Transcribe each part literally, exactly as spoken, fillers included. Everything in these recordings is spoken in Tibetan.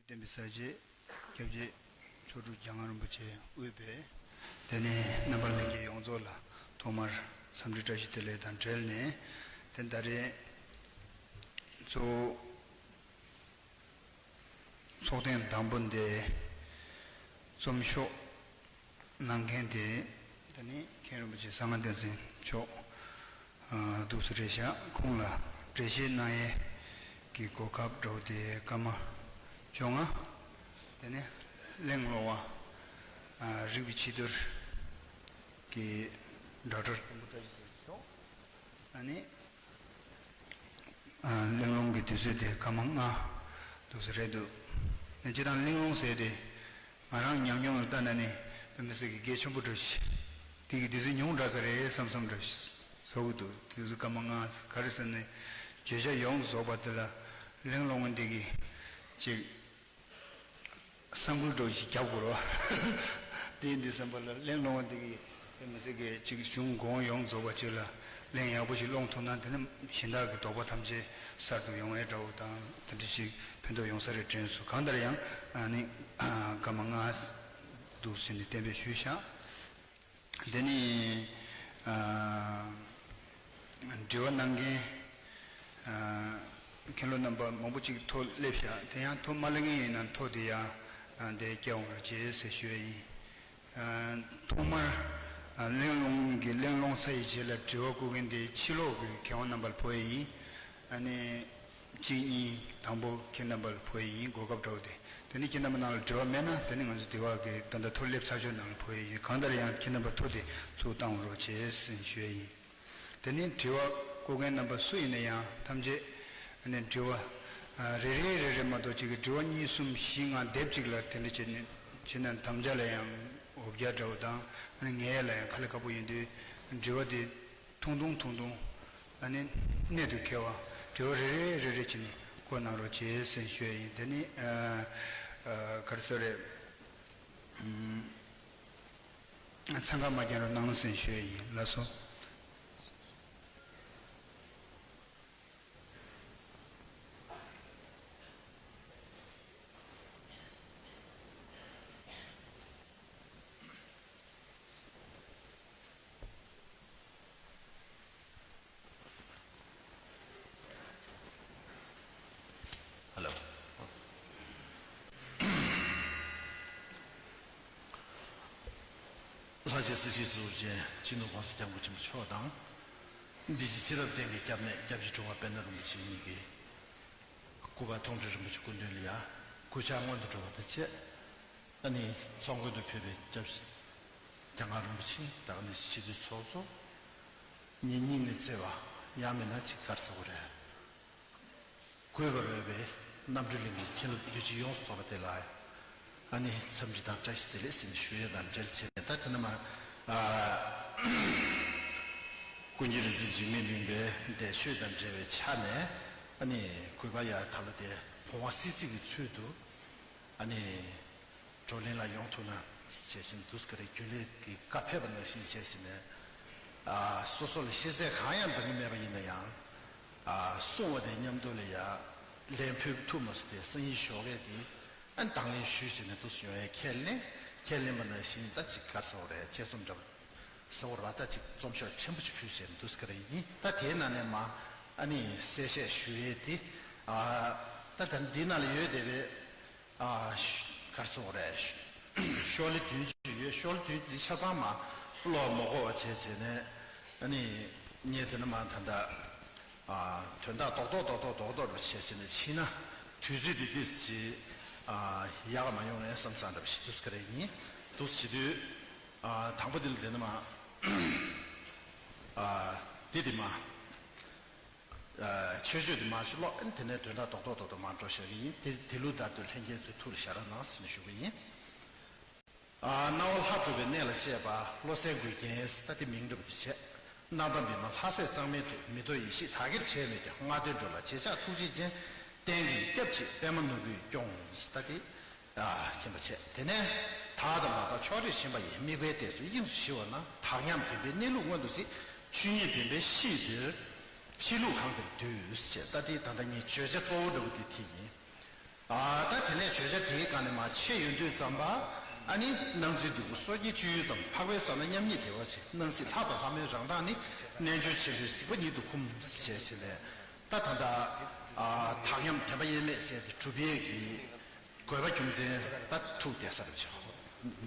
བསྟན་པའི་གསལ་བྱེད་སྐྱབས་རྗེ་མཆོག་སྤྲུལ་རྒྱ་མཁན་རིན་པོ་ཆེ་དབུས་པའི་དེ་ནས་རྣམ་པ་ལྷན་རྒྱས་ཡོངས་རྫོགས་ལ་ཐོག་མར་འཚམས་འདྲི་བཀྲ་ཤིས་བདེ་ལེགས་དང་འབྲེལ་ནས། དེ་ད་རེས་གཙོ་བོ་ཚོགས་ཐེངས་དང་པོ་འདི་རྩོམ་ཤོག་གནང་མཁན་དེ་ད་ནི་མཁན་རིན་པོ་ཆེ་གསང་སྔགས་བསྟན་འཛིན་མཆོག་འདུག་སེ་རེད་ཤག་ཁོང་ལ་འགྲེལ་བཤད་གནང་ཡས་ཀྱི་གོ་སྐབས་འདྲ་བོ་དེ་སྐར་མ་བཅོ་ལྔ། དེ་ནས་གླེང་སློང་བ་རིག་པའི་ཕྱི་དོར་གྱི་ཌོག་ཊར་སྐྱབས་མགོན་བཀྲ་ཤིས་བདེ་ལེགས་མཆོག་ཨ་ནི། གླེང་སློང་གི་དུས་ཚོད་དེ་སྐར་མ་ལྔ་འདུག་སེ་རེད་འདུག་ནས་སྤྱིར་བཏང་གླེང་སློང་ཟེར་དེ་ང་རང་ཉམས་མྱོང་ལ་ལྟ་ན་ནི་དཔེ་མི་སྲིད་ཀྱི་གལ་ཆེན་པོ་འདྲ་ཞིག་དེ་གི་དུས་ཚོད་ཉུང་དྲགས་ས་རེད་བསམ་བསམ་འདྲ་ཞིག་བཟོ་གི་འདུག་དུས་ཚོད་སྐར་མ་ལྔ་ག་རེ་ཟེར་ནས་བརྗོད་བྱ་ཡོངས་རྫོགས་པ་དེ་ལ་གླེང་སློང་འདི་གི་ཅིག་བསམ་བཀོད་འདྲ་ཞིག་རྒྱབ་དགོས་རོགས། དེ་ཡིན་དུས་ཙམ་པ་ལ་གླེང་སློང་བ་འདི་གི་དཔེ་མི་སྲིད་ཀྱི་ཅིག་གཞུང་གོང་ཡོངས་རྫོགས་པ་ཅིག་ལ་གླེང་ཡག་པོ་ཞིག་སློང་ཐུབ་ན་དེ་ནི་གཞན་དག་གི་དོགས་པ་ཐམས་ཅད་གསར་དུ་ཡོང་བའི་འདྲ་བོ་དང་དེ་འདྲ་ཞིག་ཕན་ཐོགས་ཡོང་ས་རེད་དྲན་སོང་། གང་ལྟར་ཡང་ཨ་ནི་སྐར་མ་ལྔ་འདུག་ཟེར་ནས་གཏན་འབེབས་ཞུས་ཤག་དེ་ནི་ཨ་དྲི་བ་གནང་མཁན་ཨ་མཁན་སློབ་རྣམ་པ་མང་པོ་ཅིག་ཐོ་སླེབས་ཤག་དེ་ཡང་ཐོ་མ་སླེབས་མཁན་ཡིན་ན་ཐོ་དེ་ཡང་ཨ་དེ་སྐྱེལ་འོང་རོགས་བྱེད་ཟེར་ཞུ་ཡ་ཡིན། ཨ་ཐོག་མར་ཨ་གླེང་སློང་གི་གླེང་སློང་ཚར་ཡི་རྗེས་ལ་དྲི་བ་བཀོད་མཁན་དེ་ཕྱི་ལོགས་ཀྱི་མཁས་དབང་རྣམ་པ་ལ་ཕོག་ཡ་ཡིན། ཨ་ནི། གཅིག་གཉིས་དང་པོ་ཁྱེད་རྣམ་པ་ལ་ཕོག་ཡས་ཡིན། གོ་སྐབས་འདྲ་བོ་དེ། དེ་ནས་ཁྱེད་རྣམ་པ་ནང་ལ་དྲི་བ་མེད་ན་དེ་ནས་ང་ཚོ་དེ་བ་གི་ད་ལྟ་ཐོ་སླེབས་ཚར་ཆོག་ནང་ལ་ཕོག་ཡས་ཡིན། གང་ལྟར་ཡང་ཁྱེད་རྣམ་པ་ཐོ་དེ་ཚུར་བཏང་རོགས་བྱེད་ཟེར་ཞུ་ཡས་ཡིན། དེ་ནས་དྲི་བ་བཀོད་མཁན་རྣམ་པ་སུ་ཡིན་ན་ཡང་ཐམས་ཅད་ནས་དྲི་བ་རེ་རེ་རེ་རེ་མ་གཏོགས་གཅིག་གི་དྲི་བ་གཉིས་གསུམ་བཞི་ལྔ་སྡེབ་གཅིག་ལ་དེ་འདྲ་བྱས་ནས་བྱས་ན་དམ་བཅའ་ལ་ཡང་འོ་བརྒྱལ་འདྲ་བོ་དང་ངལ་ཡས་ལ་ཡང་ཁ་ལ་ཁ་པོ་ཡིན་དུས་དྲི་བ་དེ། ཐུང་ཐུང་ཐུང་ཐུང་། ཨ་ནི་གནད་དུ་འཁེལ་བ་དྲི་བ་རེ་རེ་རེ་རེ་བྱས་ནས་བཀོད་གནང་རོགས་བྱེད་ཟེར་ཞུ་ཡ་ཡིན། དེ་ནི་ཨ་ཨ་ག་རེ་ཟེར་རེད། ཨ་འཚང་ཁ་མ་རྒྱག་རོགས་གནང་ཟེར་ཞུ་ཡ་ཡིན། ལགས་སོ། ཧེ་ལོ། ལྷ་རྗེ་སྲིད་ཞིའི་གཙོ་བོ་ཅན་སྤྱི་ནོར་༸གོང་ས་༸སྐྱབས་མགོན་ཆེན་པོ་མཆོག་དང་། འདི་ཕྱི་ཚེ་རབས་གཏན་གྱི་སྐྱབས་གནས་སྐྱབས་རྗེ་འགྲོ་བ་དཔལ་ལྡན་རིན་པོ་ཆེ་གཉིས་ཀྱི་སྐུ་པར་མཐོང་གྲོལ་རིན་པོ་ཆེ་སྐུ་མདུན་ལ་ཡ་གུས་ཕྱག་སྔོན་དུ་འགྲོ་བ་དང་བཅས། ཨ་ནི་ཚོགས་མགོན་དུ་ཕེབས་པའི་སྐྱབས་རྗེ་རྒྱ་མཁན་རིན་པོ་ཆེ་དང་ཨ་ནི་སྤྱི་འཐུས་ཚོགས་གཙོ་ཉིད་སྙིང་ནས་བརྩེ་བ་ཡང་མིན་ན་ཅིག་ག་རེ་ཟེར་དགོས་རེད། གུས་པར་འོས་པའི་རྣམ་གྲོལ་གླིང་གི་མཁན་སློབ་འདུས་སྤྱི་ཡོངས་སུ་ཚོགས་པ་དེ་ལ་ཨ་ནི་འཚམས་འདྲི་དང་བཀྲ་ཤིས་བདེ་ལེགས་ཟེར་ནས་ཞུ་ཡས་དང་འབྲེལ་བྱས་ནས། ད་དེ་ནས་མ་ཀུན་མཁྱེན་རིག་འཛིན་འཇིགས་མེད་གླིང་པའི་འདས་མཆོད་དང་འབྲེལ་བའི་ཆ་ནས་ཨ་ནི་གུས་པ་ཡ་ད་ལོ་དེ་བོང་བ་སིལ་སིལ་གྱི་ཚུལ་དུ་ཨ་ནི། བགྲོ་གླེང་ལ་ཡོང་ཐུབ་ན་བྱས་ཟིན་འདུག་སེ་རེད། རྒྱུན་ལས་ཀྱི་བཀའ་ཕེབས་པ་ནང་བཞིན་བྱས་ཟིན་ནས། ཨ་སོ་སོ་ལ་ཤེས་ཚད་གང་ཡང་འདང་གི་མེད་པ་ཡིན་ན་ཡང་། ཨ་གསུང་བ་དེ་མཉམ་དུ་ལ་ཡ་ལན་ཕུལ་ཐུབ་མ་སོང་དེ་སང་ཉིན་ཞོགས་ཀས་དེ་ཨ་དང་ལེན་ཞུས་བྱས་ནས་འདུག་སེ་ཡོང་ཡ་ཁས་ལེན་ཁས་ལེན་པ་ནང་བཞིན་ད་ཅིག་ག་རེ་ཟེར་དགོས་རེད། དཔྱད་རྩོམ་འདྲ་པོ་ཟེར་དགོས་རེད་པ། ད་ཅིག་རྩོམ་ཤོག་ཕྲན་བུ་ཅིག་ཕུལ་བྱས་ནས་འདུག་སེ་རེད་ཡིན། ད་དེའི་ནང་ནས་མ་ཨ་ནི་གསལ་བཤད་ཞུ་ཡས་དེ་ཨ་ད་ད་འདི་ནང་ལ་ཡོད་བསྡད་པའི། ཨ་ཤ་ག་རེ་ཟེར་དགོས་རེད། ཤོག་ལེ་བདུན་ཅིག་ཡོད། ཤོག་ལེ་བདུན་འདི་ཆ་ཚང་མ་བློ་མ་འགོག་པ་བྱས་བྱས་ནས་ཨ་ནི་ངས་དེ་ནས་མ་ད་ལྟ་ཨ་དོན་དག་རྡོག་རྡོག་རྡོག་རྡོག་རྡོག་རྡོག་རུ་བྱས་བྱས་ནས་ཕྱིན་ན་དུས་ཚོད་འདི་ཏོག་ཙམ་ཅིག་ཨ་ཡག་ག་མ་ཡོང་ངས་བསམ་བསམ་འདྲ་པོ་ཞིག་འདུག་སེ་རེད་ཡིན། འདུག་སེ་བྱེད་དུས་ཨ་དང་པོ་འདི་ལ་དེ་ནས་མ་ཨ་འདི་དེ་མ། ཆོས་སྤྱོད་དུ་མ་ཞུ་ལོ། ཨན་དེ་ནས་དོན་དག་རྡོག་རྡོག་རྡོག་རྡོག་མ་འགྲོ་བཞག་གི་ཡིན། དེ་དེ་ལུགས་ལྟར་དུ་ལྷན་རྒྱས་ཚོའི་ཐུགས་ལ་ཞག་ར་གནང་ཟེར་ནས་ཞུ་གི་ཡིན། ཨ་སྣང་བ་ལྷ་གྲུབ་པའི་གནས་ལ་བཅས་པ་བློ་གསལ་མགུལ་རྒྱན་ཟེར་ད་དེ་མིང་འདྲ་པོ་དེ་བྱས། སྣང་མཐའ་འདི་མ་ལྷ་སྲས་གཙང་མའི་དུས་མི་རྟོག་ཡེ་ཤེས་དག་གིར་བྱས་མོད་ཀྱང་ལྔ་ལྡན་འགྲོ་ལ་རྗེས་ཆགས་ཐུགས་རྗེ་ཅན། གཏན་གྱི་སྐྱབས་མཆི་པདྨ་ནོར་བུས་སྐྱོངས་ཟེར་ད་དེ། ཨ་ཤེས་པ་བྱས། དེ་ནས་དག་དང་མ་དག་ཕྱོགས་རིས་ཞེན་པ་ཡི། དམིགས་པའི་གཏད་སོ་དབྱིངས་སུ་ཞི་བ་ན། དག་མཉམ་བདེན་པའི་གནས་ལུགས་མངོན་དུ་གཟིགས། ཆོས་ཉིད་བདེན་པའི་གཤིས་འདིར་གཤིས་ལུགས་གང་དེར་འདུས་ཞེས་ད་ལྟའི་ད་ལྟ་ངའི་བརྗོད་བྱ་གཙོ་བོ་འདྲ་བོ་དེ་དེ་ཡིན། ཨ་ད་དེ་ནས་བརྗོད་བྱ་དེའི་སྒང་ནས་མར་འཆད་ཡོང་དུས་ཙམ་པ། ཨ་ནི་སྣང་ཚུལ་འདུས་པ་སོ་སྐྱེའི་སྤྱོད་ཡུལ་ཙམ། འཕགས་པའི་ས་ན་མཉམ་ཉིད་བདེ་བར་གཤེགས། སྣང་སྲིད་ལྷ་དང་ལྷ་མོའི་རང་མདངས་ནི། རྣལ་འབྱོར་ཆེན་པོས་གཟིགས་པ་ཉིད་དུ་འཁུམས། ཞེས་བྱས་ནས། ད་ད་ལྟ་ཨ་དག་མཉམ་བདེན་པ་དབྱེར་མེད་ཟེར་དེ་གྲུབ་པའི་གི་དགོས་པ་རྒྱུ་མཚན་ད་ཐུག་བསྡད་ས་རེད་ཆོག་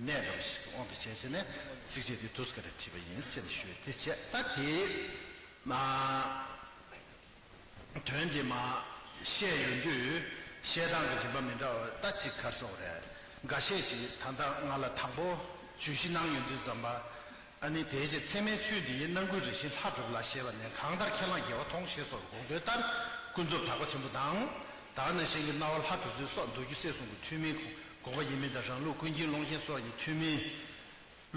གནས་རེད་ཞིག་དབང་དུ་བྱས་བྱས་ནས་ཚིགས་བཅད་དེ་འདུག་སེ་ག་རེ་བྲིས་པ་ཡིན་ཟེར་ནས་ཞུས། དེ་བྱས་ད་དེ་མ། དོན་དེ་མ་བཤད་ཡོང་དུས་བཤད་སྟངས་ཀྱི་རིམ་པ་མི་འདྲ་བ་ད་གཅིག་ག་རེ་ཟེར་དགོས་རེད། འགའ་ཤས་ཀྱིས་ད་ལྟ་ང་ལ་དང་པོ་བརྗོད་གཞི་གནང་ཡོང་དུས་ཙམ་པ། ཨ་ནི་དེའི་རྗེས་ཚད་མའི་ཚུལ་འདི་ཡིས་སྣང་ཀུན་རེ་བཞིན་ལྷ་གྲུབ་ལ་ཞེས་པ་ནས། གང་ལྟར་ཁས་བླངས་དགེ་བ་མཐོང་ཞེས་སོགས་དགོངས་དོན་ལྟར་ཀུན་རྫོབ་དག་པ་ཆེན་པོ་དང་། ད་ག་ནང་བཞིན་གྱི་སྣང་བ་ལྷ་གྲུབ་ཚུལ་སོགས་མདོ་རྒྱུད་སྲས་གསུམ་གྱི་ཐུན་མིན་དགོངས་པ་ཡིན་མིན་དང་། རང་ལུགས་ཀུན་མཁྱེན་ཀློང་ཆེན་སོགས་ཀྱི་ཐུན་མིན།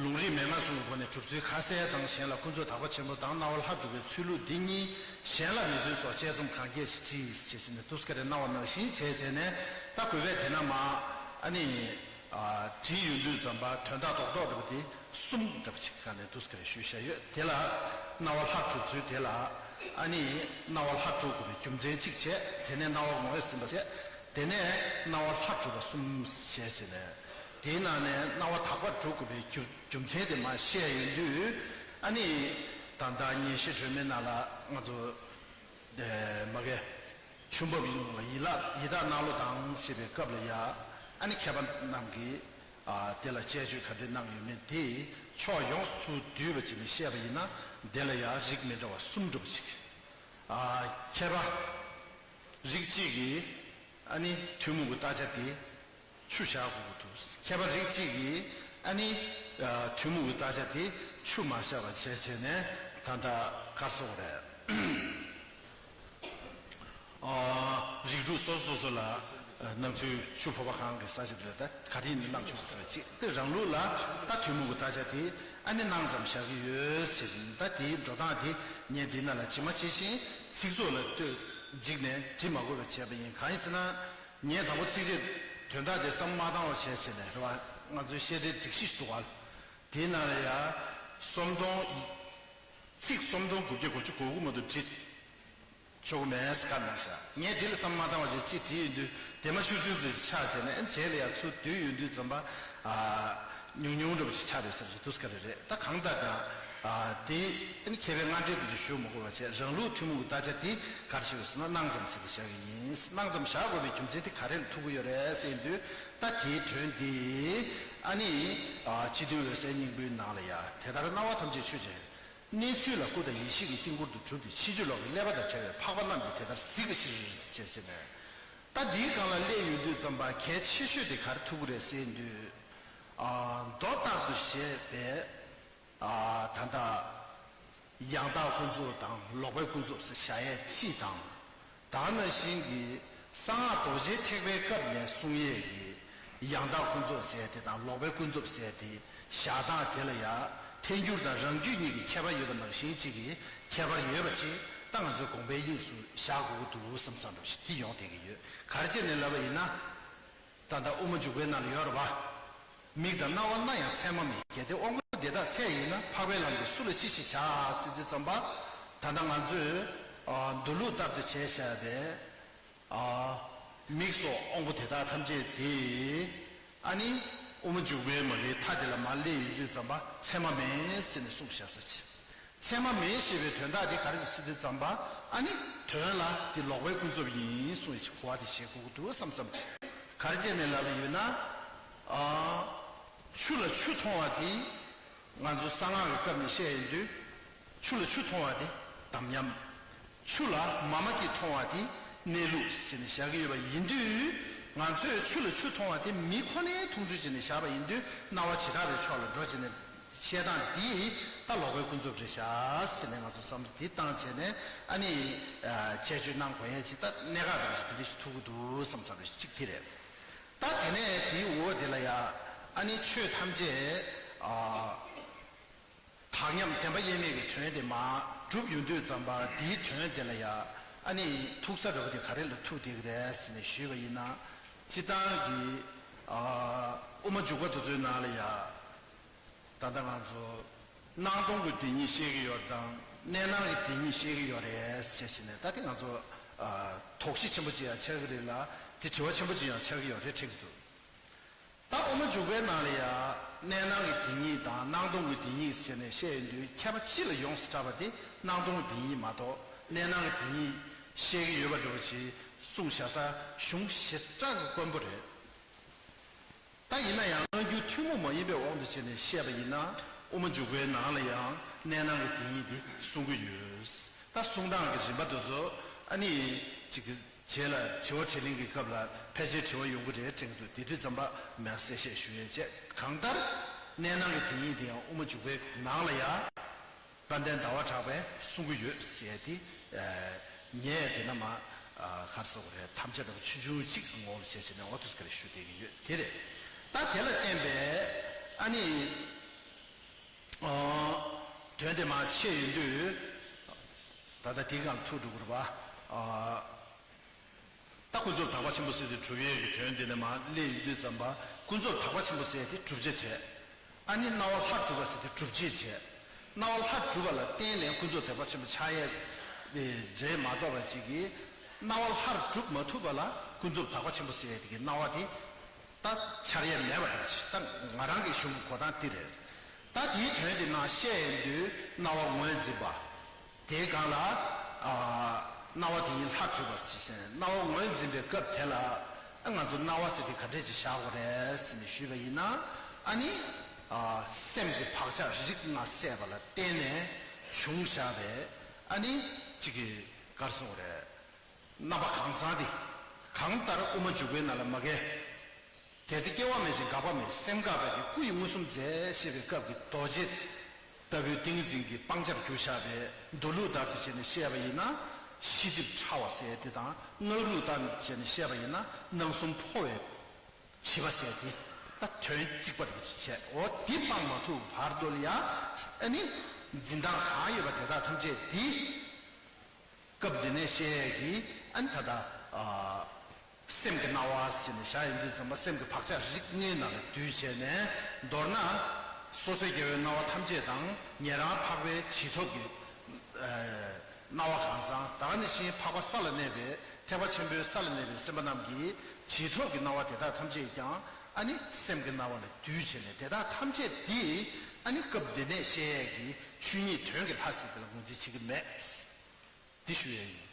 ལུང་རིགས་མན་ངག་གསུམ་གྱི་སྒོ་ནས་གྲུབ་ཚུལ་ཁ་གསལ་དང་། གཞན་ལ་ཀུན་རྫོབ་དག་པ་ཆེན་པོ་དང་སྣང་བ་ལྷ་གྲུབ་པའི་ཚུལ་ལུགས་འདི་གཉིས་གཞན་ལ་མི་མཚོན་སོགས་དཔྱད་རྩོམ་གང་རྒྱས་ཤིག་བྲིས་ཞེས་བྱས་ནས་འདུག་སེ་ག་རེ་གནང་བ་ནང་བཞིན་བྱས་བྱས་ནས། ད་དགོས་པས་དེ་ན་མ་ཨ་ནི་ཨ་བྲིས་ཡོང་དུས་ཙམ་པ་དོན་དག་རྡོག་རྡོག་འདྲ་པོ་དེ་གསུམ་འདྲ་པོ་ཅིག་གི་སྒང་ནས་འདུག་སེ་ག་རེ་ཞུས་བཞག་ཡོད། དེ་ལ་སྣང་བ་ལྷ་གྲུབ་ཚུལ་དེ་ལ། ཨ་ནི་སྣང་བ་ལྷ་གྲུབ་དགོས་པའི་རྒྱུ་མཚན་གཅིག་བྱས། དེ་ནས་སྣང་བ་ངོས་ཟིན་པ་བྱས། དེ་ནས་སྣང་བ་ལྷ་གྲུབ་པ་གསུམ་ཞེས་བྱས་ནས། དེའི་ནང་ནས་སྣང་བ་དག་པར་གྲུབ་དགོས་པའི་རྒྱུ་རྒྱུ་མཚན་དེ་མར་བཤད་ཡོང་དུས། ཨ་ནི་ད་ལྟ་ཉན་བཤད་སྒྲོན་མེའི་ནང་ལ་ང་ཚོ་ཨེ་མ་གི་ཆུ་འབབ་ཡིན་ལ་ཡི་ལ་ཡི་དྭགས་གནག་ལོ་དང་ཞེས་པའི་སྐབས་ལ་ཡ། ཨ་ནི་མཁས་པ་རྣམས་ཀྱིས་ཨ་དེ་ལ་དཔྱད་བརྗོད་ག་འདྲ་གནང་ཡོད་མེད་དེ་ཕྱོགས་ཡོངས་སུ་བསྡུས་པ་ཅིག་ནས་བཤད་པ་ཡིན་ན། དེ་ལ་ཡ་རིགས་མི་འདྲ་བ་གསུམ་འདྲ་པོ་ཅིག་ཨ་མཁས་པ་རིགས་གཅིག་གིས་ཨ་ནི་ཐུན་མོང་གི་བརྟག་བྱ་དེ་ཆུ་བཞག་དགོས་ཀྱི་འདུག་མཁས་པ་རིགས་གཅིག་གིས་ཨ་ནི་ཨ་ཐུན་མོང་གི་བརྟག་བྱ་དེ་ཆུ་མ་བཞག་པ་བྱས་བྱས་ནས། ད་ལྟ་ག་རེ་ཟེར་དགོས་རེད། ཨ་རིགས་དྲུག་སོ་སོ་སོ་སོ་ལ་ཨ་སྣང་ཚུལ་ཆུ་ཕོར་པ་གང་གི་ས་ཆ་དེ་ལ་ད་ག་རེ་ཡིན་ན་སྣང་ཆུང་ཟེར་གཅིག་དེ་རང་ལུགས་ལ་ད་ཐུན་མོང་གི་བརྟག་བྱ་དེ་ཨ་ནི་སྣང་ཙམ་བཞག་གི་ཡོད་ཟེར་བཞིན། ད་དེའི་འགྲོ་སྟངས་དེ་ངས་འདི་ནང་ལ་ཇི་མ་ཇི་བཞིན་ཚིག་ཚོགས་ལ་ལྟོས་འཇིགས་ནས་འབྲི་མ་དགོས་པ་བྱས་པ་ཡིན། གང་ཡིན་ཟེར་ན། ངས་དང་པོ་ཚིགས་བཅད་དོན་དག་དེ་བསམ་མ་བཏང་བ་བྱས་བྱས་ནས་རེད་བ། ང་ཚོའི་བཤད་གྲྭའི་སྒྲིག་གཞི་ཞིག་འདུག་ག་དེའི་ནང་ལ་ཡ་སུམ་སྟོང་། ཚིག་སུམ་སྟོང་དགུ་བརྒྱ་དགུ་བཅུ་གོ་དགུ་མ་གཏོགས་བྲིས་ཆོག་གི་མེད་ཟེར་བཀའ་གནང་ཤག་ངས་དེ་ལ་བསམ་མ་བཏང་བ་ཅིག་ཅིག་བྲིས་ཡོང་དུས། དེ་མ་ཆུ་རྒྱུན་ཙམ་ཞིག་ཆགས་བྱས་ནས། ཨ་རྗེས་ལ་ཡ་ཚུར་བསྡུས་ཡོང་དུས་ཙམ་པ། ཨ་ཉུང་ཉུང་འདྲ་པོ་ཅིག་ཆགས་རེད་ཟེར་ཞིག་འདུག་སེ་ག་རེ་རེད། ད་གང་ལྟར་ཀྱང་ཨ་དེ་ཨ་ནི་མཁས་པའི་སྔ་འགྲེལ་དེ་ཚོ་ཞུ་མ་དགོས་པ་བྱས། རང་ལུགས་ཐུན་མོང་གི་བརྟག་བྱ་དེ་ག་རེ་ཞུ་དགོས་ཟེར་ན། སྣང་ཙམ་ཟེར་ཏེ་བཞག་གི་ཡིན། སྣང་ཙམ་བཞག་དགོས་པའི་རྒྱུ་མཚན་དེ་ག་རེ་ལ་ཐུག་གི་ཡོད་རེད་ཟེར་དུས། ད་དེའི་དོན་དེ་ཨ་ནི་ཨ་སྤྱི་དོན་འོད་གསལ་སྙིང་པོའི་ནང་ལ་ཡ། དེ་ལྟར་སྣང་བ་ཐམས་ཅད་ཆོས་ཅན། གནས་ཚུལ་ལ་སྐུ་དང་ཡེ་ཤེས་ཀྱི་དཀྱིལ་འཁོར་དུ་གྲུབ་སྟེ། ཕྱིན་ཅི་ལོག་གི་ཀླད་པ་དང་བྲལ་བའི་འཕགས་པ་རྣམས་ཀྱིས་དེ་ལྟར་གཟིགས་པའི་ཕྱིར་ཞེས་བྱས་ནས། ད་འདིའི་སྒང་ལ་སླེབས་ཡོང་དུས་ཙམ་པ་གལ་ཆེ་ཤོས་དེ་ག་རེ་ཐུག་གི་རེད་ཟེར་དུས། ཨ་མདོ་ལྟར་དུ་བཤད་པའི་ཨ་ད་ལྟ་ཡང་དག་ཀུན་རྫོབ་དང་ལོག་པའི་ཀུན་རྫོབ་ཟེར་བཞག་ཡས་གཅིག་དང་། ད་ག་ནང་བཞིན་གྱི་གསང་སྔགས་རྡོ་རྗེ་ཐེག་པའི་སྐབས་ནས་གསུང་ཡས་ཀྱི་ཡང་དག་ཀུན་རྫོབ་ཟེར་དེ་དང་ལོག་པའི་ཀུན་རྫོབ་ཟེར་དེ་བཞག་སྟངས་དེ་ལ་ཡང་ཐལ་འགྱུར་དང་རང་རྒྱུད་གཉིས་ཀྱི་ཁྱད་པར་ཡོད་པ་ནང་བཞིན་གཅིག་གི་ཁྱད་པར་ཡོད་པ་ཅིག་ད་ང་ཚོའི་དགོངས་པའི་དབྱིངས་སུ་བཞག་དགོས་ཀྱི་འདུག་བསམ་བསམ་འདྲ་ཞིག་དེ་ཡོང་བསྡད་ཀྱི་ཡོད། ག་རེ་བྱས་ནས་ལབ་པ་ཡིན་ན། ད་ལྟ་དབུ་མ་འཇུག་པའི་ནང་ལ་ཡོད་རེད་པ། མིག་དང་རྣ་བ་སྣ་ཡང་མཚན་མ་མེད། གལ་ཏེ་དབང་པོ་འདི་དག་ཚད་ཡིན་ན། འཕགས་པའི་ལམ་གྱིས་སུ་ལ་ཅི་ཞིག་བྱ་ཟེར་དུས་ཙམ་པ། ད་ལྟ་ང་ཚོས་ཨ་མདོ་ལུགས་ལྟར་དུ་བྱས་བཞག་པའི་ཨ་མིག་སོགས་དབང་པོ་དེ་དག་ཐམས་ཅད་དེ་ཨ་ནི་དབུ་མ་འཇུག་པའི་མ་གི་མཐའ་དེ་ལ་མར་སླེབས་ཡོང་དུས་ཙམ་པ་མཚན་མ་མེད་ཟེར་ནས་གསུངས་བཞག་ས་ཅིག་མཚན་མ་མེད་ཞེས་པའི་དོན་དག་འདི་ག་རེ་རེད་ཟེར་དུས་ཙམ་པ། ཨ་ནི་དོན་ལ་འདི་ལོག་པའི་ཀུན་རྫོབ་ཡིན་གསུངས་ཡོད་ཅིག་གོ་བ་དེ་བཞེས་དགོས་ཀྱི་འདུག་བསམ་བསམ་ཅིག་ག་རེ་བྱས་ནས་ལབ་པ་ཡིན་ན། ཨ་ཆུ་ལ་ཆུ་མཐོང་བ་དེ་ང་ཚོ་གསང་སྔགས་ཀྱི་སྐབས་ནས་བཤད་ཡོང་དུས། ཆུ་ལ་ཆུ་མཐོང་བ་དེ་དམ་ཉམས། ཆུ་ལ་མ་མ་གིས་མཐོང་བ་དེ་གནས་ལུགས་ཟེར་ནས་བཞག་གི་ཡོད་པ་ཡིན་དུས། ང་ཚོས་ཆུ་ལ་ཆུ་མཐོང་བ་དེ་མི་ཁོ་ནའི་མཐོང་ཚུལ་བྱས་ནས་བཞག་པ་ཡིན་དུས། སྣང་བ་བྱེ་བྲག་པའི་ཕྱོགས་ལ་འགྲོ་བྱས་ནས། བཤད་སྟངས་འདི་ད་ལོག་པའི་ཀུན་རྫོབ་རེད་ཤག་ཟེར་ནས་ང་ཚོ་བསམ་བློ་འདི་བཏང་བྱས་ནས། ཨ་ནི་ཨ་དཔྱད་བརྗོད་གནང་དགོས་ཡས་ཅིག་ད་གནད་འགག་འདྲ་ཞིག་དེ་འདྲ་ཞིག་ཐུག་གི་འདུག་བསམ་བསམ་རེ་ཞིག་གཅིག་དེ་རེད། ད་དེ་ནས་དེའི་འོག་དེ་ལ་ཡ། ཨ་ནི་ཆོས་ཐམས་ཅད་ཨ་དག་མཉམ་བདེན་པ་དབྱེར་མེད་ཀྱི་དོན་དེ་མར་གྲུབ་ཡོང་དུས་ཙམ་པ། དེའི་དོན་དེ་ལ་ཡ། ཨ་ནི་ཐུག་ས་འདྲ་པོ་དེ་ག་རེ་ལ་ཐུག་བསྡད་ཀྱི་རེད་ཟེར་ནས་ཞུས་པ་ཡིན་ན། སྤྱིར་བཏང་གི་ཨ་དབུ་མ་འཇུག་པ་དེ་ཚོའི་ནང་ལ་ཡ། ད་ལྟ་ང་ཚོ་སྣང་སྟོང་གི་དེ་ཉིད་བཤད་ཀྱི་ཡོད་དང་། གནས་སྣང་གི་དེ་ཉིད་བཤད་ཀྱི་ཡོད་རེད་ཟེར་བྱས་ནས། ད་དེ་ང་ཚོ་ དོགས་གཞི་ཆེན་པོ་ཅིག་ཡང་ཆགས་ཀྱི་རེད་ལ། དེ་དྲི་བ་ཆེན་པོ་ཅིག་ཡང་ཆགས་ཀྱི་ཡོད་རེད་དྲན་གྱི་འདུག་ད་དབུ་མ་འཇུག་པའི་ནང་ལ་ཡང་གནས་སྣང་གི་དེ་ཉིད་དང་སྣང་སྟོང་གི་དེ་ཉིད་ཟེར་ནས་བཤད་ཡོང་དུས། མཁས་པ་སྤྱི་ལ་ཡོངས་སུ་གྲགས་པ་དེ་སྣང་སྟོང་གི་དེ་ཉིད་མ་གཏོགས། གནས་སྣང་གི་དེ་ཉིད་བཤད་ཀྱི་ཡོད་པ་འདྲ་པོ་ཅིག་གསུངས་བཞག་ས་གཞུང་ཞེ་དྲག་གི་དཀོན་པོ་རེད། ད་ཡིན་ན་ཡང་སྔ་འགྱུར་ཐུན་མོང་མ་ཡིན་པའི་དབང་དུ་བྱས་ནས་བཤད་པ་ཡིན་ན། དབུ་མ་འཇུག་པའི་ནང་ལ་ཡང་གནས་སྣང་གི་དེ་ཉིད་དེ་གསུང་གི་ཡོད། ད་གསུང་སྟངས་ཀྱི་རིམ་པ་དེ་ཚོ་ཨ་ནི་ཅིག་རྗེས་ལ་དྲི་བ་དྲིས་ལན་གྱི་སྐབས་ལ་ཕལ་ཆེར་དྲི་བ་ཡོང་གི་རེད་དྲན་གྱི་འདུག་དེ་དུས་ཙམ་པ་མར་གསལ་བཤད་ཞུ་ཡས་བྱས། གང་ལྟར་གནས་སྣང་གི་དེ་ཉིད་དེ་ཡང་དབུ་མ་འཇུག་པའི་ནང་ལ་ཡང་དཔལ་ལྡན་ཟླ་བ་གྲགས་པས་གསུང་གི་ཡོད་ཟེར་ཏེ། ངས་དེ་ན་མ་ག་རེ་ཟེར་དགོས་རེད། དམ་བཅའ་འདྲ་པོ་ཆུང་ཆུང་གཅིག་ངོ་བོ་བྱས་བྱས་ནས་འོ་དུས་ཀ་རེ་ཞུ་བསྡད་ཀྱི་ཡོད། དེ་རེད། ད་དེ་ལ་བརྟེན་པའི་ཨ་ནི་དོན་དེ་མར་ཕྱེ་ཡོང་དུས། ད་ལྟ་དེའི་སྒང་ཐུག་འགྲོ་དགོས་རེད་པ། ད་ཀུན་རྫོབ་དག་པ་ཆེན་པོ་ཟེར་དེ་སྒྲུབ་ཡས་ཀྱི་དོན་དེ་ནས་མར་སླེབས་ཡོང་དུས་ཙམ་པ། ཀུན་རྫོབ་དག་པ་ཆེན་པོ་ཟེར་དེ་བསྒྲུབ་བྱ་བྱས། ཨ་ནི་སྣང་བ་ལྷར་གྲུབ་པ་ཟེར་དེ་སྒྲུབ་བྱེད་བྱས། སྣང་བ་ལྷར་གྲུབ་པ་ལ་བརྟེན་ནས་ཀུན་རྫོབ་དག་པ་ཆེན་པོ་ཆགས་ཡས་དེ་རེད་མ་གཏོགས་པ་ཅིག་གིས། སྣང་བ་ལྷར་གྲུབ་མ་ཐུབ་པ་ལ་ཀུན་རྫོབ་དག་པ་ཆེན་པོ་ཟེར་ཡས་དེ་གི་སྣང་བ་དེ་ད་འཆར་ཡས་མེད་པ་འདྲ་ཅིག་ད་ང་རང་གི་གཞུང་གི་གོ་སྟངས་འདི་རེད། ད་དེའི་དོན་དེ་ནང་བཤད་ཡོང་དུས་སྣང་བ་ངོས་འཛིན་པ། དེའི་སྒང་ལ་ཨ་སྣང་བ་དེ་ཉིད་ལྷར་གྲུབ་པ་ཟེར་ཞིང་། སྣང་བ་ངོས་འཛིན་པའི་སྐབས་དེ་ལ་ཨ་ང་ཚོ་སྣང་བ་ཟེར་དེ་ག་འདྲས་ཅིག་བཞག་དགོས་རེད་ཟེར་ནས་ཞུས་པ་ཡིན་ན། ཨ་ནི་ཨ་སེམས་ཀྱི་བག་ཆགས་རིགས་ལྔ་སད་པ་ལ་བརྟེན་ནས་བྱུང་བཞག་པའི་ཨ་ནི་གཅིག་གི་ག་རེ་ཟེར་དགོས་རེད། རྣམ་པ་གང་ཚང་དེ། གང་ལྟར་དབུ་མ་འཇུག་པའི་ནང་ལ་མ་གི། དེ་ཚེ་སྐྱེ་བ་མེད་ཅིང་འགག་པ་མེད། སེམས་འགག་པའི་དེ་སྐུ་ཡི་མངོན་སུམ་མཛད་ཞེས་པའི་སྐབས་ཀྱི་རྡོ་རྗེ་ལྟ་བུའི་ཏིང་ངེ་འཛིན་གྱི་སྤང་བྱར་གྱུར་བཞག་པའི་མདོ་ལུགས་ལྟར་དུ་བྱས་ནས་བཤད་པ་ཡིན་ན། ཤེས་སྒྲིབ་ཕྲ་བ་ཟེར་དེ་དང་། སྔགས་ལུགས་ལྟར་བྱས་ནས་བཤད་པ་ཡིན་ན་སྣང་གསུམ་འཕོ་བའི་བྱིས་པ་ཟེར་དེ། ད་དོན་གཅིག་པ་འདྲ་པོ་ཅིག་བྱས། འོ་འདི་སྤང་མ་ཐུབ་བར་དུ་ལ་ཡ་ཨ་ནི་འཛིན་སྟངས་གང་ཡོད་པ་དེ་དག་ཐམས་ཅད་འདི། སྐབས་འདི་ནས་བཤད་ཡས་ཀྱི་ཨ་ནི་ད་ལྟ་ཨ་སེམས་ཀྱི་སྣང་བ་ཟེར་ནས་བཞག་ཡོང་དུས་ཙམ་པ། སེམས་ཀྱི་བག་ཆགས་རིགས་ལྔའི་ནང་ལ་འདུས་བྱས་ནས། མདོར་ན་སོ་སོའི་སྐྱེ་བོའི་སྣང་བ་ཐམས་ཅད་དང་ཉན་རང་འཕགས་པའི་བྱིན་མཐུ་གི་ཨ་སྣང་བ་གང་ཚང་། ད་ག་ནང་བཞིན་འཕགས་པ་ས་ལ་གནས་པའི་ཐེག་པ་ཆེན་པོའི་ས་ལ་གནས་པའི་སེམས་དཔའ་རྣམས་ཀྱི་བྱིན་མཐུ་གི་སྣང་བ་དེ་དག་ཐམས་ཅད་ཀྱང་ཨ་ནི་སེམས་ཀྱི་སྣང་བ་ལ་འདུས་བྱས་ནས། དེ་དག་ཐམས་ཅད་འདི་ཨ་ནི་སྐབས་འདི་ནས་བཤད་ཡས་ཀྱི་ཆོས་ཉིད་དོན་གྱི་ལྷ་ཟེར་དེ་ལ་ངོས་འཛིན་བྱེད་ཀྱི་མེད། འདི་ཞུ་ཡས་ཡིན།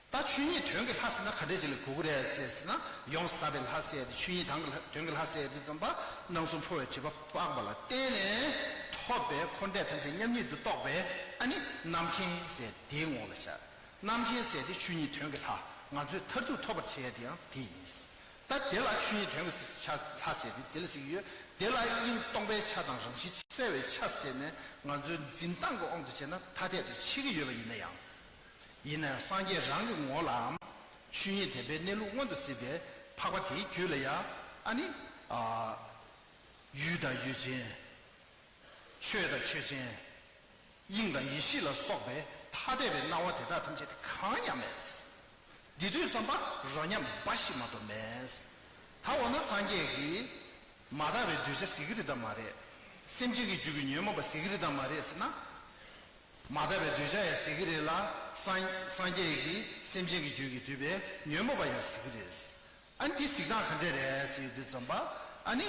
ད་ཆོས་ཉིད་དོན་གྱི་ལྷ་ཟེར་ན་ག་འདྲས་ཅིག་ལ་གོ་གི་རེད་ཟེར་ཟེར་ན། ཡོངས་སུ་དག་པའི་ལྷ་ཟེར་ཡས་དེ་ཆོས་ཉིད་དོན་གྱི་ལྷ། དོན་གྱི་ལྷ་ཟེར་ཡས་དེ་ཙམ་པ། སྣང་གསུམ་འཕོ་བའི་བྱེད་པ་སྤངས་པ་ལ་བརྟེན་ནས་ཐོབ་པའི་འཁོར་འདས་ཐམས་ཅད་མཉམ་ཉིད་དུ་རྟོགས་པའི་ཨ་ནི་རྣམ་མཁྱེན་ཟེར་དེའི་ངོ་ལ་བཞག་རྣམ་མཁྱེན་ཟེར་དེ་ཆོས་ཉིད་དོན་གྱི་ལྷ། ང་ཚོས་མཐར་ཐུག་ཐོབ་པར་བྱེད་ཡས་དེ་ཡང་དེ་ཡིན། ད་དེ་ལ་ཆོས་ཉིད་དོན་གྱི་ཆ་ལྷ་ཟེར་དེ་དེ་ལ་ཟེར་གྱི་ཡོད། དེ་ལ་དབྱིངས་སྟོང་པའི་ཆ་དང་རང་བཞིན་གསལ་བའི་ཆ་ཟེར་ནས་ང་ཚོའི་འཛིན་སྟངས་ཀྱི་དབང་དུ་བྱས་ན་ཐ་དད་དུ་ཕྱེ་གི་ཡོད་པ་ཡིན་ན་ཡང་། ཡིན་ན་ཡང་སངས་རྒྱས་རང་གི་ངོ་ལའམ་ཆོས་ཉིད་བདེན་པའི་གནས་ལུགས་མངོན་དུ་གཟིགས་པའི་འཕགས་པ་དེའི་རྒྱུད་ལ་ཡང་ཨ་ནི་ཨ་ཡུལ་དང་ཡུལ་ཅན། ཆོས་དང་ཆོས་ཅན། དབྱིངས་དང་ཡེ་ཤེས་ལ་སོགས་པའི་ཐ་དད་པའི་སྣང་བ་དེ་དག་ཐམས་ཅད་དེ་གང་ཡང་མེད། འདི་དུས་ཙམ་པ་རོ་མཉམ་འབའ་ཞིག་མ་གཏོགས་མེད། ད་འོ་ན་སངས་རྒྱས་ཀྱིས་མ་དག་པའི་གདུལ་བྱ་ཟེར་གྱི་རེད་དམ་མ་རེད། སེམས་ཅན་གྱི་རྒྱུད་ཀྱི་ཉོན་མོངས་པ་ཟེར་གྱི་རེད་དམ་མ་རེད་ཟེར་ན། མ་དག་པའི་གདུལ་བྱ་ཡང་ཟེར་གྱི་རེད་ལ། སངས་སངས་རྒྱས་ཀྱིས་སེམས་ཅན་གྱི་རྒྱུད་ཀྱིས་བསྡུས་པའི་ཉོན་མོངས་པ་ཡང་ཟེར་གྱི་རེད། ཨ་ནི་དེ་གཟིགས་སྟངས་ག་འདྲས་རེད་ཟེར་དུས་ཙམ་པ། ཨ་ནི་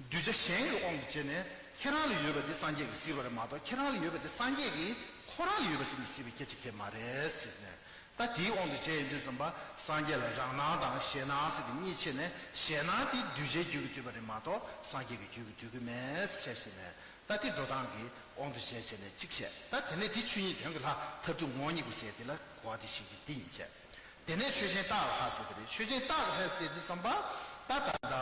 གདུལ་བྱ་གཞན་གྱི་དབང་དུ་བྱས་ནས་ཁྱེད་རང་ལ་ཡོད་པ་དེ་སངས་རྒྱས་ཀྱིས་གཟིགས་པ་རེད་མ་གཏོགས། ཁྱེད་རང་ལ་ཡོད་པ་དེ་སངས་རྒྱས་ཀྱིས་ཁོ་རང་ལ་ཡོད་པ་བྱས་ནས་གཟིགས་པའི་སྐད་ཆ་གང་ཡང་མ་རེད་ཟེར་ནས། ད་དེའི་དབང་དུ་བྱས་ཡོང་དུས་ཙམ་པ། སངས་རྒྱས་ལ་རང་སྣང་དང་གཞན་སྣང་ཟེར་དེ་གཉིས་ཕྱེ་ནས། གཞན་སྣང་དེ་གདུལ་བྱའི་རྒྱུད་ཀྱིས་བསྡུས་པ་རེད་མ་གཏོགས་སངས་རྒྱས་ཀྱི་རྒྱུད་ཀྱིས་བསྡུས་ཀྱི་མེད་ཟེར་བྱས་ནས། ད་དེ་འགྲོ་སྟངས་ཀྱི་དབང་དུ་བྱས་བྱས་ནས་གཅིག་བཤད། ད་དེ་ནས་དེ་ཆོས་ཉིད་དོན་གྱི་ལྷ་མཐར་ཐུག་ངོ་བོ་ཉིད་སྐུ་ཟེར་དེ་ལ་གོ་བ་དེ་བཞག་གི་དེ་ཡིན་བྱས། དེ་ནས་ཆོས་ཅན་རྟགས་ཀྱི་ལྷ་ཟེར་དེ་རེད། ཆོས་ཅན་རྟགས་ཀྱི་ལྷ་ཟེར་དུས་ཙམ་པ། ད་ད་ལྟ་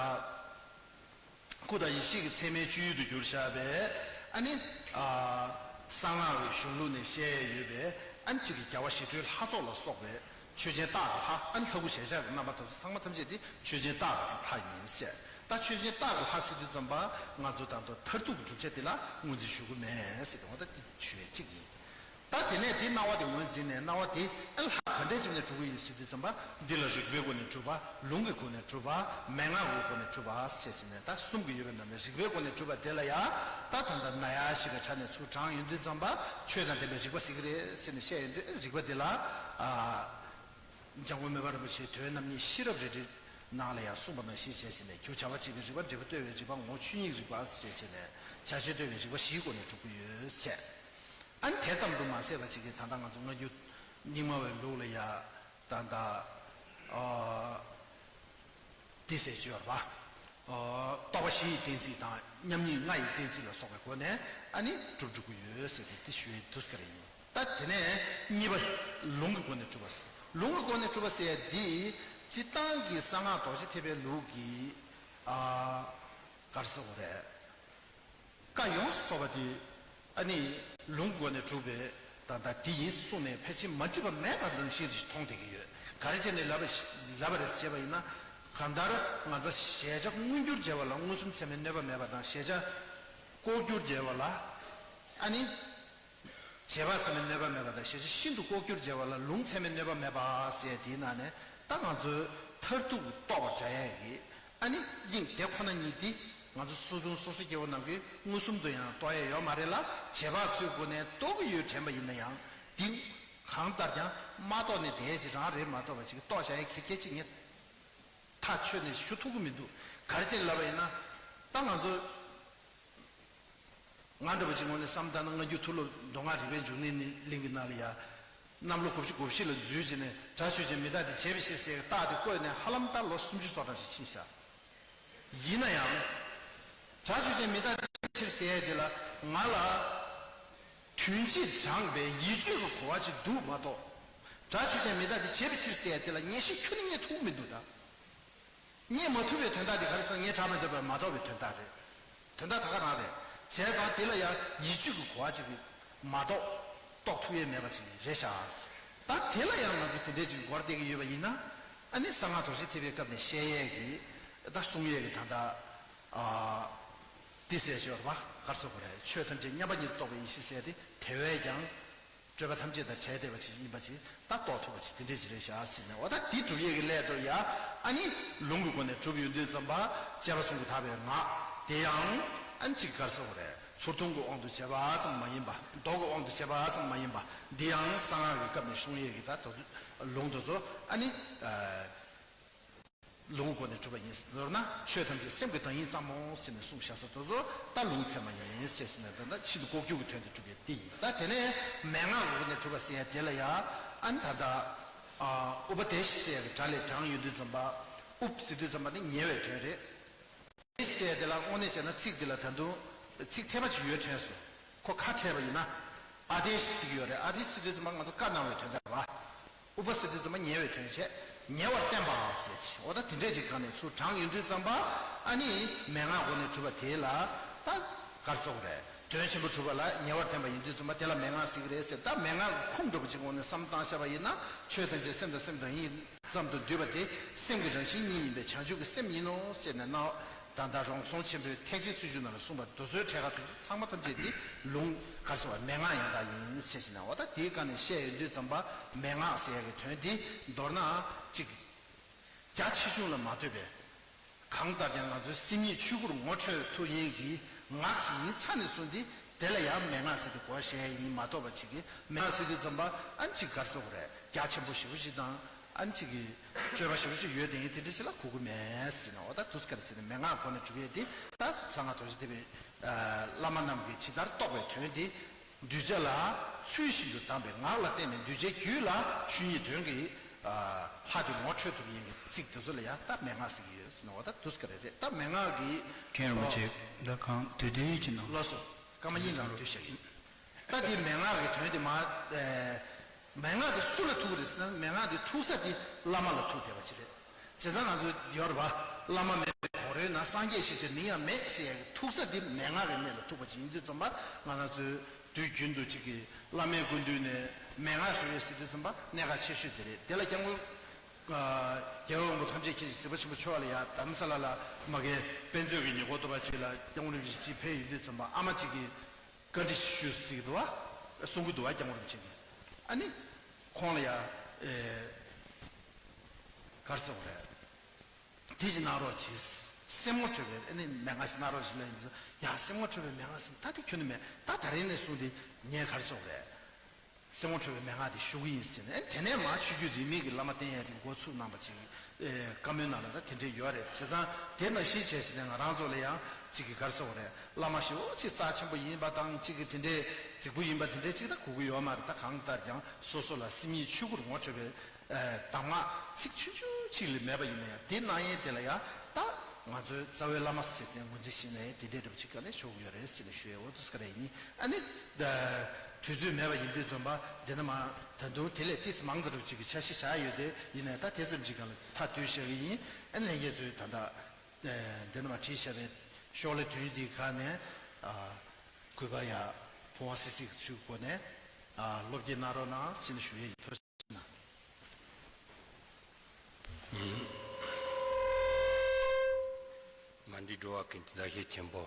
སྐུ་དང་ཡེ་ཤེས་ཀྱི་མཚན་མའི་སྤྱོད་ཡུལ་དུ་གྱུར་བཞག་པའི་ཨ་ནི་ཨ་གསང་སྔགས་ཀྱི་གཞུང་ལུགས་ནས་བཤད་ཡོད་པའི་ཨ་ནི་གཅིག་གི་རྒྱལ་བ་ཞི་ཁྲོའི་ལྷ་ཚོགས་ལ་སོགས་པའི་ཆོས་ཅན་རྟགས་ཀྱི་ལྷ། ཨ་ནི་ལྷ་སྐུ་ཞལ་ཆགས་ཀྱི་རྣམ་པ་དེ་ཚོ་ཚང་མ་ཐམས་ཅད་དེ་ཆོས་ཅན་རྟགས་ཀྱི་ལྷ་ཡིན་ཟེར། ད་ཆོས་ཅན་རྟགས་ཀྱི་ལྷ་ཟེར་དུས་ཙམ་པ། ང་ཚོ་ད་ལྟ་མཐར་ཐུག་གི་བསྒྲུབ་བྱ་དེ་ལ་ངོས་འཛིན་ཞུ་གི་མེད་ཟེར་དེ་འོ་ད་དེ་ཞུ་ཡས་གཅིག་ཡིན། ད་དེ་ནས་དེ་སྣང་བ་དེ་ངོས་འཛིན་ནས། སྣང་བ་དེ་ཨ་ལྷ་ག་འདྲས་བྱས་ནས་གྲུབ་ཀྱི་ཡིན་ཟེར་དུས་ཙམ་པ། འདི་ལ་རིགས་པའི་སྒོ་ནས་གྲུབ་པ། ལུང་གི་སྒོ་ནས་གྲུབ་པ། མན་ངག་གི་སྒོ་ནས་གྲུབ་པ་ཟེར་ཟིན་ནས། ད་གསུམ་གྱི་ཡོད་པའི་ནང་ནས་རིགས་པའི་སྒོ་ནས་གྲུབ་པ་དེ་ལ་ཡང་། ད་ད་ལྟ་ན་ཡ་ཞེས་པའི་ཕྲ་ནས་ཚུར་དྲངས་ཡོང་དུས་ཙམ་པ། ཆོས་དང་ལྡན་པའི་རིགས་པ་ཟེར་གྱི་རེད་ཟེར་ནས་བཤད་ཡོང་དུས། རིགས་པ་དེ་ལ་ཨ། འཇམ་མགོན་མོས་པ་རིན་པོ་ཆེའི་དོན་རྣམ་གཉིས་ཤེས་རབ་རལ་གྲིའི་ནང་ལ་ཡང་གསུངས་པ་ནང་བཞིན་བྱས་བྱས་ནས། རྒྱུ་བྱ་བ་བྱེད་པའི་རིགས་པ། འབྲས་བུ་ལྟོས་པའི་རིགས་པ། ངོ་བོ་ཆོས་ཉིད་རིག་པ་ཞེས་བྱས་ནས། བྱ་བྱེད་ལྟོས་པའི་རིགས་པ་བཞིའི་སྒོ་ནས་གྲུབ་ཀྱི་ཡོད་ཟེར། ཨ་ནི་དེ་ཙམ་དུ་མ་ཟད་པ་ཅིག་གིས་ད་ལྟ་ང་ཚོ་སྔ་འགྱུར་རྙིང་མ་བའི་ལུགས་ལ་ཡ་ད་ལྟ་ཨ་འདི་ཟེར་གྱི་ཡོད་རེད་པ། རྟོག་པ་བཞི་ཡི་གཏན་ཚིགས་དང་། མཉམ་ཉིད་ལྔ་ཡི་གཏན་ཚིགས་ལ་སོགས་པའི་སྒོ་ནས་ཨ་ནི་གྲུབ་འགྲོ་གི་ཡོད་ཟེར་ཏེ་དེ་ཞུ་ཡི་འདུག་ཟེར་གི་རེད། ད་དེ་ནས་གཉིས་པ། ལུང་གི་སྒོ་ནས་གྲུབ་པ་ཟེར། ལུང་གི་སྒོ་ནས་གྲུབ་པ་ཟེར་ཡ་འདི་སྤྱིར་བཏང་གི་གསང་སྔགས་རྡོ་རྗེ་ཐེག་པའི་ལུགས་ཀྱི་ཨ་ག་རེ་ཟེར་དགོས་རེད། བཀའ་ཡོངས་སུ་རྫོགས་པ་དེ་ཨ་ནི་ལུང་གི་སྒོ་ནས་གྲུབ་པའི་ད་ལྟ་དེ་ཡིན་གསུངས་ནས་ཕལ་ཆེར་མ་འགྲིག་པ་མེད་པ་ནང་བཞིན་ཞིག་མཐོང་བསྡད་ཀྱི་ཡོད། ག་རེ་བྱས་ནས་ལབ་པ་ལབ་པ་རེད་ཟེར་བྱས་པ་ཡིན་ན། གང་ལྟར་ང་ཚོ་གཞལ་བྱ་མངོན་གྱུར་བྱེད་པ་ལ་མངོན་སུམ་ཚད་མའི་གནོད་པ་མེད་པ་དང་། གཞལ་བྱ་ལྐོག་གྱུར་བྱེད་པ་ལ་ཨ་ནི་རྗེས་དཔག་ཚད་མའི་གནོད་པ་མེད་པ་དང་། གཞལ་བྱ་ཤིན་ཏུ་ལྐོག་གྱུར་བྱེད་པ་ལ་ལུང་ཚད་མའི་གནོད་པ་མེད་པ་ཟེར་དེའི་ནང་ནས། ད་ང་ཚོའི་མཐར་ཐུག་གི་རྟོགས་པར་བྱ་ཡས་ཀྱི་ཨ་ནི་དབྱིངས་དེ་ཁོ་ན་ཉིད་དེ་ང་ཚོ་སོ་སོ་སོ་སོ་སྐྱེ་བོ་རྣམས་ཀྱིས་མངོན་སུམ་དུ་ཡང་རྟོགས་ཡས་ཡོད་མ་རེད་ལ། རྗེས་དཔག་ཚོའི་སྒོ་ནས་རྟོགས་ཀྱི་ཡོད་དྲན་པ་ཡིན་ན་ཡང་། འདི་གང་ལྟར་ཀྱང་མ་རྟོགས་ནས་བསྡད་ཅིག་རང་རེད་མ་གཏོགས་པ་ཅིག་རྟོགས་བྱ་ཡས་གལ་གལ་ཅིག་ངས་ཐག་ཆོད་ནས་ཞུ་ཐུབ་ཀྱི་མི་འདུག། ག་རེ་བྱས་ལབ་པ་ཡིན་ན། ད་ང་ཚོ་ང་འདྲ་པོ་ཅིག་ངོས་ནས་བསམ་བཏང་ན། སྔ་འགྱུར་མཐོ་སློབ་མདོ་སྔགས་རིག་པའི་འབྱུང་གནས་གླིང་གི་ནང་ལ་ཡ། གནམ་ལོ་དགུ་བཅུ་གོ་བཞི་ལ་འཛུལ་བྱས་ནས། སྒྲ་ཆོས་ཅན། མི་རྟག་སྟེ། བྱས་པའི་ཕྱིར་ཟེར་བའི་རྟགས་དེ་བཀོད་ནས་ཧ་ལམ་ད་ལོ་སུམ་ཅུ་སོ་གྲངས་ཤིག་ཕྱིན་ཤག། ཡིན་ན་ཡང་། སྒྲ་ཆོས་ཅན། མི་རྟག་སྟེ། བྱས་པའི་ཕྱིར་ཟེར་ཡས་དེ་ལ་ང་ལ་དོན་སྤྱིར་དྲངས་པའི་ཡིད་དཔྱོད་ཀྱི་གོ་བ་ཅིག་འདུག་མ་གཏོགས། སྒྲ་ཆོས་ཅན། མི་རྟག་སྟེ། བྱས་པའི་ཕྱིར་ཟེར་ཡས་དེ་ལ་ངེས་ཤེས་ཁྱོན་ནས་རྙེད་ཐུབ་ཀྱི་མི་འདུག་ད། རྙེད་མ་ཐུབ་པའི་དོན་དག་དེ་ག་རེ་ཟེར་ན། ངས་དྲངས་མི་འདོད་པ་མ་རྟོགས་པའི་དོན་དག་རེད། དོན་དག་ད་ག་རང་རེད། བྱས་ཙང་དེ་ལ་ཡང་ཡིད་དཔྱོད་ཀྱི་གོ་བ་ཅིག་མ་གཏོགས་རྟོགས་ཐུབ་ཡས་མེད་པ་ཅིག་རེད་ཤག། ད་དེ་ལ་ཡང་ང་ཚོ་དེ་འདྲས་ཅིག་འགོར་བསྡད་ཀྱི་ཡོད་པ་ཡིན་ན། ཨ་ནི་གསང་སྔགས་རྡོ་རྗེ་ཐེག་པའི་སྐབས་ནས་བཤད་ཡས་ཀྱི། ད་གསུང་ཡས་ཀྱི་ད་ལྟ་ཨ་འདི་ཟེར་ཞོར་བ་ག་རེ་ཟེར་དགོས་རེད། ཆོས་ཐམས་ཅད་མཉམ་པ་ཉིད་རྟོགས་པའི་ཡེ་ཤེས་ཟེར་དེ་དེ་བས་ཀྱང་། སྤྲོས་པ་ཐམས་ཅད་དང་བྲལ་བསྡད་པ་ཅིག་ཡིན་པ་ཅིག། ད་རྟོགས་ཐུབ་པ་ཅིག་དེ་འདྲས་ཅིག་རེད་ཤག་ཟེར་ནས། འོ་ད་འདི་སྒྲུབ་ཡས་ཀྱི་སླད་དུ་ཡ། ཨ་ནི་ལུང་གི་སྒོ་ནས་གྲུབ་ཡོང་དུས་ཙམ་པ། དཔྱད་པ་གསུམ་གྱིས་དག་པའི་ངག་དེ་ཡང་ཨ་ནི་ཅིག་ག་རེ་ཟེར་དགོས་རེད། ཚུར་མཐོང་གི་དབང་དུ་བྱས་པ་ཙམ་མ་ཡིན་པ། མདོ་གི་དབང་དུ་བྱས་པ་ཙམ་མ་ཡིན་པ། འདི་ཡང་གསང་སྔགས་ཀྱི་སྐབས་ནས་གསུང་ཡས་ཀྱི་ད་དོ་ལུང་དེ་ཚོ་ཨ་ནི། ལུང་སྒོ་ནས་གྲུབ་པ་ཡིན། མདོར་ན་ཆོས་ཐམས་ཅད་སེམས་ཀྱི་བདག་ཉིད་ཙམ་མོ་ཟེར་ནས་གསུངས་བཞག་ས་དེ་ཚོ་ད་ལུང་ཚད་མ་ཡིན་ཟེར་ཟེར་ནས། ད་ལྟ་ཕྱི་དུ་ལྐོག་གྱུར་གྱི་དོན་དུ་གྲུབ་པའི་དེ་ཡིན། ད་དེ་ནས་མན་ངག་སྒོ་ནས་གྲུབ་པ་ཟེར་ཡ་དེ་ལ་ཡ། ཨ་ནི་ད་ལྟ་ཨ་ཨུ་པ་དེ་ཤི་ཟེར་ཡ་གི་སྒྲ་ལས་དྲངས་ཡོང་དུས་ཙམ་པ། ཨུབ་ཟེར་དུས་ཙམ་པ་ནི་ཉེ་བའི་དོན་རེད། དེ་ཟེར་དེ་ལ་དངོས་གནས་བྱས་ན་ཚིག་འདི་ལ་ད་དུང་ཚིག་འཐེབ་པ་ཅིག་ཡོད་དྲན་སོང་། ཁོ་ཁ་འཐེབ་པ་ཡིན་ན། ཨ་དེ་ཤི་ཟེར་གྱི་ཡོད་རེད། ཨ་དེ་ཤི་ཟེར་དུས་ཙམ་པ་ང་ཚོ་བཀའ་གནང་བའི་དོན་དག་རེད་བ། ཨུ་པ་ཟེར་དུས་ཙམ་པ་ཉེ་བའི་དོན་བྱས། ཉེ་བར་བསྟན་པ་ཟེར་ཅིག། འོ་ད་དེ་འདྲས་ཅིག་སྒང་ནས་ཚུར་དྲངས་ཡོང་དུས་ཙམ་པ། ཨ་ནི་མན་ངག་སྒོ་ནས་གྲུབ་པ་དེ་ལ་ད་ག་རེ་ཟེར་དགོས་རེད། དོན་ཆེན་པོ་གྲུབ་པ་ལ་ཉེ་བར་བསྟན་པ་ཡིན་དུས་ཙམ་པ་དེ་ལ་མན་ངག་ཟེར་གྱི་རེད་ཟེར། ད་མན་ངག་གི་ཁུངས་འདྲ་པོ་ཅིག་ངོས་ནས་བསམ་བློ་བཏང་བཞག་པ་ཡིན་ན། ཆོས་ཐམས་ཅད་སེམས་དང་སེམས་བདག་ཉིད་ཙམ་དུ་འདུས་པ་དེ་སེམས་ཀྱི་རང་བཞིན་ཉིད་ཡིན་པས་བྱང་ཆུབ་ཀྱི་སེམས་ཡིན་ནོ་ཟེར་ནས་གནང་། ད་ལྟ་རོང་ཟོང་ཆེན་པོའི་ཐེག་ཆེན་ཚུལ་བཞི་ནང་ལ་གསུངས་པ་དེ་ཚོའི་གྲས་ཁ་དེ་ཚོ་ཚང་མ་ཐམས་ཅད་དེ་ལུང་ག་རེ་ཟེར་བ། མན་ངག་ཡང་དག་ཡིན་ཟེར་ཞིག་ན། འོ་ད་དེའི་སྒང་ནས་བཤད་ཡོང་དུས་ཙམ་པ། མན་ངག་ཟེར་ཡ་གི་དོན་དེ་མདོར་ན་གཅིག། རྒྱ་ཆེ་ཆུང་ལ་མ་ལྟོས་པའི། གང་ལྟར་ཀྱང་ང་ཚོའི་སེམས་ཉིད་ཆོས་སྐུར་ངོ་འཕྲོད་ཐུབ་ཡས་ཀྱི་ངག་ཅིག་ཡིན་ཚར་ནས་བཟུང་སྟེ། དེ་ལ་ཡང་མན་ངག་ཟེར་ཏེ་གོ་བཤད་ཡིན་མ་གཏོགས་པ་ཅིག་གིས། མན་ངག་ཟེར་དུས་ཙམ་པ་ཨ་ནི་ཅིག་ག་རེ་ཟེར་དགོས་རེད། རྒྱ་ཆེན་པོ་ཞེ་པོ་ཅིག་དང་། ཨ་ནི་ཅིག་གི་སྤྲོས་པ་ཞེ་པོ་ཅིག་ཡོད་དེ་ཡིན་དེ་འདྲ་ཞིག་ལ་གོ་གི་མེད་ཟེར་ན། འོ་ད་དུས་སྐབས་ཟེར་ནས་མན་ངག་གོ་ནས་གྲུབ་ཡས་དེ། ད་གསང་སྔགས་རྡོ་རྗེ་ཐེག་པའི་བླ་མ་རྣམས་ཀྱིས་ཇི་ལྟར་རྟོགས་པའི་དོན་དེ། གདུལ་བྱ་ལ་ཚུལ་བཞིན་དུ་གདམས་པའི་ངག་ལ་བརྟེན་ནས། གདུལ་བྱའི་རྒྱུད་ལ་ཆོས་ཉིད་དོན་གྱི་ལྷ་དེ་ངོ་འཕྲོད་ཐུབ་ཡས་ཀྱི་ཚིག་དེ་ཚོ་ལ་ཡང་ད་མན་ངག་ཟེར་གྱི་ཡོད་ཟེར་ན། འོ་ད་དུས་སྐབས་རེད་རེད། ད་མན་ངག་གི་མཁན་རིན་པོ་ཆེ། ད་གང་དུས་དུས་ཡིན་གྱི་ནང་ལགས་སོ། སྐར་མ་གཉིས་ནང་དུས་བཤད་ཡིན། ད་དེ་མན་ངག་གི་དོན་དེ་མ། ཨེ། མན་ངག་དེ་སུ་ལ་ཐུག་གི་རེད་ཟེར་ན། མན་ངག་དེ་ཐུག་ས་དེ་བླ་མ་ལ་ཐུག་བསྡད་པ་ཅིག་རེད། བྱས་ཙང་ང་ཚོ་ཡོད་རེད་པ། བླ་མ་མེད་པའི་གོང་རོལ་ན། སངས་རྒྱས་ཞེས་བྱའི་མིང་ཡང་མེད་ཟེར་ཡ་གི་ཐུག་ས་དེ་མན་ངག་གི་གནས་ལ་ཐུག་པ་ཅིག་ཡིན་དུས་ཙམ་པ། ང་རང་ཚོའི་དུས་རྒྱུན་དུ་ཅིག་གི་བླ་མའི་སྐུ་མདུན་ནས་མན་ངག་ཞུ་ཡས་ཟེར་དུས་ཙམ་པ་གནད་འགག་ཆེ་ཤོས་དེ་རེད། དེ་ལ་སྐྱབས་མགོན། ཨ། རྒྱལ་བ་དབང་པོ་ཐམས་ཅད་མཁྱེན་ཅིང་གཟིགས་པ་ཆེན་པོ་མཆོག་ལ་ཡ་དྷ་རམ་ས་ལ་ལ་མ་གི་དཔེ་མཛོད་ཀྱི་ཉེ་འཁོར་དུ་བ་ཅིག་ལ་སྐྱབས་མགོན་རིན་པོ་ཆེ་ཅིག་ཕེབས་ཡོང་དུས་ཙམ་པ། ཨ་མ་ཅིག་གིས་བཀའ་འདྲི་ཞུས་ཟེར་གི་འདུག་བ། གསུང་གི་འདུག་བ། སྐྱབས་མགོན་རིན་པོ་ཆེ་གིས། ཨ་ནི་ཁོང་ལ་ཡ། ཨེ། ག་རེ་ཟེར་དགོས་རེད། དེ་ཅིག་གནང་རོགས་གྱིས། སེམས་ངོ་འཕྲོད་པའི་ཨ་ནི་མན་ངག་ཞིག་གནང་རོགས་གྱིས་ལབ་ཡིན་ཙང་། ཡ། སེམས་ངོ་འཕྲོད་པའི་མན་ངག་ཟེར། ད་དེ་ཁྱོན་ནས་མེད། ད་ད་རིང་ནས་བཟུང་སྟེ་ངས་ག་རེ་ཟེར་དགོས་རེད། སེམས་ངོ་འཕྲོད་པའི་མན་ངག་དེ་ཞུ་གི་ཡིན་ཟེར་ནས། དེ་ནས་མར་ཆོས་བརྒྱུད་རིས་མེད་ཀྱི་བླ་མ་བསྟེན་ཡས་དེ་འགོ་ཚུགས་གནང་པ་ཅིག་ཨེ། བཀའ་མོལ་ནང་ལ་ད་དེ་འདྲས་ཡོད་རེད། བྱས་ཙང་དེ་ནང་བཞིན་བྱས་ཟིན་ནས་ང་རང་ཚོ་ལ་ཡང་ཅིག་གི་ག་རེ་ཟེར་དགོས་རེད། བླ་མ་ཞེ་པོ་ཅིག་རྩ་ཆེན་པོ་ཡིན་པ་དང་། ཅིག་གི་དེ་འདྲས་རྫིག་པོ་ཡིན་པ་དེ་འདྲས་ཅིག་ད་དགོས་ཀྱི་ཡོད་མ་རེད། ད་གང་ལྟར་ཀྱང་སོ་སོ་ལ་སེམས་ཉིད་ཆོས་སྐུར་ངོ་འཕྲོད་པའི་ཨེ། གདམས་ངག་ཚིག་ཆུང་ཆུང་ཅིག་ལས་མེད་པ་ཡིན་ན་ཡང་། དེ་གནང་ཡས་དེ་ལ་ཡང་ད་ང་ཚོའི་རྩ་བའི་བླ་མ་ཟེར་མཁན་ངོས་འཛིན་བྱས་ནས་དེ་འདྲས་འདྲ་པོ་ཅིག་ག་ནས་ཞུ་གི་ཡོད་རེད་ཟེར་ནས་ཞུ་ཡས། འོ་དེ་ག་རེ་ཡིན། ཨ་ནི་ད་དུས་ཚོད་མེད་པ་ཡིན་དུས་ཙམ་པ་འདི་ནས་མར་ད་དུང་དེ་ལས་ཏོག་ཙམ་མང་ཙམ་འདྲ་པོ་ཅིག་གི་འཆར་གཞི་བཞག་ཡོད། དེ་ཡིན་ནའི་ད་དེ་ཙམ་ཅིག་སྒང་ལ་མཐའ་བསྡུས་བཞག་གི་ཡིན། ཨ་ནི་ལྷན་རྒྱས་ཚོས་ད་ལྟ་འདི་ནས་མར་བྲིས་བཞག་པའི་ཤོག་ལྷེ་དོན་འདིའི་སྒང་ནས་ཨ། གུས་པ་ཡ་ཕུན་པ་སི་སི་གི་ཚུལ་སྒོ་ནས་ཨ། བློ་སྐྱེད་གནང་རོགས་གནང་ཟེར་ནས་ཞུ་ཡས་ཡིན། ཐུགས་རྗེ་ཆེ་གནང་། མ་འདྲིས་འགྲོ་བ་ཀུན་གྱི་མཛའ་བཤེས་ཆེན་པོ།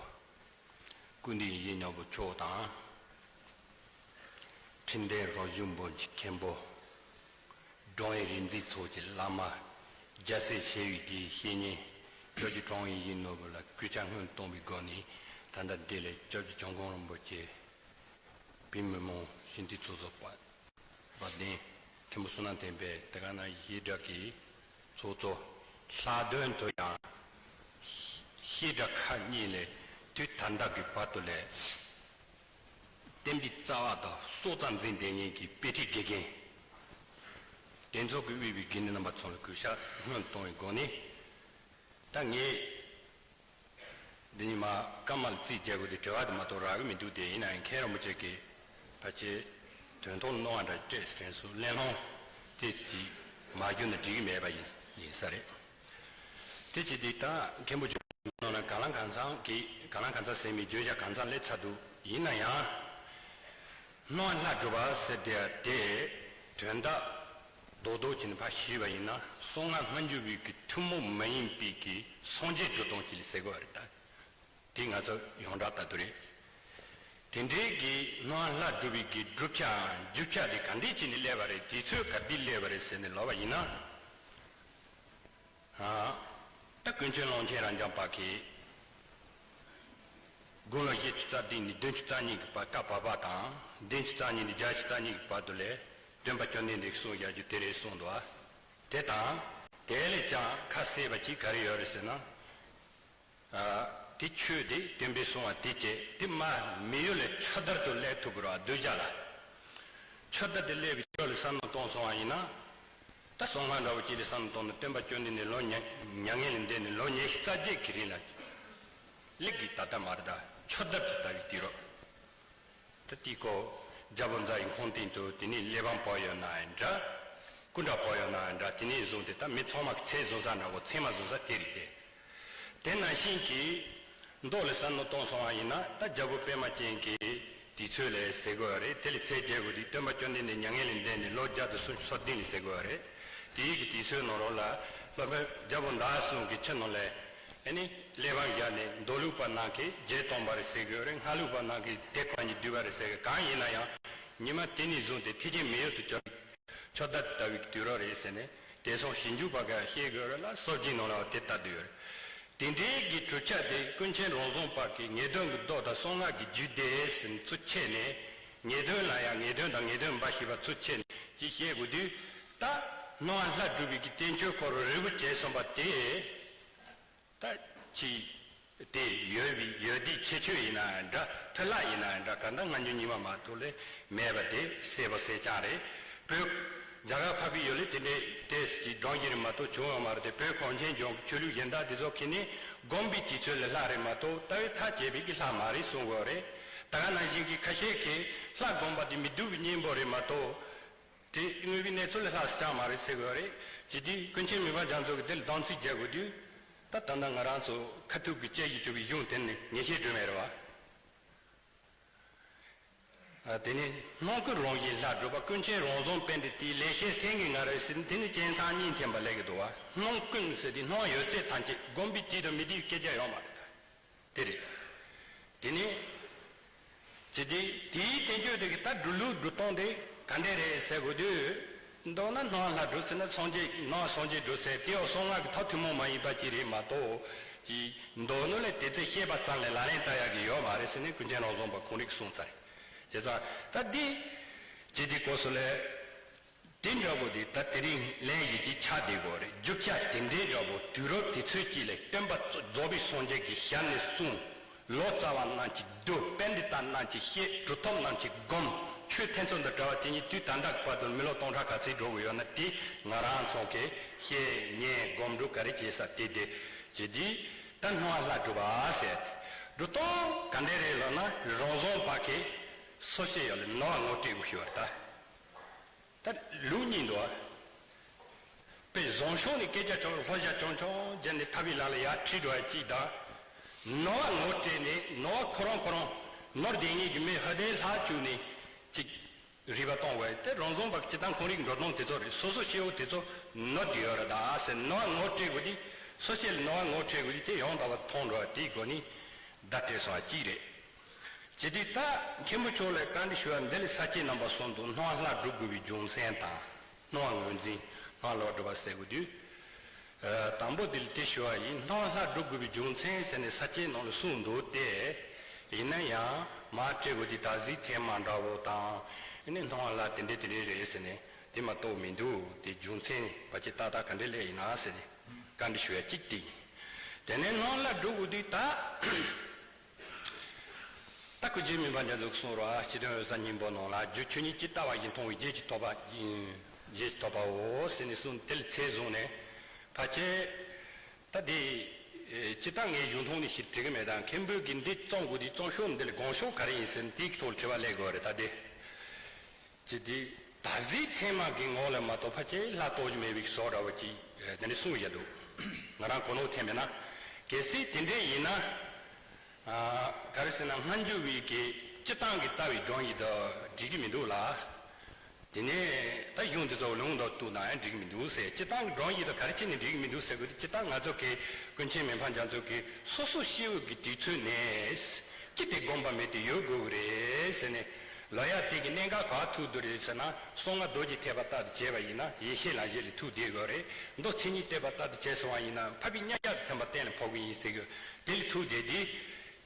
ཀུན་འདུས་ཡིད་བཞིན་ནོར་བུ་མཆོག་དང་། འཕྲིན་ལྡན་རང་བྱུང་འབུམ་གྱི་མཁན་པོ། འགྲོ་བའི་རིག་འཛིན་ཚོགས་ཀྱི་བླ་མ། རྒྱལ་སྲས་ཞི་བའི་རྒྱལ་བཤེས་གཉེན། སྐྱབས་རྗེ་དྲུང་ཡིད་བཞིན་ནོར་བུ་ལ་གུས་ཕྱག་སྔོན་གཏོང་བའི་སྒོ་ནས། ད་ལྟ་འདི་ལ་སྐྱབས་རྗེ་འཇམ་མགོན་རིན་པོ་ཆེ། བོད་མི་མང་སྤྱི་འཐུས་ཚོགས་གཙོ་པ། དཔལ་ལྡན་མཁན་པོ་བསོད་ནམས་བསྟན་འཕེལ། དེ་ག་ནང་བཞིན་བཤད་གྲྭ་གི་ཚོགས་གཙོ། ལྷག་དོན་དུ་ཡང་བཤད་གྲྭ་ཁག་གཉིས་ལས་དུས་ད་ལྟ་གི་བར་དུ་ལས་བསྟན་པའི་རྩ་བ་དང་སྲོག་རྩ་འཛིན་བསྡད་མཁན་གྱི་དཔེ་ཁྲིད་དགེ་རྒན། དེ་ཚོ་གིས་དབུས་པའི་དགེ་འདུན་རྣམ་པ་ཚོ་ལ་གུས་ཕྱག་སྔོན་གཏོང་བའི་སྒོ་ནས། ད་ངས་འདི་ཉིན་མ་སྐར་མ་ལ་རྩིས་རྒྱག་དགོས་དུས་དྲི་བ་དེ་མ་གཏོགས་རག་གི་མི་འདུག་དེ་ཡིན་ན་ཡང་མཁན་རིན་པོ་ཆེ་གིས་ཕལ་ཆེར་དོན་ཐོག་གནང་བ་འདྲ་སྤྲད་ཟེར་དྲན་སོང་། གླེང་སློང་དེ་ཅིག་མ་བརྒྱབ་ན་འགྲིག་གི་མེད་པ་ཡིན་ཡིན་ས་རེད། དེ་ཅིག་དེ་ད་མཁན་པོ་ཆོས་ནང་ལ་གང་ལ་གང་འཚམ་གི་གང་ལ་གང་འཚམ་ཟེར་མི་བརྗོད་བྱ་གང་འཚམ་སླེབས་ཚར་འདུག་ཡིན་ན་ཡང་། སྣང་བ་ལྷ་སྒྲུབ་པ་ཟེར་དེ་དེ་དོན་དག་རྡོག་རྡོག་ཅིག་ནས་ཕར་ཞུས་པ་ཡིན་ན། གསང་སྔགས་སྔ་འགྱུར་བའི་གི་ཐུན་མོང་མ་ཡིན་པའི་གི་སངས་རྒྱས་སྒྲུབ་སྟངས་ཅིག་ལ་ཟེར་དགོས་པ་རེད། ད་དེ་ང་ཚོ་ཡོངས་གྲགས་ལྟར་དུ་རེད། དེ་འདྲའི་གི་སྣང་བ་ལྷ་སྒྲུབ་པའི་གི་སྒྲུབ་བྱའམ་རྒྱུ་ཆ་དེ་ག་འདྲས་བྱས་ནས་སླེབས་པ་རེད། དུས་ཚོད་ག་དུས་སླེབས་པ་རེད་ཟེར་ནས་ལབ་པ་ཡིན་ན། ཨ། ད་ཀུན་མཁྱེན་ཀློང་ཆེན་རབ་འབྱམས་པ་གིས་དགུང་ལོ་བཞི་བཅུ་རྩ་བདུན་ནས་བདུན་ཅུ་རྩ་གཉིས་ཀྱི་བར་བཀའ་བབས་པ་དང་། བདུན་ཅུ་རྩ་གཉིས་ནས་བརྒྱད་ཅུ་རྩ་གཉིས་ཀྱི་བར་དུ་ལས་སྟོན་པ་བཅོམ་ལྡན་འདས་ཀྱིས་གསུངས་བཞག་རྒྱུ་དེ་རེད་གསུངས་འདུག་པ། དེ་དང་དེ་ལས་ཀྱང་ཁ་གསལ་བ་ཅིག་ག་རེ་ཡོད་རེད་ཟེར་ན། ཨ། དེ་ཆོས་དེ་སྟོན་པས་གསུངས་པ་དེ་བྱས། དེ་མ་མི་ཡུལ་ལ་ཆུ་ཟླ་དུ་སླེབས་ཐུབ་ཀྱི་རེད་པ། གདུལ་བྱ་ལ་ཆུ་ཟླ་དུ་སླེབས་པའི་དུས་ལ་བསམ་བློ་གཏོང་སོང་བ་ཡིན་ན། ད་གསང་སྔགས་འདྲ་བོ་ཅིག་ལ་བསམ་བློ་གཏོང་ན། སྟོན་པ་བཅོམ་ལྡན་འདས་ལོ་མྱ་མྱ་ངན་ལས་འདས་ནས་ལོ་ཉི་ཤུ་རྩ་བརྒྱད་ཀྱི་རིང་ལ་སླེབས་ཀྱི་ད་ལྟ་མ་རེད། ད་ཆུ་ཟླ་དུ་ལྟ་བུའི་དུས་རབས། ད་དེའི་སྐོར་རྒྱལ་པོ་ཛ་ཡི་ཁོང་སྟེང་དུ་དེ་ནས་གླེགས་བམ་བབས་ཡོད་ན་ཡང་འདྲ། སྐུ་འདྲ་བབས་ཡོད་ན་ཡང་འདྲ། དེ་ནས་བཟུང་སྟེ་ད་མི་ཚང་མ་གི་ཚད་བཟུང་ས་འདྲ་བོ། ཚད་མ་བཟུང་ས་དེ་རེད་དེ། དེ་ནང་བཞིན་གྱི་མདོ་ལ་བསམ་བློ་གཏོང་སོང་བ་ཡིན་ན། ད་རྒྱལ་པོ་པདྨ་ཅན་གྱི་དུས་ཚོད་ལ་ཟེར་དགོས་པ་རེད། དེ་ལ་ཚད་འཇལ་དགོས་དུས། སྟོན་པ་བཅོམ་ལྡན་འདས་མྱ་ངན་ལས་འདས་ནས་ལོ་བརྒྱ་དང་སུམ་ཅུ་སོ་བདུན་ལ་ཟེར་དགོས་པ་རེད། དེའི་གི་དུས་ཚོད་ནང་ལོགས་ལ་སློབ་དཔོན་རྒྱལ་པོ་ཟླ་གསུམ་གྱི་ཆུ་ནང་ལ་ཨ་ནི་གླེགས་བམ་བཞག་ནས། མདོ་ལུགས་པ་ནང་གི་བརྒྱད་སྟོང་པ་རེད་ཟེར་དགོས་རེད། སྔགས་ལུགས་པ་ནང་གི་དེ་ཀ་ཉིས་བསྡུས་པ་རེད་ཟེར་གི། གང་ཡིན་ན་ཡང་ཉི་མ་དེ་ནས་བཟུང་སྟེ་ཐེག་ཆེན་མི་ཡུལ་དུ་བྱོན། ཆུ་ཟླ་ལྟ་བུའི་དུས་རབས་རེད་ཟེར་ནས། དེང་སང་ཞིབ་འཇུག་པ་ག་བཤད་དགོས་རེད་ལ། སྲོལ་རྒྱུན་ནང་ལ་དེ་ལྟར་དུ་ཡོད་རེད། དེ་འདྲའི་གི་གྲུབ་ཆ་དེ་ཀུན་མཁྱེན་རང་བྱུང་པ་གིས་ངེས་དོན་གྱི་མདོ་དང་གསང་སྔགས་ཀྱི་རྒྱུད་སྡེ་ཟེར་ཚུར་ཕྱེ་ནས། ངེས་དོན་ལ་ཡང་ངེས་དོན་དང་ངེས་དོན་འབའ་ཞིག་པ་ཚུར་ཕྱེ་ནས་ཅིག་བཤད་དགོས་དུས། ད་སྣང་བ་ལྷ་སྒྲུབ་པའི་གི་བསྟན་བཅོས་ཁོ་རང་རིལ་པོ་བྱས་སོང་པ་དེ། ད་ཅིག་དེ་ཡོད་པའི་ཡོད་དེའི་ཁྱད་ཆོས་ཡིན་ན་འདྲ། མཐུ་ལག་ཡིན་ན་འདྲ། གང་ལྟར་སྔ་འགྱུར་རྙིང་མ་མ་གཏོགས་ལས་མེད་པ་དེ་གསལ་པོ་གསལ་རྐྱང་རེད། བོད་རྒྱ་གར་འཕགས་པའི་ཡུལ་ལ་དེ་འདྲའི་ཏོག་ཙམ་ཅིག་སྒྲུང་གི་རིགས་མ་གཏོགས་བྱུང་ཡོད་མ་རེད་དེ། བོད་གངས་ཅན་ལྗོངས་ཀྱི་ཆོས་ལུགས་གཞན་དག་དེ་ཚོ་གིས་ནི་སྒོམ་པའི་དུས་ཚོད་ལ་ལྷག་རེད་མ་གཏོགས། ལྟ་བའི་ཐག་བཅད་པའི་གི་ལྷག་མ་རེད་གསུང་གི་ཡོད་རེད། ད་ག་ནང་བཞིན་གྱི་ཁ་ཤས་ཀྱིས་ལྷ་སྒོམ་པ་དེ་མི་སྡུག་པའི་གཉེན་པོ་རེད་མ་གཏོགས། དེ་དངོས་པོའི་གནས་ཚུལ་ལ་ལྷག་ས་ཅང་མ་རེད་ཟེར་གི་ཡོད་རེད། ཇི་སྟེ་ཀུན་མཁྱེན་མི་ཕམ་རྒྱ་མཚོ་གིས་དེ་ལ་སྡོམ་ཚིག་རྒྱག་དགོས་དུས། ད་ད་ལྟ་ང་རང་ཚོ་ཁ་ཐུག་གི་དཔྱད་ཀྱིས་གྲུབ་པའི་གཞུང་དེ་ནི་ངེས་ཤེས་སྒྲོན་མེ་རེད་པ། ཨ། དེ་ནས་སྣང་ཀུན་རང་བཞིན་ལྷ་སྒྲུབ་པ། ཀུན་མཁྱེན་རང་བྱུང་པཎྜི་ཏའི་ལེགས་བཤད་སེང་གེའི་ང་རོ་ཟེར། དེ་ནི་སྤྱན་ཚང་གཉིས་འཐེན་པ་ལབ་ཀྱི་འདུག་པ། སྣང་ཀུན་ཟེར་དེ་སྣང་ཡོད་ཚད་ཐམས་ཅད། སྒོམ་པའི་དུས་དང་མི་དུས་སྐད་ཆ་ཡོད་མ་རེད་ད། དེ་རེད། དེ་ནས་ཇི་སྟེ་དེའི་བསྟན་བཅོས་དེ་གི་ད་སྒྲུབ་ལུགས་སྒྲུབ་སྟངས་དེ་ག་འདྲས་རེད་ཟེར་དགོས་དུས། མདོར་ན་སྣང་བ་ལྷ་སྒྲུབ་ཟེར་ན་སངས་རྒྱས། སྣང་བ་སངས་རྒྱས་སྒྲུབ་ཟེར། དེ་ཡང་གསང་སྔགས་ཀྱི་མཐའ་ཐུན་མོང་མ་ཡིན་པ་ཅིག་རེད་མ་གཏོགས། ཅིག་མདོར་ན་ལས་དེ་ཚོ་བཤད་པ་ཙམ་ལས་ལག་ལེན་བསྟར་ཡག་གི་ཡོད་མ་རེད་ཟེར་ནས་ཀུན་མཁྱེན་རང་བྱུང་པ་ཁོང་རང་གིས་གསུངས་ཚར་རེད། བྱས་ཙང་ད་འདི་ དེ་དེ་སྐོར་སོགས་ལས། དེ་འདྲ་བོ་དེ་ད་དེ་རིང་ལན་ཡིན་གྱི་ཆ་དེ་གོ་རེད། རྒྱུ་ཆ་དེ་འདྲའི་འདྲ་བོ་དུས་རབས་དེ་ཚོའི་དཀྱིལ་ལ་སྟོན་པ་རྫོགས་པའི་སངས་རྒྱས་ཀྱི་ཞལ་ནས་གསུངས། ལོ་ཙཱ་བ་རྣམས་ཀྱིས་བསྡུ། པཎྜི་ཏ་རྣམས་ཀྱིས་བཤད། གྲུབ་ཐོབ་རྣམས་ཀྱིས་སྒོམ། ཆོས་ཐེ་ཚོམ་དང་བྲལ་བ་དེ་ཉིད་དུས་ད་ལྟ་གི་བར་དུ་མི་ལོ་སྟོང་ཕྲག་ག་ཚོད་འགྲོ་གི་ཡོད་ན། དེ་ང་རང་ཚོ་གིས་བཤད་ཉན་སྒོམ་སྒྲུབ་ག་རེ་བྱེད་ས་དེ་དེ་བྱེད་དུས། ད་སྣང་བ་ལྷ་སྒྲུབ་པ་ཟེར་ཏེ་འགྲོ་སྟངས་ག་འདྲ་རེད་ལབ་ན། རང་བྱུང་བ་གི་སོ་སྐྱེ་ཡོད་ལ་སྣང་བ་ངོ་སྤྲད་དགོས་ཞུ་བ་རེད་ད། ད་ལུགས་གཉིས་འདུག་ཨ། དཔེ་བཟང་ཤོས་ནི་སྐད་ཆ་ཆུང་ལྷོད་བཞག་ཆུང་ཆུང་བྱས་ནས་ཐར་པའི་ལམ་ལ་ཡར་ཁྲིད་འགྲོ་བ་གཅིག་དང་། སྣང་བ་ངོ་སྤྲད་ནས་སྣང་བ་ཁོ་རང་ཁོ་རང་ནོར་བསྡད་མཁན་གྱི་མི་ཧ་དེ་ལྷག་བཅུག་ནས་ཅིག་རིག་པ་གཏོང་བས་དེ་རང་བྱུང་བ་སྤྱིར་བཏང་ཁོང་རིག་འགྲོ་སྟངས་དེ་ཚོ་རེད། སོ་སོ་སྐྱེ་བོ་དེ་ཚོ་ནོར་དུ་ཡོད་རེད་ད་ཟེར། སྣང་བ་ངོ་སྤྲད་དགོས་དུས་སོ་སྐྱེ་ལ་སྣང་བ་ངོ་སྤྲད་དགོས་དུས་དེ་ཡང་དག་པར་མཐོང་འགྲོ་བ་དེའི་སྒོ་ནས་བརྡ་སྤྲད་སོང་བ་གཅིག་རེད། ཇི་སྟེ་ད་མཁན་པོ་མཆོག་ལ་བཀའ་འདྲི་ཞུ་བ་འདི་ལ་ས་བཅད་རྣམ་པ་གསུམ་དུ་སྣང་བ་ལྷ་སྒྲུབ་དགོས་པའི་རྒྱུ་མཚན་དང་། སྣང་བ་ངོས་འཛིན། སྣང་བ་ལྷ་སྒྲུབ་པ་ཟེར་དགོས་དུས། ཨ། དང་པོ་འདི་ལ་དེ་ཞུ་བ་ཡིན། སྣང་བ་ལྷ་སྒྲུབ་དགོས་པའི་རྒྱུ་མཚན་ཟེར་ནས་ས་བཅད་ནང་ལ་གསུངས་འདུག་སྟེ། ཡིན་ན་ཡང་མར་སྤྲད་དགོས་དུས་ད་གཟུགས་མཚན་མ་འདྲ་བོ་དང་། ཨ་ནི་སྣང་བ་ལྷ་དེ་འདྲ་དེ་འདྲ་རེད་ཟེར་ནས་དེ་མ་གཏོགས་མི་འདུག་དེ་རྒྱུ་མཚན་ཕལ་ཆེར་ཏག་ཏག་ག་འདྲ་སླེབས་ཡིན་ན་ཟེར་ནས་བཀའ་འདྲི་ཞུ་ཡ་གཅིག་དེ་ཡིན། དེ་ནས་སྣང་བ་ལྷ་སྒྲུབ་དགོས་དུས་ད། ད་སྐུ་རྗེ་མི་ཕམ་རྒྱ་མཚོས་གསུངས་རོགས། སྤྱི་དོན་འོད་གསལ་སྙིང་པོ་ནང་ལ། རྒྱུ་ཆོས་ཉིད་ཇི་ལྟ་བ་བཞིན་མཐོང་བའི་རྗེས་ཀྱི་ཐོབ་པ། རྗེས་ཀྱི་ཐོབ་པའོ་ཟེར་ནས་གསུངས། དེ་ལ་ཚད་བཟུང་ནས་ཕལ་ཆེར་ད་དེ་སྤྱིར་བཏང་ངས་གཞུང་ཐོག་ནས་ཞིག་བྲིས་གི་མེད། ད་མཁན་པོས་ཀྱིས་འདི་རྩོམ་དགོས་དུས་རྩོམ་ཤོག་འདི་ལ་དགོངས་ཤོག་ག་རེ་ཡིན་ཟེར་ན་དེའི་ཐོག་ལ་དྲི་བ་སླེབས་དགོས་རེད། ད་དེ། ཅི་སྟེ། ད་གཟུགས་མཚན་མ་གི་ངོ་ལ་མ་གཏོགས་ཕལ་ཆེར་ལྷ་རྟོགས་རྒྱུ་མེད་པའི་བཟོ་འདྲ་བོ་ཅིག་དེ་འདྲ་གསུངས་ཡོད་འདུག་ང་རང་གོ་ནོར་ཐེབས་མེད་ན། གལ་སྲིད་དེ་འདྲ་ཡིན་ན། ཨ། ག་རེ་ཟེར་ན་སྔ་འགྱུར་བའི་གི་སྤྱིར་བཏང་གི་ལྟ་བའི་སྒྲོམ་གཞི་དང་འགྲིག་གི་མི་འདུག་ལ། དེ་ནས་ད་གཞུང་འདི་ཚོ་ལུང་དང་བསྟུན་ན་ཡང་འགྲིག་གི་མི་འདུག་ཟེར། སྤྱིར་བཏང་གི་སྒྲོམ་གཞི་དང་ག་རེ་བྱས་ནས་འགྲིག་གི་མི་འདུག་ཟེར་དགོས་དུས། སྤྱིར་བཏང་ང་ཚོ་གི་ཀུན་མཁྱེན་མི་ཕམ་རྒྱ་མཚོ་གིས་སོ་སོ་སྐྱེ་བོ་གི་དུས་ཚོད་ནས། ཅི་སྟེ་བསྒོམ་པ་མེད་དེ་ཡོད་དགོས་ཀྱི་རེད་ཟེར་ནས། ལོ་ཡག་དེ་གི་གནད་འགག་ག་ཐུག་འདུག་རེད་ཟེར་ན། གསང་སྔགས་རྡོ་རྗེ་ཐེག་པ་ལྟར་དུ་བྱས་པ་ཡིན་ན་ཡེ་ཤེས་ལམ་བཞི་ལ་ཐུག་བསྡད་དགོས་རེད། མདོ་མཚན་ཉིད་བསྟོད་པ་ལྟར་དུ་བྱས་སོང་བ་ཡིན་ན། འཕགས་པའི་མཉམ་གཞག་ཏུ་འཛིན་པ་གཏན་ལ་ཕབ་ཀྱི་ཡིན་ཟེར་གི། དེ་ལ་ཐུག་བསྡད་དེ།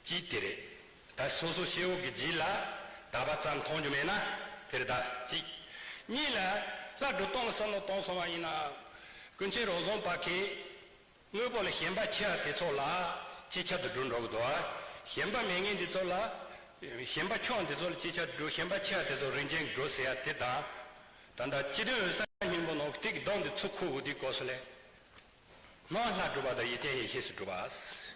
གཅིག་དེ་རེད། ད་སོ་སོ་སྐྱེ་བོ་གི་རྗེས་ལ་དག་པ་ཙམ་མཐོང་རྒྱུ་མེད་ན་དེ་རེད་ད་གཅིག་གཉིས་ལ་ལྷ་སྒྲུབ་སྟངས་ལ་བསམ་བློ་གཏོང་སོང་བ་ཡིན་ན། ཀུན་མཁྱེན་རང་བྱུང་བ་གིས། དངོས་པོ་ལ་ཞེན་པ་ཆེ་བ་དེ་ཚོ་ལ་ཅིག་ཆར་དུ་སྒྲུབ་འགྲོ་གི་འདུག་ཨ། ཞེན་པ་མེད་མཁན་དེ་ཚོ་ལ། ཞེན་པ་ཆུང་བ་དེ་ཚོ་ལ་ཅིག་ཆར་སྒྲུབ། ཞེན་པ་ཆེ་བ་དེ་ཚོ་རིན་ཆེན་སྒྲུབ་ཟེར་ཡ་དེ་དང་། ད་ལྟ་སྤྱི་དོན་འོད་གསལ་སྙིང་པོ་ནང་གི་དེ་གི་སྡོམ་དེ་ཚུར་འཁུར་དགོས་དུས་སྐབས་སུ་ལས། སྣང་བ་ལྷ་སྒྲུབ་པ་དང་ཡེ་ཤེས་ཡེ་ཤེས་སུ་སྒྲུབ་པ།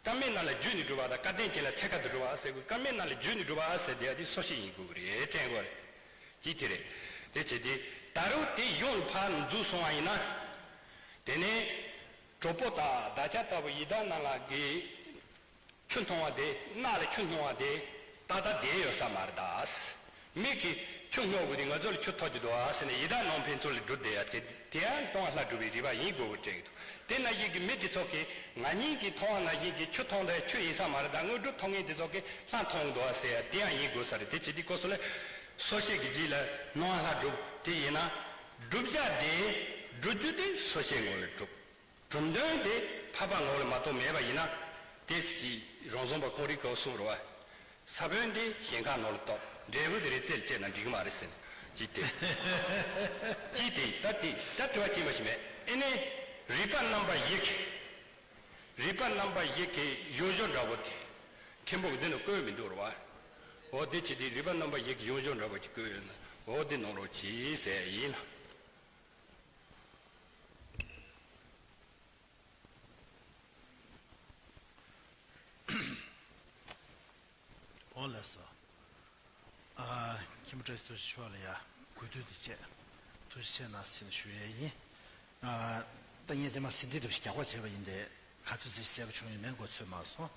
སྐར་མའི་ནང་ལ་བརྒྱུད་ནས་སྒྲུབ་པ་དང་སྐལ་ལྡན་ཅན་ལ་ཐད་ཀར་དུ་སྒྲུབ་པ་ཟེར་དགོས། སྐར་མའི་ནང་ལ་བརྒྱུད་ནས་སྒྲུབ་པ་ཟེར་དེ་ཡ་དེ་སོ་སྐྱེ་ཡིན་དགོས་ཀྱི་རེད། དྲན་དགོས་རེད། ཅིག་དེ་རེད། དེ་བྱས་ཏེ་ད་རུང་དེ་གཞུང་ལ་ཕར་འཛུལ་སོང་བ་ཡིན་ན། དེ་ནས་གྲོགས་པོ་དང་བདག་ཅག་ལྟ་བུ་ཡི་དྭགས་རྣམས་ལ་གི་ཆུ་འཐུང་བ་དེ། རྣག་ལ་ཆུ་འཐུང་བ་དེ་ཏག་ཏག་བསྡད་ཡོད་ས་མ་རེད་ད། མིག་གིས་ཆུ་སྔོ་དགོས་དེ་ང་ཚོ་ལ་ཆུ་ཐོབ་ཀྱི་འདུག་ཨ་ཟེར་ནས་ཡི་དྭགས་ནང་ཕན་ཚུན་ལ་སྒྲུབ་བསྡད་ཡ་དེ། དེ་ཡང་སྣང་བ་ལྷ་སྒྲུབ་པའི་རིགས་པ་ཡིན་དགོས་པར་དྲན་གྱི་འདུག་དེ་ནང་བཞིན་གྱི་མི་དེ་ཚོ་གིས་ང་གཉིས་ཀྱིས་མཐོང་བ་ནང་བཞིན་གྱི་ཆུ་འཐུང་དེ་ཆུ་ཡིན་ས་མ་རེད་ད། དངོས་གྲུབ་ཐོབ་མཁན་དེ་ཚོ་གིས་ལྷ་འཐུང་གི་འདུག་ཨ་ཟེར་ཡ་དེ་ཡང་ཡིན་དགོས་ས་རེད། དེ་བྱེད་དུས་སྐབས་སུ་ལ་སོ་སྐྱེ་གི་རྗེས་ལ་སྣང་བ་ལྷ་སྒྲུབ་དེ་ཡིན་ན། བསྒྲུབ་བྱ་དེ། སྒྲུབ་རྒྱུ་དེ་སོ་སྐྱེ་ངོ་ལ་སྒྲུབ། གྲུབ་དོན་དེ་འཕགས་པ་ངོ་ལ་མ་གཏོགས་མེད་པ་ཡིན་ན། དེ་ཅིག་རང་བྱུང་བ་ཁོང་རིག་གོ་གསུངས་རོ། ས་བོན་དེ་ཞིང་ཁ་ནང་ལ་གཏོར། འབྲས་བུ་དེ་རི་རྩེ་ལ་བཅད་ན་འགྲིག་གི་མ་རེད་ཟེར་ནས་ཅིག་དེ། ཅིག་དེ་ད་དེ་ད་དྲི་བ་ཅི་མ་ཞིག་མེད། ཨེ་ནས་རིག་པ་རྣམ་པ་བཞི་གི། རིག་པ་རྣམ་པ་བཞི་གི་གཞུང་ཞོལ་འདྲ་བོ་དེ། མཁན་པོ་གི་འདི་ནང་བཀོད་མི་འདུག་རོ་བ། འོ་དེ་ཅི་དེ་རིག་པ་རྣམ་པ་བཞི་གི་གཞུང་ཞོལ་འདྲ་བོ་ཅིག་བཀོད་ཡོད་ན། འོ་དེ་གནང་རོགས་གྱིས་ཟེར་ཡིན་ལ། འོ་ལགས་སོ། ཨ། མཁན་པོ་བཀྲ་ཤིས་རྡོ་རྗེ་མཆོག་ལ་ཡ་གུས་འདུད་དེ་བྱས། ཐུགས་རྗེ་ཆེ་གནང་ཟེར་ཞུ་ཡས་ཡིན། ཨ། ད་ངས་དེ་མ་ཟིན་བྲིས་འདྲ་ཞིག་རྒྱག་པ་བྱས་པ་ཡིན་ཏེ། ག་ཚོད་ཅིག་གསལ་པོ་བྱུང་ཡོད་མེད་མགོ་ཚོད་མ་སོང་།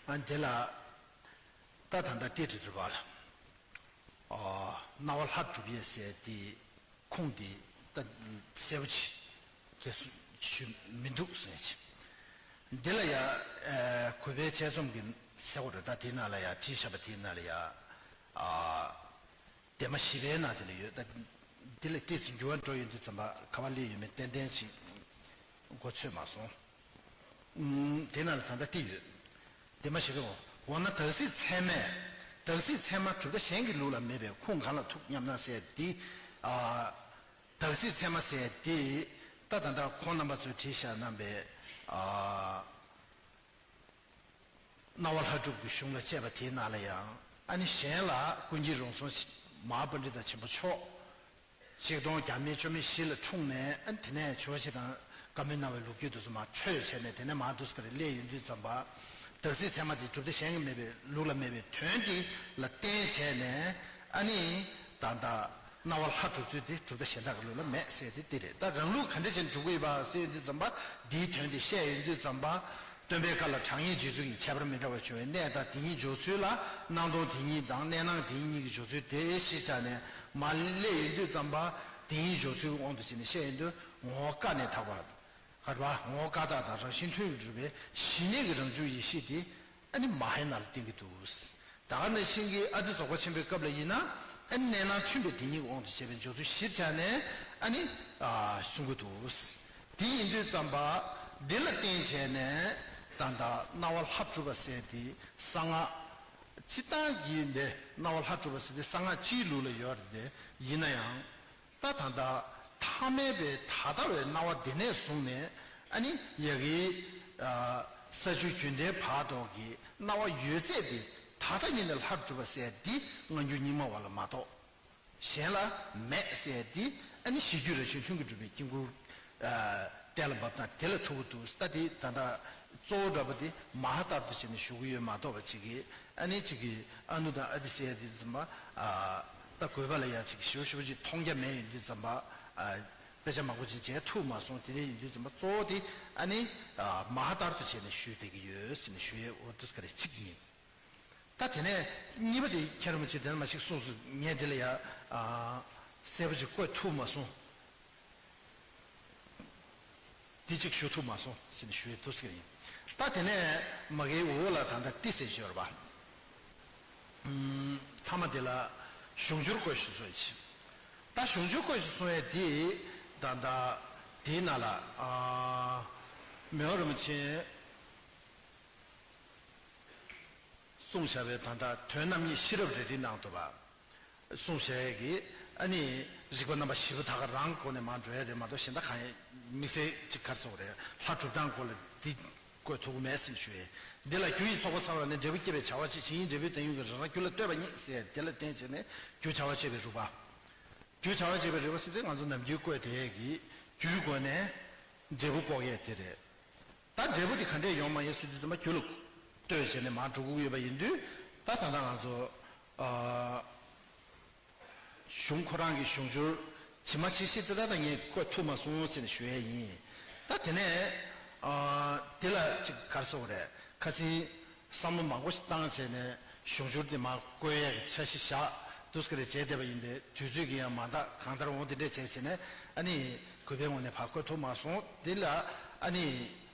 ཨ། འདི་ལ་ད་ད་ལྟ་ཏི་རི་རི་བ་ལ། ཨ། སྣང་བ་ལྷ་སྒྲུབ་ཡས་ཟེར་དེ། ཁུངས་དེ་ད་གསལ་པོ་ཅིག་ག་སུ་ཞུ་མི་འདུག་གསུངས་ཡ་ཅིག་འདི་ལ་ཡ། ཨ། གུས་པའི་དཔྱད་རྩོམ་གྱི་གསལ་པོ་རེད། ད་དེའི་ནང་ལ་ཡ་བྲིས་བཞག་པ་དེའི་ནང་ལ་ཡ། ཨ། དེ་མ་ཞིབ་པའི་ནང་དེ་ལ་ཡོད། ད་འདི་ལ་ཏོག་ཙམ་འགྱུར་བ་འགྲོ་ཡོང་དུས་ཙམ་པ་ག་པར་སླེབས་ཡོད་མེད་ཏན་ཏན་ཅིག་མགོ་ཚོད་མ་སོང་། ཨུམ། དེ་ནང་ལ་ད་ལྟ་ཏི་ཡོད། དེ་མ་ཞིག་གི་འོ་ན་དག་སྲིད་ཚད་མས་ དག་སྲིད་ཚད་མ་གྲུབ་མཐའ་གཞན་གྱི་ལུགས་ལ་མེད་པའི་ཁུངས་གང་ལ་ཐུག་སྙམ་ན་ཟེར་འདི། ཨ། དག་སྲིད་ཚད་མ་ཟེར་འདི། ད་ད་ལྟ་ཁོང་རྣམ་པ་ཚོས་བྲིས་བཞག་གནང་པའི། ཨ། རྣ་བ་ལྷ་སྒྲུབ་ཀྱི་གཞུང་ལ་དཔྱད་པ་དེའི་ནང་ལ་ཡང་། ཨ་ནི་གཞན་ལ་ཀུན་མཁྱེན་རོང་ཟོམ་མ་ཧཱ་པཎྜི་ཏ་ཆེན་པོ་མཆོག་ཆིག་སྟོང་བརྒྱ་མེད་བཅུ་མེད་བཞི་ལ་འཁྲུངས་ནས། ཨ་ནི་དེ་ནས་ཇོ་བོ་རྗེ་དང་བཀའ་མོལ་གནང་བའི་ལོ་རྒྱུས་དེ་ཚོ་མར་འཕྲོས་བྱས་ནས། དེ་ནས་མར་འདུག་སེ་ག་རེ་སླེབས་ཡོང་དུས་ཙམ་པ། དག་སྲིད་ཚད་མ་དེ་གྲུབ་མཐའ་གཞན་གྱིས་མེད་པའི་ལུགས་ལ་མེད་པའི་དོན་དེ་ལ་བརྟེན་བྱས་ནས། ཨ་ནི་ད་ལྟ་རྣ་བ་ལྷ་སྒྲུབ་ཚུལ་དེ་གྲུབ་མཐའ་གཞན་དག་གི་ལུགས་ལ་མེད་ཟེར་དེ་འདི་རེད། ད་རང་ལུགས་ག་འདྲ་བྱས་ནས་སྒྲུབ་ཀྱི་ཡོད་པ་ཟེར་ཡོང་དུས་ཙམ་པ། འདིའི་དོན་དེ་བཤད་ཡོང་དུས་ཙམ་པ། སྟོན་པའི་བཀའ་ལ་གྲངས་སྙེད་རྗེ་བཙུན་གྱི་ཁྱད་པར་མི་འདྲ་བ་བྱུང་བའི་གནས་དང་དེ་ཉིད་འཇོག་ཚུལ་ལ། སྣང་སྟོང་དེ་ཉིད་དང་གནས་སྣང་དེ་ཉིད་ཀྱི་འཇོག་ཚུལ་དེ་གཞིར་བཞག་ནས་མར་སླེབས་ཡོང་དུས་ཙམ་པ། དེ་ཉིད་འཇོག་ཚུལ་གྱི་དབང་དུ་བྱས་ནས་བཤད་ཡོང་དུས། ངོ་བོ་ཀ་ནས་དག་པ། ག་རེ་བ། ངོ་བོ་ཀ་དག་དང་རང་བཞིན་ལྷུན་གྱིས་གྲུབ་པའི་གཞི་གནས་ཀྱི་རང་བྱུང་ཡེ་ཤེས་དེ། ཨ་ནི་མ་ཧཱའི་ནང་ལ་བསྟན་གྱི་འདུག། ད་ག་ནང་བཞིན་གྱི་ཨ་ཏི་རྫོགས་པ་ཆེན་པོའི་སྐབས་ལ་ཡིན་ན། ཨ་ནི་གནས་སྣང་མཐུན་པའི་དེ་ཉིད་ཀྱི་དབང་དུ་བྱས་པའི་འཇོག་ཚུལ་གཞིར་བཞག་ནས། ཨ་ནི། ཨ། གསུང་གི་འདུག། དེ་ཡིན་དུས་ཙམ་པ། འདི་ལ་བརྟེན་བྱས་ནས་ད་ལྟ་རྣ་བ་ལྷ་སྒྲུབ་པ་ཟེར་དེ་གསང་སྔགས། སྤྱིར་བཏང་གི་འདི་རྣ་བ་ལྷ་སྒྲུབ་པ་ཟེར་དེ་གསང་སྔགས་སྤྱིའི་ལུགས་ལ་ཡོད་རེད། དེ་ཡིན་ན་ཡང་། ད་ད་ལྟ་ཐ་མལ་པའི་ད་ལྟ་བའི་སྣང་བ་འདི་ནས་བཟུང་ནས། ཨ་ནི་ཡ་གི། ཨ། ས་བཅུ་རྒྱུན་ལྡན་བར་དོ་གི་སྣང་བ་ཡོད་ཚད་དེ་ད་ལྟ་ཉིད་ནས་ལྷར་གྲུབ་པ་ཟེར་འདི་སྔ་འགྱུར་རྙིང་མ་བ་ལ་མ་གཏོགས་གཞན་ལ་མེད་ཟེར་འདི། ཨ་ནི་གཞི་རྒྱུད་རང་བཞིན་ལྷུན་གྱིས་གྲུབ་པའི་དཀྱིལ་འཁོར། ཨ། གཏན་ལ་དབབ་ན་དེ་ལ་ཐུག་གི་འདུག། ད་དེ་ད་ལྟ་གཙོ་བོ་འདྲ་པོ་དེ་མ་ཧཱ་ལྟར་དུ་བྱས་ནས་ཞུ་གི་ཡོད་མ་གཏོགས་པ། གཅིག་གིས་ཨ་ནི་གཅིག་གིས་ཨ་ནུ་དང་ཨ་ཏི་ཟེར་ཡ་དེ་ཙམ་པ། ཨ། ད་དགོས་པ་ལ་ཡ་གཅིག་ཞེ་པོ་ཞེ་པོ་ཅིག་མཐོང་རྒྱ་མེད་ཡོང་དུས་ཙམ་པ། ཨ། དཔེ་ཆ་མང་པོ་ཅིག་མཇལ་ཐུབ་མ་སོང་། དེ་འདྲ་ཡིན་དུས་ཙམ་པ་གཙོ་བོ་དེ་ཨ་ནི། ཨ། མ་ཧཱ་ལྟར་དུ་བྱས་ནས་ཞུས་བསྡད་ཀྱི་ཡོད་ཟེར་ནས་ཞུ་ཡས། འོ་འདུག་སེ་ག་རེ་གཅིག་ཡིན། ད་དེ་ནས་གཉིས་པ་དེ་མཁན་རིན་པོ་ཆེ་དེ་ནས་མ་ཞིག་གསུངས་སོང་། ངས་འདི་ལ་ཡ། ཨ། གསལ་པོ་ཅིག་བཀོད་ཐུབ་མ་སོང་། འདི་གཅིག་ཞུ་ཐུབ་མ་སོང་ཟེར་ནས་ཞུ་ཡས་འདུག་ཟེར་གྱི་ཡིན། ད་དེ་ནས་མ་གིའི་འོག་ལ་ད་ལྟ་ཏི་ཟེར་གྱི་ཡོད་རེད་པ། ཨུམ། མཐའ་མ་དེ་ལ་གཞུང་སྦྱོར་བཀོད་ཞེས་གསུངས་ཡས་ཅིག། ད་གཞུང་སྦྱོར་བཀོད་ཞེས་གསུངས་ཡས་དེ་ད་ལྟ་དེའི་ནང་ལ། ཨ། མི་དབང་རིན་པོ་ཆེ་གསུངས་བཞག་པའི་ད་ལྟ་དོན་རྣམ་གཉིས་ཤེས་རབ་རེ་རེའི་ནང་དུ་བ། གསུངས་བཞག་ཡས་ཀྱི་ཨ་ནི་རིགས་པ་རྣམ་པ་བཞི་པོ་ད་ག་རང་སྒོ་ནས་མར་འགྲོ་ཡས་རེད་མ་གཏོགས། གཞན་དག་གང་ཡང་དམིགས་བསལ་ཅིག་ག་རེ་ཟེར་དགོས་རེད། ལྷ་སྒྲུབ་སྟངས་སྐོར་ལ་འདི་བཀོད་ཐུབ་ཀྱི་མེད་ཟེར་ཞུ་ཡས། འདི་ལ་རྒྱུ་ཡི་ཚོགས་པ་ཚང་བ་ནི། འབྲས་བུ་སྐྱེད་པའི་བྱ་བ་ཆེ། ཇི་སྙེད་འབྲས་བུའི་བདག་ཉིད་ཀྱི། རང་རང་རྒྱུད་ལ་ལྟོས་པ་ཉིད་ཟེར། དེ་ལ་བརྟེན་བྱས་ནས་རྒྱུ་བྱ་བ་བྱེད་པའི་རིགས་པ། རྒྱུ་བྱ་བ་བྱེད་པའི་རིགས་པ་ཟེར་དུས་ང་ཚོ་ནམ་རྒྱུན་བཀོད་དེ་ཡས་ཀྱི་རྒྱུའི་སྒོ་ནས་འབྲས་བུ་འགོག་ཡས་དེ་རེད། ད་འབྲས་བུ་དེ་ག་འདྲས་ཡོང་མ་ཡོང་ཟེར་དུས་ཙམ་པ། རྒྱུ་ལ་ལྟོས་བྱས་ནས་མར་འགྲོ་དགོས་ཀྱི་ཡོད་པ་ཡིན་དུས། ད་ད་ལྟ་ང་ཚོ། ཨ། གཞུང་ཁོ་རང་གི་གཞུང་སྦྱོར་ཇི་མ་ཇི་བཞིན་དེ་ད་ལྟ་ངས་བཀོད་ཐུབ་མ་སོང་ཟེར་ནས་ཞུ་ཡས་ཡིན། ད་དེ་ནས། ཨ། འདི་ལ་ཅིག་ག་རེ་ཟེར་དགོས་རེད། ཁ་སང་བསམ་བློ་མང་པོ་ཞིག་བཏང་བྱས་ནས་གཞུང་སྦྱོར་འདི་མར་བཀོད་ཡས་ཀྱི་འཆར་གཞི་བཞག་འདུག་སེ་ག་རེ་བྱས་བསྡད་པ་ཡིན་ཏེ། དུས་ཚོད་ཀྱིས་ཡང་མ་འདང་། གང་ལྟར་འོ་དེ་འདྲས་བྱས་བྱས་ནས། ཨ་ནི་གུས་པའི་ངོས་ནས་ཕར་བཀོད་ཐུབ་མ་སོང་། འདི་ལ་ཨ་ནི་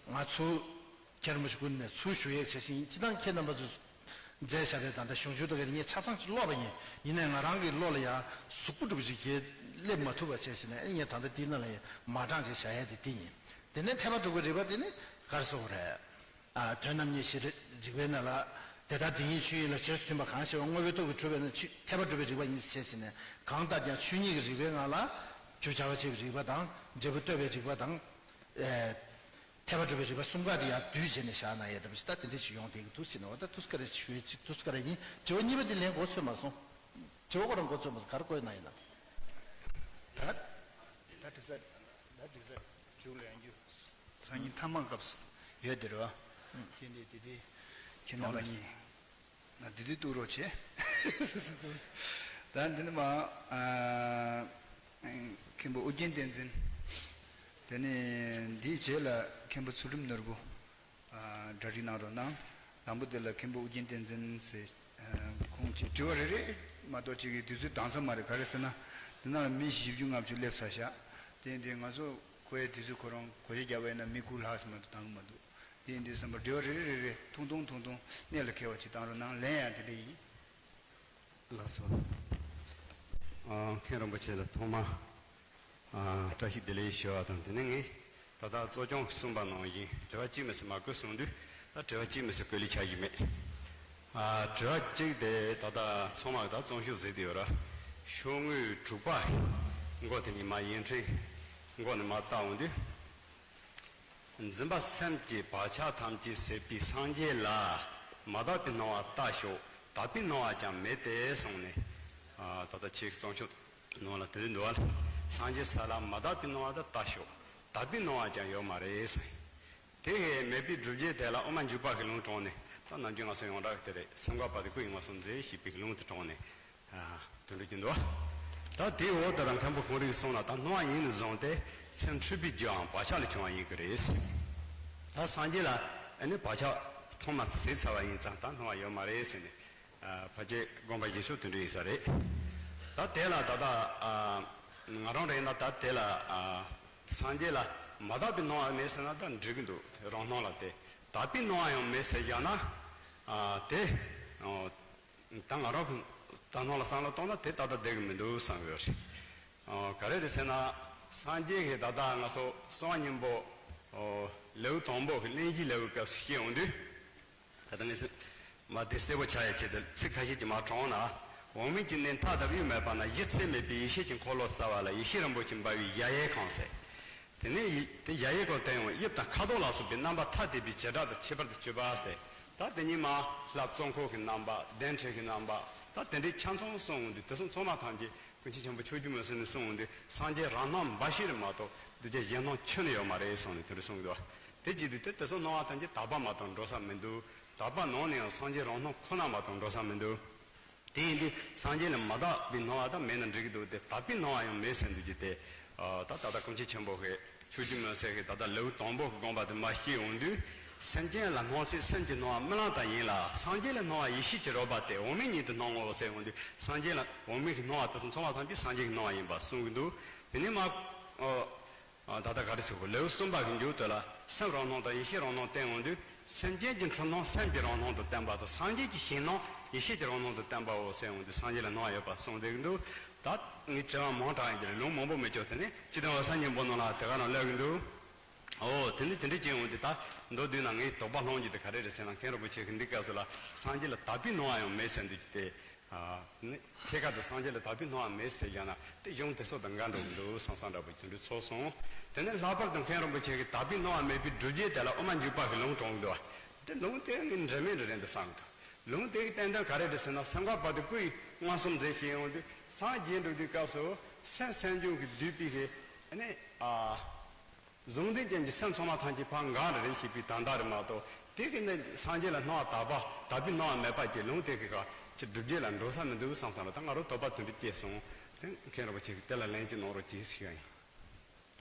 ང་ཚོ་མཁན་རིན་པོ་ཆེ་ཀུན་ནས་ཚུར་ཞུ་ཡས་བྱས་ཤིང་། སྤྱིར་བཏང་ཁྱེད་རྣམ་པ་ཚོས་མཛད་བཞག་པའི་ད་ལྟ་གཞུང་སྦྱོར་དེ་ག་རེ་ངས་ཆ་ཚང་ཅིག་ཀློག་པ་ཡིན། ཡིན་ནའི་ང་རང་གི་བློ་ལ་ཡང་གཟུགས་པོ་འདྲ་པོ་ཅིག་གིས་སླེབས་མ་ཐུབ་པ་བྱས་ཤིང་ནས། ཨ་ནི་ངས་ད་ལྟ་འདི་ནང་ལ་ཡང་མ་དྲངས་བྱས་བཞག་ཡས་དེ་འདི་ཡིན། དེ་ནས་ཐེག་པ་གྲུབ་པའི་རིགས་པ་དེ་ནི་ག་རེ་ཟེར་དགོས་རེད། ཨ། དོན་རྣམ་གཉིས་ཤེས་རིག་པའི་ནང་ལ། དེ་ལྟར་དེ་ཉིད་ཆོས་ཉིད་ལ་རྗེས་སུ་མཐུན་པ་གང་ཞེས་པ། དངོས་པོའི་སྟོབས་ཀྱིས་གྲུབ་པས་ན་ཆོས་ཐེག་པ་གྲུབ་པའི་རིགས་པ་ཡིན་ཞེས་བྱས་ནས། གང་ལྟར་ཀྱང་ཆོས་ཉིད་ཀྱི་རིགས་པའི་ངང་ལ་རྒྱུ་བྱ་བ་བྱེད་པའི་རིགས་པ་དང་། འབྲས་བུ་ལྟོས་པའི་རིགས་པ་དང་། ཨེ། ཐེག་པ་གྲུབ་པའི་རིགས་པ་གསུམ་ཀ་དེ་ཡང་བསྡུས་བྱས་ནས་བཞག་ན་ཡ་འདྲ་པོ་ཞིག་ད་དེ་འདྲ་ཞིག་ཡོང་བསྡད་ཀྱི་འདུག་ཟེར་ནས། འོ་ད་འདུག་སེ་ག་རེ་ཞུ་ཡས་ཅིག། འདུག་སེ་ག་རེ་ཡིན། དྲི་བ་གཉིས་པ་དེ་ལན་གོ་ཚོད་མ་སོང་། དྲི་བ་ཁོ་རང་གོ་ཚོད་མ་སོང་། ག་རེ་བཀོད་གནང་ཡིན་ན། ད་ད་དྲི་ས་ད་དྲི་ས་མཇུག་ལ་ཡང་རྒྱུ། སང་ཉིན་ཐ་མག་སྐབས་སུ་ཡོད་དེ་རེད་བ། ཁྱེད་འདི་དེ་དེ་ཁྱེད་རྣམ་པ་གཉིས་ང་དེ་དུས་གཏུག་རོགས་བྱེད། ད་འདི་ནི་མ། ཨ། མཁན་པོ་ཨུ་རྒྱན་བསྟན་འཛིན། དེ་ནས་འདིའི་རྗེས་ལ་མཁན་པོ་ཚུལ་ཁྲིམས་ནོར་བུ། ཨ། གྲ་སྒྲིག་གནང་རོགས་གནང་། དང་པོ་དེ་ལ་མཁན་པོ་ཨུ་རྒྱན་བསྟན་འཛིན་ཟེར། ཨ། ཁོང་གིས་དྲི་བ་རེ་རེ་མ་གཏོགས་ཅིག་གི་དུས་ཚོད་འདང་ས་མ་རེད། ག་རེ་ཟེར་ན། འདི་ནང་ལ་མི་བཞི་བཅུ་ལྔ་བཅུ་སླེབས་ཚར་ཤག། དེ་ཡིན་དུས་ང་ཚོ་གོ་ཡའི་དུས་ཚོད་ཁོ་རང་བགོ་བཤའ་རྒྱག་པ་ཡིན་ན་མི་དགུ་ལྷག་ཙམ་མ་གཏོགས་འདང་གི་མ་འདུག། དེ་ཡིན་དུས་བསམ་པ། དྲི་བ་རེ་རེ་རེ་རེ་ཐུང་ཐུང་ཐུང་ཐུང་གནད་ལ་འཁེལ་བ་ཅིག་བཏང་རོགས་གནང་། ལན་ཡང་དེ་འདྲ་ཡིན། ལགས་སོ། ཨ། མཁན་རིན་པོ་ཆེ་ལ་ཐོག་མར། ཨ། བཀྲ་ཤིས་བདེ་ལེགས་ཞུ་བ་དང་། དེ་ནས་ངས་ད་ལྟ་གཙོ་སྐྱོང་གསུངས་པ་ནང་བཞིན་དྲི་བ་གཅིག་མི་སྲིད་མ་བཀོད་གསུངས་དུས། ད་དྲི་བ་གཅིག་མི་སྲིད་བཀོད་ལེ་ཆགས་ཀྱི་མེད། ཨ། དྲི་བ་གཅིག་དེ་ད་ལྟ་ཚང་མ་ད་རྩོམ་ཤོག་གཟིགས་བསྡད་ཡོད་ར། ཤོག་ངོས་དྲུག་པ་མགོ་དེ་ནས་མར་ཡིག་ཕྲེང་མགོ་ནས་མར་བལྟ་འོང་དུས། འཛིན་པ་སེམས་ཀྱི་བག་ཆགས་ཐམས་ཅད་ཟད་པའི་སངས་རྒྱས་ལ། མ་དག་པའི་སྣང་བ་ལྟ་ཞོག། དག་པའི་སྣང་བ་ཀྱང་མེད་དེ་གསུངས་ནས། ཨ། ད་ལྟ་ཁྱེད་ཀྱི་རྩོམ་ཤོག་ནང་ལ་དེ་འདྲ་འདུག་བ། སངས་རྒྱས་ས་ལ་མ་དག་པའི་སྣང་བ་དེ་ལྟ་ཞོག། དག་པའི་སྣང་བ་ཀྱང་ཡོད་མ་རེད་གསུངས། དེ་གས་མེད་པའི་སྒྲུབ་བྱེད་དེ་ལ་དབུ་མ་འཇུག་པ་གི་ལུང་དྲངས་ནས། ད་ནམ་རྒྱུན་ང་ཚོ་ཡོངས་གྲགས་ཀྱི་དེ་རེད། སེམས་འགག་པ་དེ་ཀུན་གྱི་མངོན་སུམ་མཛད་ཞེས་པའི་ལུང་དེ་དྲངས་ནས། ཨ། དེ་འདྲ་གྱི་འདུག། ད་དེའི་འོག་ཏུ་ར་མཁན་པོ་ཁོང་རིགས་གསུངས་ན། ད་སྣང་བ་ཡིན་ནས་བཟུང་སྟེ་སེམས་འཁྲུལ་པའི་རྒྱུའམ་བག་ཆགས་ལས་བྱུང་བ་ཡིན་གྱི་རེད། ད་སངས་རྒྱས་ལ་ཨ་ནི་བག་ཆགས་ཐོག་མ་ཟད་ཚར་བ་ཡིན་ཙང་ད་སྣང་བ་ཡོད་མ་རེད་ཟེར་ནས། ཨ། ཕལ་ཆེར་དགོངས་པ་བཞེས་ཕྱོགས་དེ་འདྲ་ཡིན་ས་རེད། ད་དེ་ལ་ད་ལྟ། ཨ། ང་རང་རེད་ན་ད་དེ་ལ། ཨ། སངས་རྒྱས་ལ་མ་དག་པའི་སྣང་བ་མེད་ཟེར་ན་ད་འགྲིག་གི་འདུག། རང་སྣང་ལ་དེ་དག་པའི་སྣང་བ་ཡང་མེད་ཟེར་བཞག་ན། ཨ། དེ། ཨ། ད་ང་རང་གི་ད་སྣང་ལ་བསམ་བློ་གཏོང་ན་དེ་ད་ལྟ་བསྡད་གི་མི་འདུག་བསམ་ཡོད་རེད། ཨ། ག་རེ་རེད་ཟེར་ན། སངས་རྒྱས་ཀྱིས་ད་ལྟ་ང་ཚོ་གསང་བ་སྙིང་པོ། ཨོ། ལེའུ་དང་པོ་གི་གླེང་གཞིའི་ལེའུའི་སྐབས་སུ་བཤད་འོང་དུས། ད་ལྟ་ངས་མར་དེ་གསལ་པོ་ཆགས་ཡ་ཆེད་དུ་ཚིག་ཁ་ཤས་ཀྱིས་མར་དྲངས་ན། འོག་མིན་གྱི་གནས་མཐའ་དག་གཡོ་མེད་པ་ན། གཞི་ཚད་མེད་པའི་ཡེ་ཤེས་ཀྱི་འཁོར་ལོ་གསལ་བ་ལ། ཡེ་ཤེས་རིན་པོ་ཆེ་འབར་བའི་གཞལ་ཡས་ཁང་ཟེར། དེ་ནས་ཡི་དེ་གཞལ་ཡས་སྐོར་བསྟན་ཡང་དབྱིབས་དང་ཁ་དོག་ལ་སོགས་པའི་རྣམ་པ་ཐ་དད་པའི་བྱེ་བྲག་ཏུ་ཁྱད་པར་དུ་གྱུར་པ་ཟེར། ད་དེ་ཉིད་མ་ལྷ་གཙོ་འཁོར་གྱི་རྣམ་པ། གདན་ཁྲི་གི་རྣམ་པ། ད་དེ་འདྲའི་ཆ་ཚང་གསུངས་འོང་དུས། དེ་ཚོ་ཚང་མ་ཐམས་ཅད་ཀུན་མཁྱེན་ཆེན་པོ་ཕྱོགས་བཅུའི་མུན་སེལ་ནས་གསུངས་འོང་དུས། སངས་རྒྱས་རང་སྣང་འབའ་ཞིག་རེད་མ་གཏོགས་གདུལ་བྱ་གཞན་སྣང་ཁྱོན་ནས་ཡོད་མ་རེད་གསུངས་ནས་དེ་འདྲ་གསུངས་འདུག། དེ་བྱེད་དུས་དེ་དེ་ཚོ་སྣང་བ་ཐམས་ཅད་དག་པ་མ་གཏོགས་འགྲོ་ས་མི་འདུག། དག་པ་ནང་ནས་ཡང་སངས་རྒྱས་རང་སྣང་ཁོ་ན་མ་གཏོགས་འགྲོ་ས་མི་འདུག། དེ་ཡིན་དུས་སངས་རྒྱས་ལ་མ་དག་པའི་སྣང་བ་དང་མེད་ན་འགྲིག་གི་འདུག། དེ་དག་པའི་སྣང་བ་ཡང་མེད་ཟེར་འདུག་གི། དེ། ཨ། ད་ད་ལྟ་ཀུན་མཁྱེན་ཆེན་པོ་གིས་ཕྱོགས་བཅུའི་མུན་སེལ་གྱི་ད་ལྟ་ལེའུ་དང་པོ་གི་དགོངས་པ་དེ་མར་བཤད་འོང་དུས། སེམས་ཅན་ལ་སྣང་སྲིད་སེམས་ཀྱི་སྣང་བ་རྨི་ལམ་ལྟར་ཡིན་ལ། སངས་རྒྱས་ལ་སྣང་བ་ཡེ་ཤེས་ཀྱི་རོལ་པ་སྟེ། འོག་མིན་ཉིད་དུ་སྣང་ངོ་ཟེར་འོང་དུས། སངས་རྒྱས་ལ་འོག་མིན་གྱི་སྣང་བ་དེ་ཚོ་ཚང་མ་ཐམས་ཅད་སངས་རྒྱས་ཀྱི་སྣང་བ་ཡིན་པ་གསུང་གི་འདུག། དེ་ནས་མར། ཨ། ཨ། ད་ལྟ་ག་རེ་ཟེར་དགོས། ལེའུ་གསུམ་པ་གི་མཇུག་དེ་ལ་སེམས་རང་སྣང་དང་ཡེ་ཤེས་རང་སྣང་བསྟན་འོང་དུས། སེམས་ཅན་གྱི་འཁྲུལ་སྣང་སེམས་ཀྱི་རང་སྣང་དུ་བསྟན་པ་དང་། སངས་རྒྱས་ཀྱི་གཞན་སྣང་ཡེ་ཤེས་ཀྱི་རང་སྣང་དུ་བསྟན་པའོ་ཟེར་འོང་དུས། སངས་རྒྱས་ལ་སྣང་བ་ཡོད་པ་གསུངས་བསྡད་ཀྱི་འདུག། ད་ངས་དྲི་བ་མང་དྲགས་ཡིན་གྱི་རེད། ལུང་མང་པོ་མི་ཅོ། དེ་ནས་སྤྱི་དོན་འོད་གསལ་སྙིང་པོ་ནང་ལ་དེ་ག་རང་སླེབས་ཀྱི་འདུག། ཨོ། དེ་ནི་དེ་འདྲ་བྱས་འོང་དུས། ད་མདོར་བསྡུས་ན་ངའི་དོགས་པ་སློང་རྒྱུ་དེ་ག་རེ་རེད་ཟེར་ན། མཁན་རིན་པོ་ཆེ་གིས་འདི་སྐབས་སུ་ལ་སངས་རྒྱས་ལ་དག་པའི་སྣང་བ་ཡང་མེད་ཟེར་འདུག་གི། དེ། ཨ། ནི་ཐད་ཀར་དུ་སངས་རྒྱས་ལ་དག་པའི་སྣང་བ་མེད་ཟེར་བཞག་ན་དེ་གཞུང་དེ་ཚོ་དང་འགལ་འགྲོ་གི་འདུག་བསམ་བསམ་འདྲ་པོ་དེ་འདྲ་ཚོར་སོང་། དེ་ནས་ལྷག་པར་དུ་མཁན་རིན་པོ་ཆེ་གིས་དག་པའི་སྣང་བ་མེད་པའི་སྒྲུབ་བྱེད་དེ་ལ་དབུ་མ་འཇུག་པ་གི་ལུང་དྲངས་འདུག། དེ་ལུང་དེ་ངས་འབྲེལ་མེད་འདྲ་རེད་འདུག་བསམ་གི་འདུག། ལུང་དེ་གི་བསྟན་དོན་ག་རེ་རེད་ཟེར་ན། སེམས་འགག་པ་དེ་ཀུན་གྱིས་མངོན་སུམ་མཛད་བཤད་ཡོང་དུས། སངས་རྒྱས་འགྲོ་དུས་སྐབས་སུ་སེམས་སེམས་བྱུང་གིས་བསྡུས་པའི་གི། ཨ་ནི། ཨ། གཟུང་འཛིན་ཅན་གྱི་སེམས་ཚང་མ་ཐམས་ཅད་ཕར་འགག་རེ་རེ་ཞེས་པའི་དོན་དག་རེད་མ་གཏོགས། དེ་གི་ནི་སངས་རྒྱས་ལ་སྣང་བ་དག་པ། དག་པའི་སྣང་བ་མེད་པ་ཅིག་ལུང་དེ་གི་ཁ་ཅིག་སྒྲུབ་བྱེད་ལ་འགྲོ་ས་མི་འདུག་བསམ་བསམ་ལ། ད་ང་རང་དོགས་པ་དེ་འདྲ་སྐྱེས་སོང་། དེ་མཁན་རིན་པོ་ཆེ་གིས་དེ་ལ་ལན་ཅིག་གནང་རོགས་གྱིས་ཞུ་ཡ་ཡིན།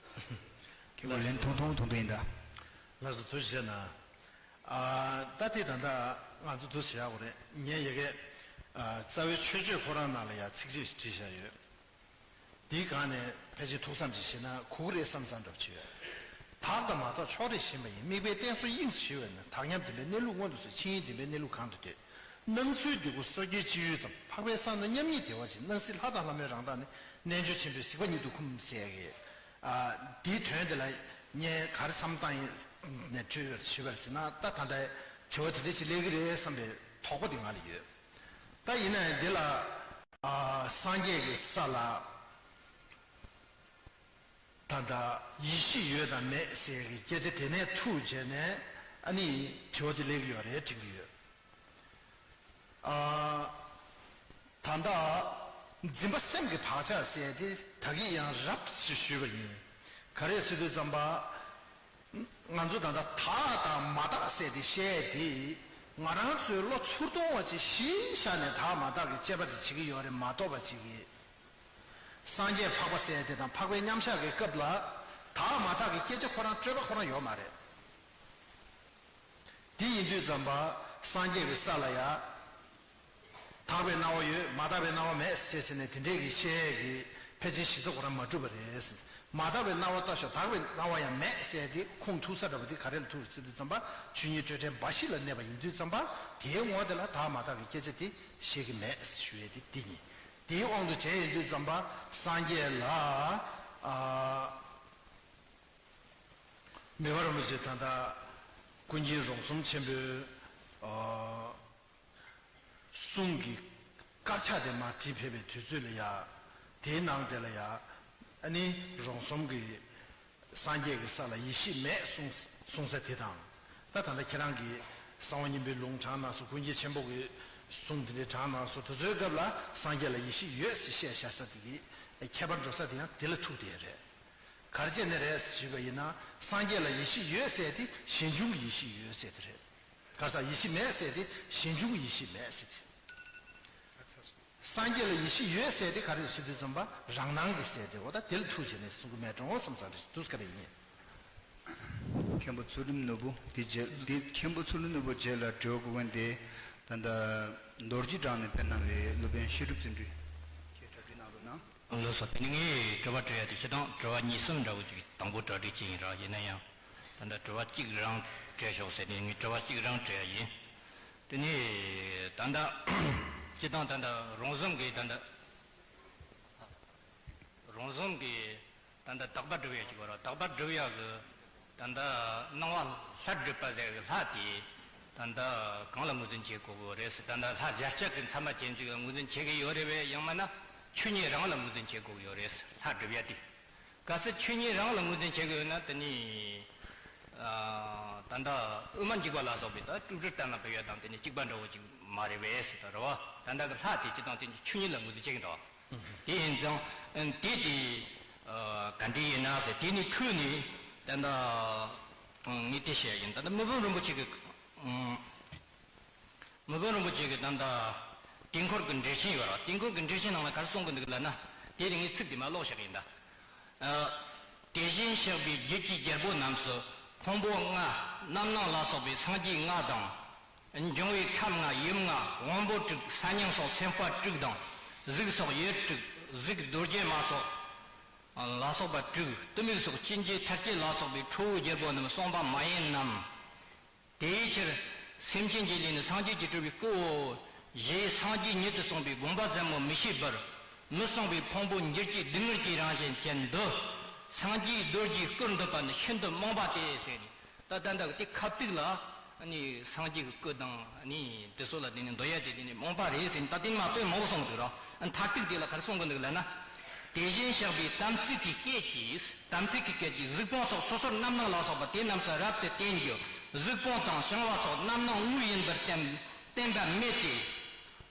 ཁྱེད་ཀྱིས་ལན་ཐུང་ཐུང་ཐུང་ཐུང་ཡིན་ད། ལགས་སོ། ཐུགས་རྗེ་གནང་། ཨ། ད་དེ་ད་ལྟ་ང་ཚོ་འདུག་བྱེད་ཡག་གོ་རེད། ངས་ཡ་གི། ཨ། རྩ་བའི་མཆོད་བརྗོད་ཁོ་རང་ནང་ལ་ཡ་ཚིགས་བཅད་ཞིག་བྲིས་བཞག་ཡོད། འདིའི་སྒང་ནས་ཕལ་ཆེར་ཐུགས་བསམ་ཅིག་བཞེས་ན་གོ་གི་རེད་བསམ་བསམ་འདྲ་པོ་ཅིག་ཡོད། དག་དང་མ་དག་ཕྱོགས་རིས་ཞེན་པ་ཡིས། དམིགས་པའི་རྟེན་གསུམ་དབྱིངས་སུ་ཞི་བས་ན། དག་མཉམ་བདེན་པའི་གནས་ལུགས་མངོན་དུ་གསལ། ཆོས་དབྱིངས་བདེན་པའི་གནས་ལུགས་གང་དུ་སྡོད། སྣང་ཚུལ་འདི་ཀུན་སོ་སྐྱེའི་སྤྱི་ཡུལ་ཙམ། འཕགས་པའི་ས་ན་མཉམ་ཉིད་བདེ་བ་ཅན། སྣང་སྲིད་ལྷ་དང་ལྷ་མོའི་རང་མདངས་ནི། རྣལ་འབྱོར་ཆེན་པོའི་གཟིགས་པ་ཉིད་དུ་འཁུམས་ཟེར་གི། ཨ། འདིའི་དོན་དེ་ལ་ངས་ག་རེ་བསམ་བཏང་ཡིན་ནས་དྲིས་པར་ཞུས་པར་ཟེར་ན། ད་ད་ལྟ་དྲི་བ་དེ་འདྲ་ཞིག་སླེབས་ཀྱི་རེད་བསམ་པའི་དོགས་པ་དེ་ང་ལ་ཡོད། ད་ཡིན་ན་ཡང་འདི་ལ། ཨ། སངས་རྒྱས་ཀྱི་ས་ལ། ད་ལྟ་ཡེ་ཤེས་ཡོད་དང་མེད་ཟེར་གྱི་སྐད་ཆ་དེ་ནས་ཐུག་བྱས་ནས། ཨ་ནི་དྲི་བ་དེ་སླེབས་ཀྱི་ཡོད་རེད་དྲན་གྱི་ཡོད། ཨ། ད་ལྟ་འཛིན་པ་སེམས་ཀྱི་བག་ཆགས་ཟེར་དེ་ད་གིན་ཡང་རབ་ཞིག་ཞུས་པ་ཡིན། ག་རེ་ཟེར་དུས་ཙམ་པ། ང་ཚོ་ད་ལྟ་དག་དང་མ་དག་ཟེར་དེ་བཤད་དེ། ང་རང་ཚོའི་བློ་ཚུར་མཐོང་བ་ཅིག་གཞི་བཞག་ནས་དག་མ་དག་གི་དཔྱད་པ་དེ་བྱེད་ཀྱི་ཡོད་རེད་མ་གཏོགས་པ་ཅིག་གིས། སངས་རྒྱས་འཕགས་པ་ཟེར་དེ་དང་འཕགས་པའི་མཉམ་གཞག་གི་སྐབས་ལ་དག་མ་དག་གི་སྐད་ཆ་ཁོ་རང་སྤྲོས་པ་ཁོ་རང་ཡོད་མ་རེད། དེ་ཡིན་དུས་ཙམ་པ་སངས་རྒྱས་ཀྱི་ས་ལ་ཡ། དག་པའི་སྣང་བ་ཡོད། མ་དག་པའི་སྣང་བ་མེད་ཅེས་ཟེར་ནས་དེ་འདྲས་ཀྱི་བཤད་ཀྱི་ཕལ་ཆེར་གཞི་རྩ་ཁོ་རང་མ་གྲུབ་པ་རེད། མ་དག་པའི་སྣང་བ་ལྟ་ཞོག། དག་པའི་སྣང་བ་ཡང་མེད་ཟེར་དེ་ཁུངས་ཐུག་ས་འདྲ་པོ་དེ་ག་རེ་ལ་ཐུག་རེད་ཟེར་དུས་ཙམ་པ། ཆོས་ཉིད་སྤྲོས་བྲལ་འབའ་ཞིག་ལ་གནས་པ་ཡིན་དུས་ཙམ་པ། དེའི་ངོ་དེ་ལ་དག་མ་དག་གི་སྐད་ཆ་དེ་བཤད་ཀྱི་མེད་ཞུ་ཡས་དེ་འདི་ཡིན། དེའི་དབང་དུ་བྱས་ཡིན་དུས་ཙམ་པ་སངས་རྒྱས་ལ། ཨ། མི་ཕམ་རིན་པོ་ཆེ་ད་ལྟ་ཀུན་མཁྱེན་རོང་ཟོམ་ཆེན་པོའི། ཨ། གསུང་གི་དཀར་ཆག་དེ་མར་བྲིས་ཕེབས་པའི་དུས་ཚོད་ལ་ཡ། དེའི་ནང་དེ་ལ་ཡ། ཨ་ནི་རོང་ཟོམ་གྱི་སངས་རྒྱས་ཀྱི་ས་ལ་ཡེ་ཤེས་མེད་གསུངས་གསུངས་ས་དེ་དང་། ད་ད་ལྟ་ཁྱེད་རང་གིས་གསང་བ་སྙིང་པོའི་ལུང་དྲངས་གནང་སོང་། ཀུན་མཁྱེན་ཆེན་པོ་གི་གསུང་དེ་འདྲའི་དྲངས་གནང་སོང་། དེ་ཚོའི་སྐབས་ལ་སངས་རྒྱས་ལ་ཡེ་ཤེས་ཡོད་ཟེར་བཤད་བཞག་ས་དེ་གི་ཁྱད་པར་འགྲོ་ས་དེ་ཡང་དེ་ལ་ཐུག་བསྡད་རེད། ག་རེ་བྱས་ནས་རེད་ཞུས་པ་ཡིན་ན། སངས་རྒྱས་ལ་ཡེ་ཤེས་ཡོད་ཟེར་དེ་གཞན་བྱུང་གི་ཡེ་ཤེས་ཡོད་ཟེར་དེ་རེད། ག་ས་ཡེ་ཤེས་མེད་ཟེར་དེ་གཞན་བྱུང་གི་ཡེ་ཤེས་མེད་ཟེར་དེ། སངས་རྒྱས་ལ་ཡེ་ཤེས་ཡོད་ཟེར་དེ་ག་རེ་ཟེར་དུས་ཙམ་པ་རང་སྣང་གི་ཟེར་དེ། འོ་ད་དེ་ལ་ཐུག་བྱས་ནས་གསུང་གི་མེད་འགྲོ་བསམ་ས་རེད། འདུག་ག་རེ་ཡིན། མཁན་པོ་ཚུལ་ཁྲིམས་ནོར་བུ་དེ་རྗེས་དེ་མཁན་པོ་ཚུལ་ཁྲིམས་ནོར་བུ་རྗེས་ལ་དྲི་བ་དགོས་མཁན་དེ། ད་ལྟ་རྡོ་རྗེ་བྲག་ནས་ཕེབས་གནང་བའི་སློབ་དཔོན་བཤད་སྒྲུབ་བརྩོན་འགྲུས་ཁྱེད་གྲ་སྒྲིག་གནང་རོགས་གནང་། ལགས་སོ། དེ་ནི་ངས་དྲི་བ་དྲི་ཡ་དེ་སྤྱིར་བཏང་དྲི་བ་གཉིས་གསུམ་འདྲ་བོ་ཅིག་དང་པོ་གྲ་སྒྲིག་བྱས་ཡིན་ར། ཡིན་ན་ཡང་ད་ལྟ་དྲི་བ་གཅིག་རང་དྲི་ཆོག་ཟེར་ནས་ངས་དྲི་བ་གཅིག་རང་དྲི་ཡ་ཡིན། དེ་ནི་ད་ལྟ་སྤྱིར་བཏང་ད་ལྟ་རོང་ཟོམ་གྱི་ད་ལྟ་རོང་ཟོམ་གྱི་ད་ལྟ་དག་པ་སྒྲུབ་ཡ་ཅིག་ཡོད་ར། དག་པ་སྒྲུབ་ཡ་གི་ད་ལྟ་སྣང་བ་ལྷ་སྒྲུབ་པ་ཟེར་གི་ལྷ་དེ་ད་ལྟ་གང་ལ་ངོས་འཛིན་བྱེད་དགོས་གི་རེད་ཟེར། ད་ལྟ་ལྷ་བརྒྱ་ཆ་གི་མཚན་མ་ཅན་ཅིག་ལ་ངོས་འཛིན་བྱེད་གི་ཡོད་རེད་བས། ཡང་མིན་ན་ཆོས་ཉིད་རང་ལ་ངོས་འཛིན་བྱེད་དགོས་གི་ཡོད་རེད་ཟེར། ལྷ་སྒྲུབ་ཡ་དེ། གལ་སྲིད་ཆོས་ཉིད་རང་ལ་ངོས་འཛིན་བྱེད་དགོས་ན། དེ་ནི་ཨ་ད་ལྟ་དབུ་མ་འཇུག་པ་ལ་སོགས་པའི་ད་སྤྲོས་བྲལ་གཏན་ལ་ཕབ་ཡ་དང་དེ་ནི་གཅིག་པ་འདྲ་བོ་ཅིག་མ་རེད་པས་ཟེར། ད་རེད་བ། ད་ལྟ་གི་ལྷ་དེ་སྤྱིར་བཏང་དེ་ནི་ཆོས་ཉིད་ལ་ངོས་འཛིན་བྱེད་ཀྱི་འདུག་དེ་ཡིན་ཙང་དེ་དེ་ག་འདྲ་ཡིན་ན་ཟེར། དེ་ནི་འཕྲོས་ནས་ད་ལྟ་ངས་དེ་བཤད་ཡིན། ད་ལྟ་མི་ཕམ་རིན་པོ་ཆེ་གི་མི་ཕམ་རིན་པོ་ཆེ་གི་ད་ལྟ་དུས་འཁོར་གྱི་འགྲེལ་ཆེན་ཡོད་ར། དུས་འཁོར་གྱི་འགྲེལ་ཆེན་ནང་ལ་ག་རེ་གསུང་གི་འདུག་ལབ་ན། དེ་རིང་ངས་ཚིག་དེ་མར་ཀློག་བཞག་ཡིན་ད། ཨ། དེ་བཞིན་གཤེགས་པའི་རྒྱུད་ཀྱི་རྒྱལ་པོ་རྣམས་སུ་ཕུང་པོ་ལྔ། རྣམ་སྣང་ལ་སོགས་པའི་སངས་རྒྱས་ལྔ་དང་། འབྱུང་བའི་ཁམས་ལྔ། ཡུམ་ལྔ། དབང་པོ་དྲུག། ས་སྙིང་སོགས་སེམས་དཔའ་དྲུག་དང་། གཟུགས་སོགས་ཡུལ་དྲུག། གཟུགས་རྡོ་རྗེ་མ་སོགས་ལ་སོགས་པ་དྲུག། གཏི་མུག་སོགས་ཅན་གྱི་ཐར་བྱེད་ལ་སོགས་པའི་ཁྲོ་བོའི་རྒྱལ་པོ་རྣམས་གསུངས་པ་མ་ཡིན་ནམ། དེའི་ཕྱིར་སེམས་ཅན་གྱི་ལུས་ནི་སངས་རྒྱས་ཀྱིས་གྲུབ་པའི་སྐུའོ། ཞེས་སངས་རྒྱས་ཉིད་དུ་གསུངས་པའི་དགོངས་པ་ཟབ་མོ་མི་ཤེས་པར། མི་གསུང་བའི་ཕུང་པོ་འགྱུར་གྱི་སྡུག་བསྔལ་གྱི་རང་བཞིན་ཅན་འདི། སངས་རྒྱས་རྡོ་རྗེའི་སྐུར་འདོད་པ་ནི་ཤིན་ཏུ་རྨོངས་པ་སྟེ་ཟེར་ནས། ད་ལྟ་འདི་དེ་ཁ་ཐུག་ལ་ནི་སངས་རྒྱས་ཀྱི་སྐུ་དང་ནི་དེ་ཚོ་ལ་དེ་ནི་འདོད་ཡ་དེ་དེ་ནི་རྨོངས་པ་རེད་ཟེར་ནས། ད་དེ་ནི་མ་དཔེ་མང་པོ་གསུངས་འདུག་ར། མཐར་ཐུག་དེ་ལ་ག་རེ་གསུང་གི་འདུག་ལབ་ན། དེ་བཞིན་གཤེགས་པའི་དམ་ཚིག་གི་སྐད་ཀྱིས། དམ་ཚིག་གི་སྐད་ཀྱིས་གཟུགས་ཕུང་སོགས་སོ་སོར་རྣམ་སྣང་ལ་སོགས་པ་དེ་རྣམས་སུ་རབ་ཏུ་བསྟན་རྒྱུ། གཟུགས་ཕུང་དང་བྱང་བ་སོགས་རྣམ་སྣང་དངོས་ཡིན་པར་བསྟན་བསྟན་པ་སྨྲས་ཏེ།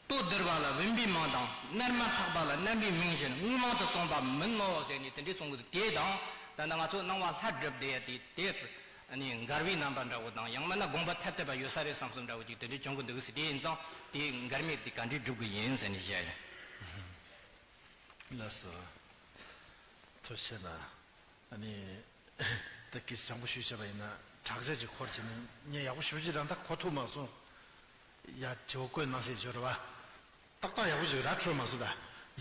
ལྟོ་ལྡིར་བ་ལ་བུམ་པའི་མིང་དང་། རྣར་མ་ཐག་པ་ལ་རྣམ་པའི་མིང་བཞིན་དངོས་མིང་དུ་གསུངས་པ་མིན་ནོ་ཟེར་ནས་དེ་འདྲའི་གསུང་གི་འདུག་དེ་དང་ད་ལྟ་ང་ཚོ་སྣང་བ་ལྷ་སྒྲུབ་བསྡད་ཡ་དེ་དེ་ནི་འགལ་བའི་རྣམ་པ་འདྲ་བོ་དང་། ཡང་མིན་ན་དགོངས་པ་ཐད་དད་པ་ཡོད་ས་རེད་བསམ་བསམ་འདྲ་བོ་ཅིག་དེ་འདྲའི་བྱུང་གི་འདུག་ཟེར། དེ་ཡིན་ཙང་དེ་འགལ་མེད་དེ་ག་འདྲས་སྒྲུབ་གི་ཡིན་ཟེར་ནས་བཤད་ཡིན། ལགས་སོ། ཐུགས་རྗེ་གནང་། ཨ་ནི། ད་གི་བྱང་པོ་ཞུས་བྱས་པ་ཡིན་ན་དྲག་ཆས་ཅིག་འཁོར་བྱས་ནས་ངས་ཡག་པོ་ཞུ་ཅི་རང་ད་གོ་ཐུབ་མ་སོང་། ཡ་དྲི་བ་བཀོད་གནང་ཞེས་བརྗོད་ར་བ། ཏག་ཏག་ཡག་པོ་ཅིག་ར་འཕྲོད་མ་སོང་ད།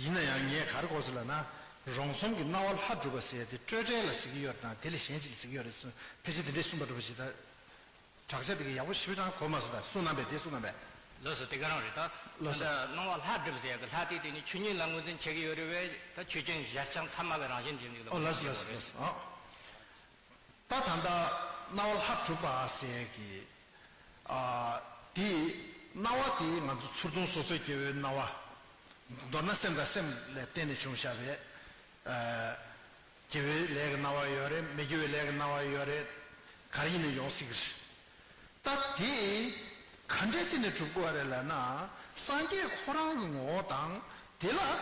ཡིན་ན་ཡང་ངས་ག་རེ་གོ་སོང་ལབ་ན། རོང་ཟོམ་གྱི་སྣང་བ་ལྷ་སྒྲུབ་པ་ཟེར་དེ་སྤྲོས་བྲལ་ལ་ཟེར་གྱི་ཡོད་དང་དེ་ལས་གཞན་ཅིག་ལ་ཟེར་གྱི་ཡོད་རེད་གསུངས། ཕལ་ཆེར་དེ་འདྲས་གསུངས་པ་འདྲ་པོ་ཞིག་ད། དྲག་ཆས་དེ་གི་ཡག་པོ་ཞེ་པོ་ཅིག་གོ་མ་སོང་ད། གསུང་གནང་པས་དེ་གསུང་གནང་པས། ལགས་སོ། དེ་ག་རང་རེད་ད། ལགས་སོ། ད་སྣང་བ་ལྷ་སྒྲུབ་ཟེར་ཡག་གི་ལྷ་དེ་དེ་ནི་ཆོས་ཉིད་ལ་ངོས་འཛིན་བྱེད་ཀྱི་ཡོད་རེད་བས། ད་ཆོས་ཅན་གཞལ་བྱ་ཚད་མ་གི་རང་བཞིན་དེ་ནི་ལ་ཨོ་ངོས་ལགས་སོ་འཛིན་ལགས་བྱེད་སོ་ལགས་སོ་ཨོ། ད་ད་ལྟ་སྣང་བ་ལྷ་སྒྲུབ་པ་ཟེར་ཡག་གི་ཨ་དེ་སྣང་བ་དེ་ང་ཚོ་ཚུར་མཐོང་སོ་སོའི་སྐྱེ་བོའི་སྣང་བ། མདོར་ན་སེམས་དང་སེམས་ལ་བརྟེན་ནས་བྱུང་བཞག་པའི་ཨ། དགེ་བའི་ལས་ཀྱི་སྣང་བ་ཡོད་རེད། མི་དགེ་བའི་ལས་ཀྱི་སྣང་བ་ཡོད་རེད། ག་རེ་ཡིན་ནའི་ཡོང་སྲིད་ཀྱི་རེད། ད་དེ་ག་འདྲས་བྱས་ནས་གྲུབ་དགོས་རེད་ལབ་ན། སངས་རྒྱས་ཁོ་རང་གི་ངོ་བོ་དང་དེ་ལ་ལྷ་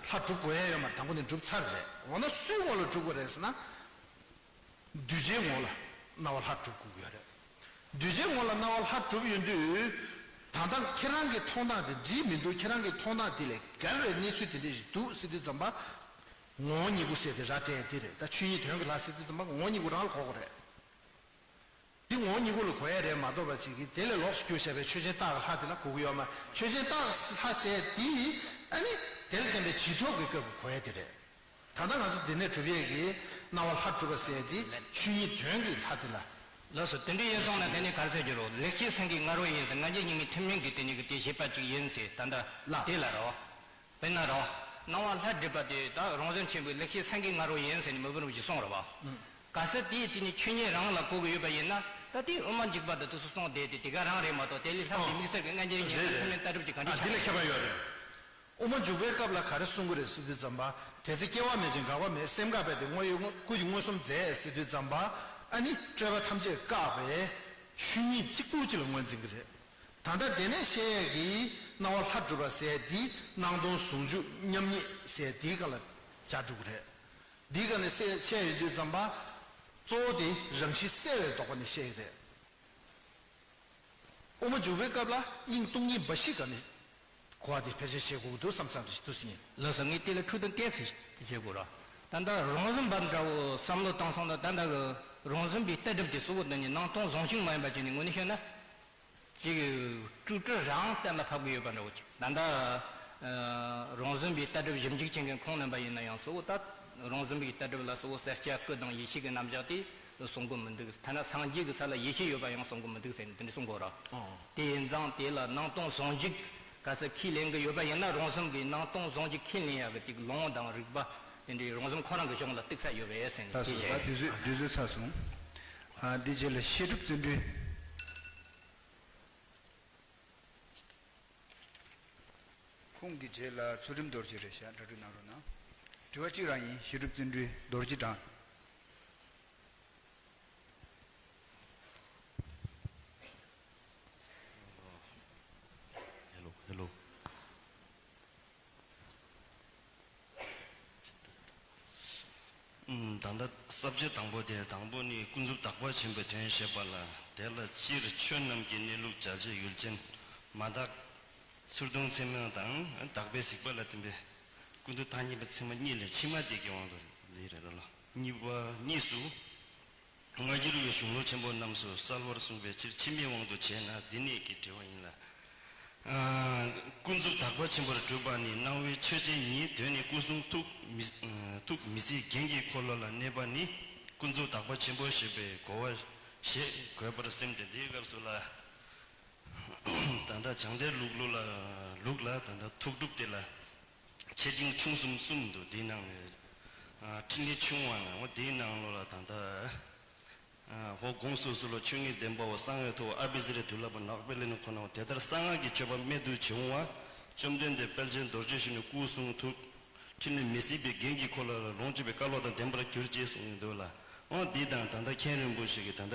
གྲུབ་དགོས་ཡ་ཡོད་མ་རེད། དང་པོ་ནས་གྲུབ་ཚར་རེད། འོ་ན་སུའི་ངོ་ལ་གྲུབ་དགོས་རེད་ཟེར་ན། གདུལ་བྱའི་ངོ་ལ་སྣང་བ་ལྷ་གྲུབ་དགོས་ཀྱི་ཡོད་རེད། གདུལ་བྱའི་ངོ་ལ་སྣང་བ་ལྷ་གྲུབ་ཡོང་དུས། ད་ལྟ་ཁྱེད་རང་གི་མཐོང་སྟངས་དེ་འགྲིག་མི་འདུག་ཁྱེད་རང་གི་མཐོང་སྟངས་དེ་ལས་འགལ་བའི་གནས་ཚུལ་དེ་འདྲ་ཞིག་འདུག་ཟེར་དུས་ཙམ་པ། ངོ་བོ་ཉིད་སྐུ་ཟེར་དེ་ར་སྤྲད་དེ་རེད། ད་ཆོས་ཉིད་དོན་གྱི་ལྷ་ཟེར་དུས་ཙམ་པ་ངོ་བོ་ཉིད་སྐུ་རང་ལ་གོ་དགོས་རེད། འདི་ངོ་བོ་ཉིད་སྐུ་ལ་གོ་ཡ་རེད་མ་གཏོགས་པ་ཅིག་གིས་དེ་ལས་ལོགས་སུ་གྱུར་བཞག་པའི་ཆོས་ཅན་རྟགས་ཀྱི་ལྷ་དེ་ལ་གོ་གི་ཡོད་མ། ཆོས་ཅན་རྟགས་ཀྱི་ལྷ་ཟེར་དེ་ཨ་ནི་དེ་ལ་བརྟེན་པའི་བྱིས་ཐོབ་ཀྱི་སྐབས་ཀྱི་གོ་ཡ་དེ་རེད། ད་ལྟ་ང་ཚོ་འདི་ནས་གྲུབ་ཡས་ཀྱི་སྣང་བ་ལྷ་གྲུབ་པ་ཟེར་དེ་ཆོས་ཉིད་དོན་གྱི་ལྷ་དེ་ལ། ལགས་སོ། དེ་འདྲ་ཡིན་སོང་ན་དེ་ནས་ག་རེ་ཟེར་རྒྱུ་རེད། ལེགས་བཤད་སེང་གེའི་ང་རོ་ཡིན་ཟེར། སྔ་འགྱུར་རྙིང་མའི་ཐུན་མིན་གྱི་དེ་ཉིད་ཀྱི་དེ་བཞེད་པ་ཅིག་ཡིན་ཟེར། ད་ལྟ་ལ་དེ་ལ་རོ། དཔེར་ན་རོ། སྣང་བ་ལྷ་སྒྲུབ་པ་དེ་ད་རོང་ཟོམ་ཆེན་པོའི་ལེགས་བཤད་སེང་གེའི་ང་རོ་ཡིན་ཟེར་ནས་མི་བུ་རུ་ཞིག་གསུངས་རེད་བ། ཨང་། གལ་སྲིད་དེའི་དེ་ནི་ཆོས་ཉིད་རང་ལ་གོ་གི་ཡོད་པ་ཡིན་ན། ད་དེའི་དབུ་མ་འཇུག་པ་འདི་དུས་སུ་གསུངས་བསྡད་དེ་དེ་ག་རང་རེད་མ་གཏོགས། དེ་ལས་ལྷག་པའི་དམིགས་བསལ་གྱི་སྔ་འགྱུར་ཉན་ན་ཐུན་མིན་ལྟ་གྲུབ་ཀྱི་ག་འདྲ་ཆགས། ཨ། འདི་ལ་ཁྱད་པར་ཡོད་རེད། དབུ་མ་འཇུག་པའི་སྐབས་ལ་ག་རེ་གསུང་གི་རེད་ཟེར་དུས་ཙམ་པ། དེ་ཚེ་སྐྱེ་བ་མེད་ཅིང་འགག་པ་མེད། སེམས་འགག་པས་དེ་དངོས་ཡོད་སྐུ་ཡི་མངོན་སུམ་མཛད་ཟེར་དུས་ཙམ་པ། ཨ་ནི་སྤྲོས་པ་ཐམས་ཅད་བཀག་པའི་ཆོས་ཉིད་གཅིག་པུ་གཅིག་ལ་ངོས་འཛིན་གྱི་རེད། ད་ལྟ་དེ་ནས་བཤད་ཡས་ཀྱི་སྣང་བ་ལྷ་སྒྲུབ་པ་ཟེར་འདི་སྣང་སྟོང་ཟུང་འཇུག་མཉམ་ཉིད་ཟེར་འདིའི་སྒང་ལ་སྦྱར་འགྲོ་གི་རེད། འདིའི་སྒང་ནས་བཤད་བཤད་ཡོང་དུས་ཙམ་པ། གཙོ་བོ་དེ་རང་བཞིན་གསལ་བའི་ལྡོག་པ་ནས་བཤད་ཡོད་རེད། དབུ་མ་འཇུག་པའི་སྐབས་ལ་དབྱིངས་སྟོང་ཉིད་འབའ་ཞིག་སྒང་ནས་གོ་བ་དེ་ཕལ་ཆེར་བཤད་དགོས་ཀྱི་འདུག་བསམ་བསམ་དུ་ཞིག་འདུག་ཟིན། ལགས་སོ། ངས་དེ་ལ་འཕྲོས་དང་བསྟན་ཟེར་བྱེད་དགོས་ར། ད་ལྟ་རང་བཟུང་བ་འདྲ་བོ་བསམ་བློ་བཏང་སོང་ན། ད་ལྟ་གི་རང་བཟུང་བའི་ལྟ་གྲུབ་དེ་གཙོ་བོ་དེ་ནི་སྣང་སྟོང་ཟུང་འཇུག་མ་ཡིན་པ་ཅིག་ནི་དངོས་གནས་བཤད་ན། ཅིག་སྤྲོས་བྲལ་རང་གཏན་ལ་ཕབ་གི་ཡོད་པ་འདྲ་བོ་ཅིག་ད་ལྟ་ཨ་རང་བཟུང་བའི་ལྟ་གྲུབ་ཞིབ་འཇུག་བྱེད་མཁན་ཁོང་རྣམ་པ་ཡིན་ན་ཡང་གཙོ་བོ་ད་རང་བཟུང་བའི་ལྟ་གྲུབ་ལ་གཙོ་བོ་གསལ་བྱ་སྐུ་དང་ཡེ་ཤེས་ཀྱི་རྣམ་གཞག་དེ་གསུང་གི་མི་འདུག་ཐ་ན་སངས་རྒྱས་ཀྱི་ས་ལ་ཡེ་ཤེས་ཡོད་པ་ཡང་གསུང་གི་མི་འདུག་ཟེར་ནས་དེ་འདྲ་གསུང་གོ་ར། ཨོ། དེ་ཡིན་ཙང་དེ་ལ་སྣང་སྟོང་ཟུང་འཇུག་ག་ཚོད་ཁས་ལེན་གི་ཡོད་པ་ཡིན་ན། རང་བཟུང་གི་སྣང་སྟོང་ཟུང་འཇུག་ཁས་ལེན་ཡག་གི་ཅིག་ལུང་དང་རིགས་པ་དེ་འདྲའི་རང་བཟུང་ཁོ་རང་གི་གཞུང་ལ་གཏུགས་ས་ཡོད་པས་ཟེར་ནས། ལགས་སོ། དེ་ད་བཤད། དུས་ཚོད་དུས་ཚོད་ཚར་སོང་། ཨ། འདི་རྗེས་ལ་བཤད་སྒྲུབ་བརྩོན་འགྲུས། ཁོང་གི་རྗེས་ལ་ཚུལ་ཁྲིམས་རྡོ་རྗེ་རེད་ཤག་གྲ་སྒྲིག་གནང་རོགས་གནང་། དྲི་བ་གཅིག་རང་ཡིན། བཤད་སྒྲུབ་བརྩོན་འགྲུས་རྡོ་རྗེ་དྲང་། ཧེ་ལོ། ཧེ་ལོ། ཨུམ། ད་ལྟ་ས་བཅད་དང་པོ་དེ། དང་པོ་ནི་ཀུན་རྫོབ་དག་པ་ཆེན་པོའི་དོན་བཤད་པ་ལ། དེ་ལ་སྤྱིར་ཆོས་རྣམས་ཀྱི་གནས་ལུགས་འཇལ་བྱེད་ཡུལ་ཅན་མ་དག་ཚུར་མཐོང་ཚད་མ་དང་དག་པའི་གཟིགས་པ་ལ་བརྟེན་པའི་ཀུན་རྟོག་ཐ་སྙད་པའི་ཚད་མ་གཉིས་ལས་ཕྱི་མ་དེ་གི་དབང་དུ་འདི་རེད་ལ། གཉིས་པ་གཉིས་སུ། སྔ་འགྱུར་བའི་གཞུང་ལུགས་ཆེན་པོ་རྣམས་སུ་གསལ་བར་གསུངས་པའི་ཕྱིར་ཕྱི་མའི་དབང་དུ་བྱས་ན། འདི་ནས་ཀྱི་དྲི་བ་ཡིན་ལ། ཨ། ཀུན་རྫོབ་དག་པ་ཆེན་པོར་གྲུབ་པ་ནི་སྣང་བའི་ཆོས་ཅན་ཉིད། དོན་ནི་སྐུ་གསུང་ཐུགས་མི་ཨ་ཐུགས་མི་ཟད་རྒྱན་གྱི་འཁོར་ལོ་ལ་གནས་པ་ནི་ཀུན་རྫོབ་དག་པ་ཆེན་པོ་ཞེས་པའི་གོ་བ་ཞེས་འགོད་པར་སེམས་ཏེ། འདིའི་སྐབས་སུ་ལ། ད་ལྟ་བྱང་གཏེར་ལུགས་ལུགས་ལ་ལུགས་ལ་ད་ལྟ་ཐུགས་སྒྲུབ་དེ་ལ། ཆེ་འབྲིང་ཆུང་གསུམ་གསུམ་འདུག་དེའི་ནང་ནས། ཨ། ཕྲིན་ལས་ཆུང་བ་ནང་བ་དེའི་ནང་ལོགས་ལ་ད་ལྟ། ཨ། འོ་དགོངས་སུ་གསོལ་ལོ། ཆོས་ཉིད་བདེན་པའོ། གསང་བའི་ཐུགས། ཨ་བི་ཛི་རེ་དུ་ལ་བ་ནག་པེ་ལེ་ནི་ཁོ་ནའོ། དེ་ལྟར་གསང་སྔགས་ཀྱི་སྤྱོད་པ་རྨད་དུ་བྱུང་བ། བཅོམ་ལྡན་འདས་དཔལ་ཆེན་རྡོ་རྗེ་གཞོན་ནུའི་སྐུ་གསུང་ཐུགས་ཕྲིན་ལས་མི་ཟད་པའི་རྒྱན་གྱི་འཁོར་ལོ་ལ་ལོངས་སྤྱོད་པའི་བསྐལ་པ་དང་ལྡན་པར་གྱུར་ཅེས་གསུངས་ཡོད་འདུག་ལ། འོ་འདི་དང་ད་ལྟ་མཁན་རིན་པོ་ཆེ་གིས་ད་ལྟ་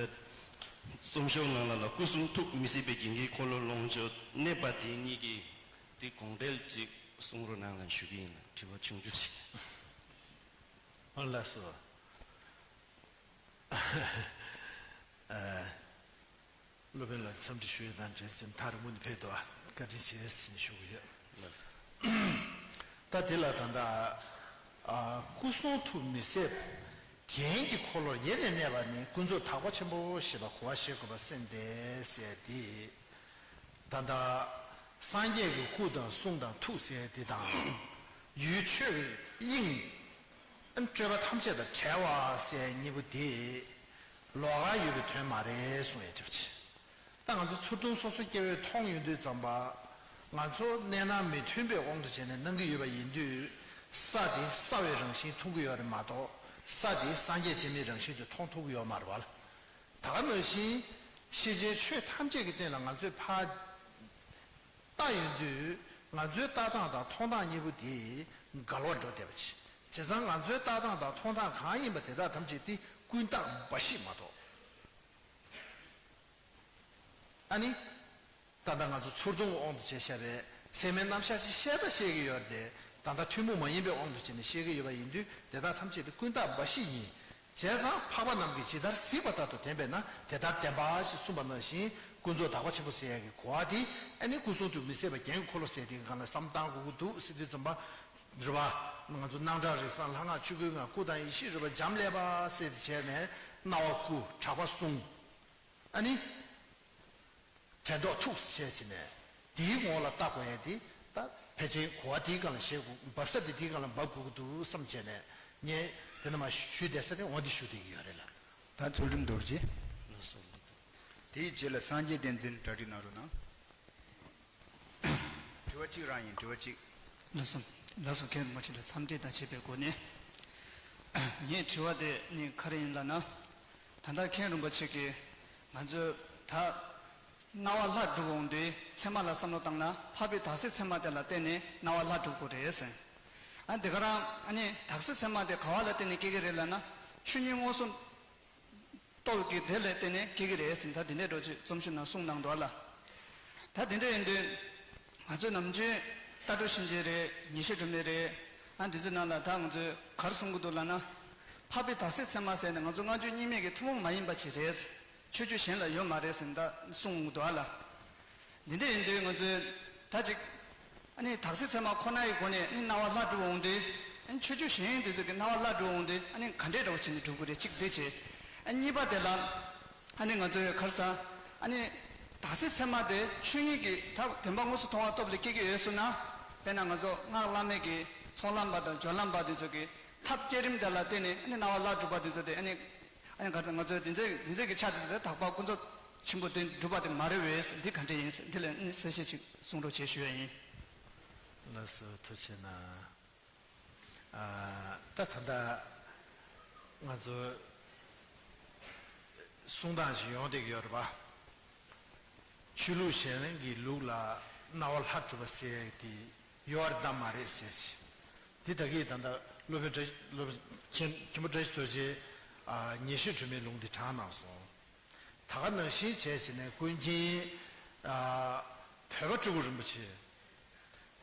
རྩོམ་ཤོག་ནང་ལ་ལ་སྐུ་གསུང་ཐུགས་མི་ཟད་པའི་རྒྱན་གྱི་འཁོར་ལོ་ལོངས་སྤྱོད་གནས་པ་དེ་གཉིས་ཀྱི་དེ་དགོངས་འགྲེལ་ཅིག་གསུང་རོགས་གནང་ལ་ཞུ་གི་ཡིན་ལ། དྲི་བ་ཆུང་ཆུང་ཞིག་ཨ། ལགས་སོ། ཨ། སློབ་དཔོན་ལ་འཚམས་འདྲི་ཞུ་ཡས་དང་འབྲེལ་ཅིང་ཐག་རིང་པོ་ནས་ཕེབས་འདུག་ཨ། བཀའ་དྲིན་ཆེ་ཟེར་ནས་ཞུ་གི་ཡོད། ལགས་སོ། ད་དེ་ལ་ད་ལྟ། ཨ། སྐུ་གསུང་ཐུགས་མི་ཟད་རྒྱན་གྱི་འཁོར་ལོར་ཡེ་ནས་གནས་པ་ནི་ཀུན་རྫོབ་དག་པ་ཆེན་པོ་ཞེས་པ་གོ་བ་བཞེས་དགོས་པར་སེམས་ཏེ་ཟེར་ཏེ། ད་ལྟ་སངས་རྒྱས་ཀྱི་སྐུ་དང་གསུང་དང་ཐུགས་ཟེར་དེ་དང་། ཡུལ་ཆོས་ཀྱི་དབྱིངས། སྤྲོས་པ་ཐམས་ཅད་དང་བྲལ་བ་ཟེར་གཉིས་པོ་དེ་ལོགས་ཀ་ཡོད་པའི་དོན་མ་རེད་གསུང་ཡས་གྲུབ་ཆེ། ད་ང་ཚོ་ཚུར་མཐོང་སོ་སོ་སྐྱེ་བོས་མཐོང་ཡོང་དུས་ཙམ་པ། ང་ཚོ་གནས་སྣང་མི་མཐུན་པའི་དབང་དུ་བྱས་ནས་སྣང་གི་ཡོད་པ་ཡིན་དུས། ས་དེ་ས་བའི་རང་བཞིན་མཐོང་གི་ཡོད་རེད་མ་གཏོགས། ས་དེ་སངས་རྒྱས་བྱེ་མའི་རང་བཞིན་དུ་མཐོང་ཐུབ་ཀྱི་ཡོད་མ་རེད་བ། ད་ག་ནང་བཞིན་ཤེས་བྱའི་ཆོས་ཐམས་ཅད་ཀྱི་སྟེང་ལ་ང་ཚོས་ཕར་ལྟ་ཡོང་དུས། ང་ཚོའི་ལྟ་སྟངས་དང་མཐོང་སྟངས་གཉིས་པོ་དེ་འགལ་བར་འགྲོ་བསྡད་པ་ཅིག་བྱས་ཙང་ང་ཚོའི་ལྟ་སྟངས་དང་མཐོང་སྟངས་གང་ཡིན་པ་དེ་དག་ཐམས་ཅད་དེ་ཀུན་བརྟགས་འབའ་ཞིག་མ་གཏོགས། ཨ་ནི། ད་ལྟ་ང་ཚོ་ཚུར་མཐོང་དབང་དུ་བྱས་བཤད་པའི་ཚད་མའི་རྣམ་གཞག་ཅིག་བཤད་ད་བཤད་ཀྱི་ཡོད་རེད་དེ། ད་ལྟ་ཐུན་མོང་མ་ཡིན་པའི་དབང་དུ་བྱས་ནས་བཤད་ཀྱི་ཡོད་པ་ཡིན་དུས། དེ་དག་ཐམས་ཅད་དེ་ཀུན་བརྟགས་འབའ་ཞིག་ཡིན། བྱས་ཙང་འཕགས་པ་རྣམས་ཀྱིས་ཇི་ལྟར་གཟིགས་པ་ལྟར་དུ་བསྟན་པས་ན་དེ་ལྟར་བསྟན་པ་ཞེས་གསུངས་པ་ནང་བཞིན། ཀུན་རྫོབ་དག་པ་ཆེན་པོ་ཟེར་ཡག་གི་གོ་བ་དེ། ཨ་ནི་སྐུ་གསུང་ཐུགས་མི་ཟད་པ་རྒྱན་གྱི་འཁོར་ལོ་ཟེར་དེའི་སྒང་ལ་བསམ་བློ་བཏང་དགོས་ཀྱི་འདུག་ཟེར་དུས་ཙམ་པ། རེད་བ། ང་ཚོ་སྣང་གྲགས་རིག་གསལ་ལྷ་སྔགས་ཆོས་སྐུའི་ངང་སྐུ་དང་ཡེ་ཤེས་རོལ་པ་འབྱམས་ཀླས་པ་ཟེར་དེ་བྱས་ནས་སྣང་བ་སྐུ་གྲགས་པ་གསུང་། ཨ་ནི། དྲན་རྟོག་ཐུགས་སུ་བྱས་བྱས་ནས་དེའི་ངོ་ལ་བལྟ་དགོས་ཡས་དེ། ད་ཕལ་ཆེར་གོ་བ་དེའི་སྒང་ལ་བཞེས་དགོས། འབབ་ས་དེ་དེའི་སྒང་ལ་འབབ་དགོས་ཀྱི་འདུག་བསམ་བྱས་ནས། ངས་དེ་ནས་མར་ཞུས་བསྡད་ས་དེ་འོ་འདི་ཞུ་བསྡད་ཀྱི་ཡོད་རེད་ལ། ད་ཚུལ་ཁྲིམས་རྡོ་རྗེ། ལགས་སོ། དེའི་རྗེས་ལ་སངས་རྒྱས་བསྟན་འཛིན་གྲ་སྒྲིག་གནང་རོགས་གནང་། དྲི་བ་གཅིག་རང་ཡིན། དྲི་བ་གཅིག་ལགས་སོ། ལགས་སོ། མཁན་རིན་པོ་ཆེ་ལ་འཚམས་འདྲི་དང་བཅས་པའི་སྒོ་ནས། ངའི་དྲི་བ་དེ་ནི་ག་རེ་ཡིན་ལབ་ན། ད་ལྟ་མཁན་རིན་པོ་ཆེ་གིས་ ང་ཚོས་ད་རྣ་བ་ལྷ་སྒྲུབ་འོང་དུས་ཚད་མ་ལ་བསམ་བློ་བཏང་ན་འཕགས་པའི་དག་སའི་ཚད་མ་དེ་ལ་བརྟེན་ནས་རྣ་བ་ལྷ་སྒྲུབ་དགོས་རེད་ཟེར། ཨ་འདི་ག་རང་ཨ་ནི་དག་སའི་ཚད་མ་དེ་ག་བ་ལ་བརྟེན་ནས་སྐྱེ་གི་རེད་ལབ་ན་ཆོས་ཉིད་མངོན་སུམ་སྟོབས་ཀྱིས་དེ་ལ་བརྟེན་ནས་སྐྱེ་གི་རེད་ཟེར། ད་འདི་འདྲའི་འགྲོ་ཆེད་རྩོམ་ཞིབ་ནང་གསུངས་གནང་འདུག་ལ། ད་འདི་འདྲ་ཡིན་དུས་ང་ཚོས་ནམ་རྒྱུན་ལྟ་གྲུབ་ཤེས་བྱའི་རེད། ཉེར་ཞི་སྒྲོན་མེའི་རེད། ཨ་འདི་ཚོའི་ནང་ལ་ད་ང་ཚོས་ག་རེ་གསུང་གི་འདུག་ལབ་ན། འཕགས་པའི་དག་སའི་ཚད་མ་ཟེར་ནས་ང་ཚོ་སྔ་འགྱུར་རྙིང་མའི་གི་ཐུན་མོང་མ་ཡིན་པ་ཅིག་རེད། ཆོས་བརྒྱུད་གཞན་ལ་ཡོད་མ་རེད་ཟེར་ནས་ད་གསུང་གི་འདུག་ཨ་ལ། འདི་འདྲ་ཡིན་དུས་ང་ཚོས་ད་ཅིག་ཨ་ནི་དག་སའི་ཚད་མ་ཁོ་ནའི་སྒོ་ནས་ཨ་ནི་རྣ་བ་ལྷ་སྒྲུབ་འོང་དུས་ཨ་ནི་ཆོས་བརྒྱུད་གཞན་དེ་ཚོ་གི་རྣ་བ་ལྷ་སྒྲུབ་འོང་དུས་ཨ་ནི་ག་འདྲས་འདྲ་བོ་བྱས་ནས་སྒྲུབ་དགོས་རེད། གཅིག་དེ་བྱས། ཨ་གཉིས་པ་དེ་ལ་ཨ་ནི་ང་ཚོས་ག་རེ་ཟ། ཨ་ནི་དག་སའི་ཚད་མ་དེ་ཆོས་ཉིད་ཀྱི་ད་བདེན་པ་མངོན་སུམ་མཐོང་བ་སྟོབས་ལས་སྐྱེ་གི་ཡོད་ཟེར་ན། དཔེར་ན་ང་ཚོ་སྔགས་བླ་མེད་ཀྱི་ཚོགས་ལམ་པ་དང་སྦྱོར་ལམ་པ་དེ་ཚོ་གི་ཐབས་བསྐྱེད་རིམ་དེ་ལ་བརྟེན་ནས་ཨ་ནི་རྣ་བ་ལྷ་སྒྲུབ་པ་དེ་ཚོ་དེ་ཨ་ནི། ཨ་ནི་ག་ཚོད་ང་ཚོས་དེ་ཚོའི་དེ་ཚོའི་གི་ཆ་དེ་ཚོ་དེ་དག་པ་ཀུན་རྫོབ་ཆེན་པོ་དེ་སྒྲུབ་པ་དེ་མ་རེད་པས། འདི་ག་འདྲ་ཡིན་ཟེར། འདི་ལ་ཨ་ནི་གསལ་བཤད་ཅིག་གསུང་རོགས་བྱེད་ཞུ་ཡ་ཡིན། ལགས་སོ། ཐུགས་རྗེ་གནང་། ཨ། ད་ད་ལྟ་ང་ཚོ་གསུང་སྟངས་ཤིག་ཡོང་བསྡད་ཀྱི་ཡོད་རེད་པ། ཆོས་ལུགས་གཞན་གྱི་ལུགས་ལ་རྣ་བ་ལྷ་སྒྲུབ་པ་ཟེར་དེ་ཡོད་རེད་དམ་མ་རེད་ཟེར་ཅིག། འདི་ད་གིན་ད་ལྟ་སློབ་དཔོན་བཀྲ་ཤིས་སློབ་དཔོན་མཁན་མཁན་པོ་བཀྲ་ཤིས་རྡོ་རྗེས་ཨ་ཉེར་ཞི་སྒྲོན་མེའི་ལུང་འདི་དྲངས་གནང་སོང་། ད་ག་ནང་བཞིན་བྱས་བྱས་ནས་ཀུན་མཁྱེན་ཨ་བོད་པ་སྤྲུལ་སྐུ་རིན་པོ་ཆེ།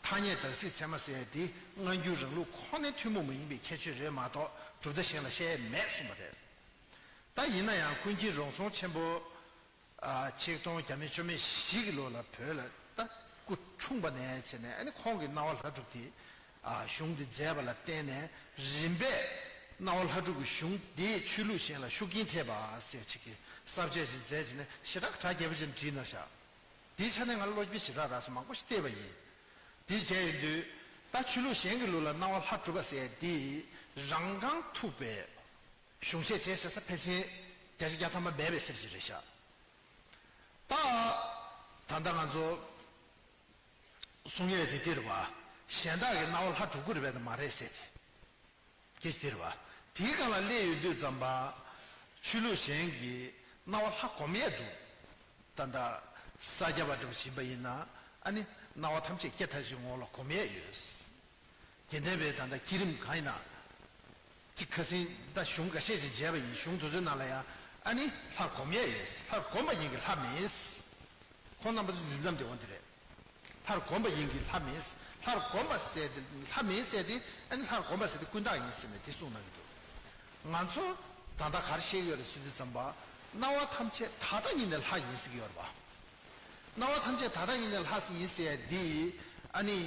ཐ་སྙད་དག་སའི་ཚད་མ་ཟེར་ཡ་དེ་སྔ་འགྱུར་རང་ལུགས་ཁོ་ནའི་ཐུན་མོང་མ་ཡིན་པའི་ཁྱད་ཆོས་རེད་མ་གཏོགས་གྲུབ་མཐའ་གཞན་ལ་བཤད་ཡས་མེད་གསུངས་པ་རེད། ད་ཡིན་ན་ཡང་ཀུན་མཁྱེན་རོང་ཟོམ་ཆེན་པོ་ཨ་ཆིག་སྟོང་བརྒྱ་མེད་བཅུ་མེད་བཞི་གི་ལོ་ལ་བོད་ལ་ད་སྐུ་འཁྲུངས་པ་ནས་བྱས་ནས་ཨ་ནི་ཁོང་གིས་རྣ་བ་ལྷ་སྒྲུབ་དེ་ཨ་གཞུང་དེ་མཛད་པ་ལ་བརྟེན་ནས་རིམ་པས་རྣ་བ་ལྷ་སྒྲུབ་ཀྱི་གཞུང་དེས་ཆོས་ལུགས་གཞན་ལ་ཤུགས་རྐྱེན་ཐེབས་པ་ཟེར་ཅིག་གི་གསར་བརྗེ་ཞིག་མཛད་བྱས་ནས་ཞེ་དྲག་གྲ་རྒྱས་པོ་ཅིག་བྲིས་གནང་ཤག། དེའི་ཆ་ནས་ང་ལ་བློ་སྐྱེད་ཞེ་དྲག་རག་སོང་། མང་པོ་ཞིག་བལྟས་པ་ཡིན། དེ་བྱས་ཡོང་དུས་ད་ཆོས་ལུགས་གཞན་གྱི་ལུགས་ལ་རྣ་བ་ལྷ་སྒྲུབ་པ་ཟེར་དེ་རང་རྐང་ཐུག་པའི་གཞུང་བཤད་བྱས་བྱས་ས་ཕལ་ཆེར་བརྒྱ་ཆ་བརྒྱ་ཐམ་པ་མེད་པའི་ཟེར་གྱི་རེད་ཤག། ད་ད་ལྟ་ང་ཚོ་གསུང་ཡས་དེ་འདིར་བ་གཞན་དག་གི་རྣ་བ་ལྷ་སྒྲུབ་ཀྱི་རེད་པས་ན་མ་རེད་ཟེར་ཏེ། སྐད་ཆ་དེ་རེད་བ། དེའི་སྒང་ལ་སླེབས་ཡོང་དུས་ཙམ་པ་ཆོས་ལུགས་གཞན་གྱིས་རྣ་བ་ལྷ་སྒོམ་ཡས་འདུག། ད་ལྟ་ས་སྐྱ་པ་འདྲ་པོ་ཡིན་པ་ཡིན་ན་ཨ་ནི་རྣ་བ་ཐམས་ཅད་སྐྱེ་མཐའ་བཞིའི་ངོ་ལ་སྒོམ་ཡས་ཡོད། དགེ་ལྡན་པའི་ད་ལྟ་བསྐྱེད་རིམ་གང་ཡིན་ན། གཅིག་ཁ་སང་ད་གཞུང་འགའ་ཤས་ཤིག་མཇལ་བ་ཡིན། གཞུང་དེ་ཚོའི་ནང་ལ་ཡང་ཨ་ནི་ལྷ་སྒོམ་ཡས་ཡོད། ལྷ་སྒོམ་པ་ཡིན་གྱི་ལྷ་མིན། ཁོང་རྣམ་པ་ཚོ་འཛིན་མཚམས་དེ་འོ་འདི་རེད། ལྷ་སྒོམ་པ་ཡིན་གྱི་ལྷ་མིན། ལྷ་སྒོམ་པ་ཟེར་དེ་ལྷ་མིན་ཟེར་དེ་ཨ་ནི་ལྷ་སྒོམ་པ་ཟེར་དེ་ཀུན་བརྟགས་ཡིན་ཟེར་ནས་དེ་གསུངས་གནང་གི་འདུག། ང་ཚོ་ད་ལྟ་ག་རེ་བཤད་ཀྱི་ཡོད་རེད་ཟེར་དུས་ཙམ་པ་རྣ་བ་ཐམས་ཅད་ད་ལྟ་ཉིད་ནས་ལྷ་ཡིན་ཟེར་གྱི་ཡོད་རེད་པ། རྣ་བ་ཐམས་ཅད་ད་ལྟ་ཉིད་ནས་ལྷ་ཡིན་ཟེར་ཡ་འདི་ཨ་ནི་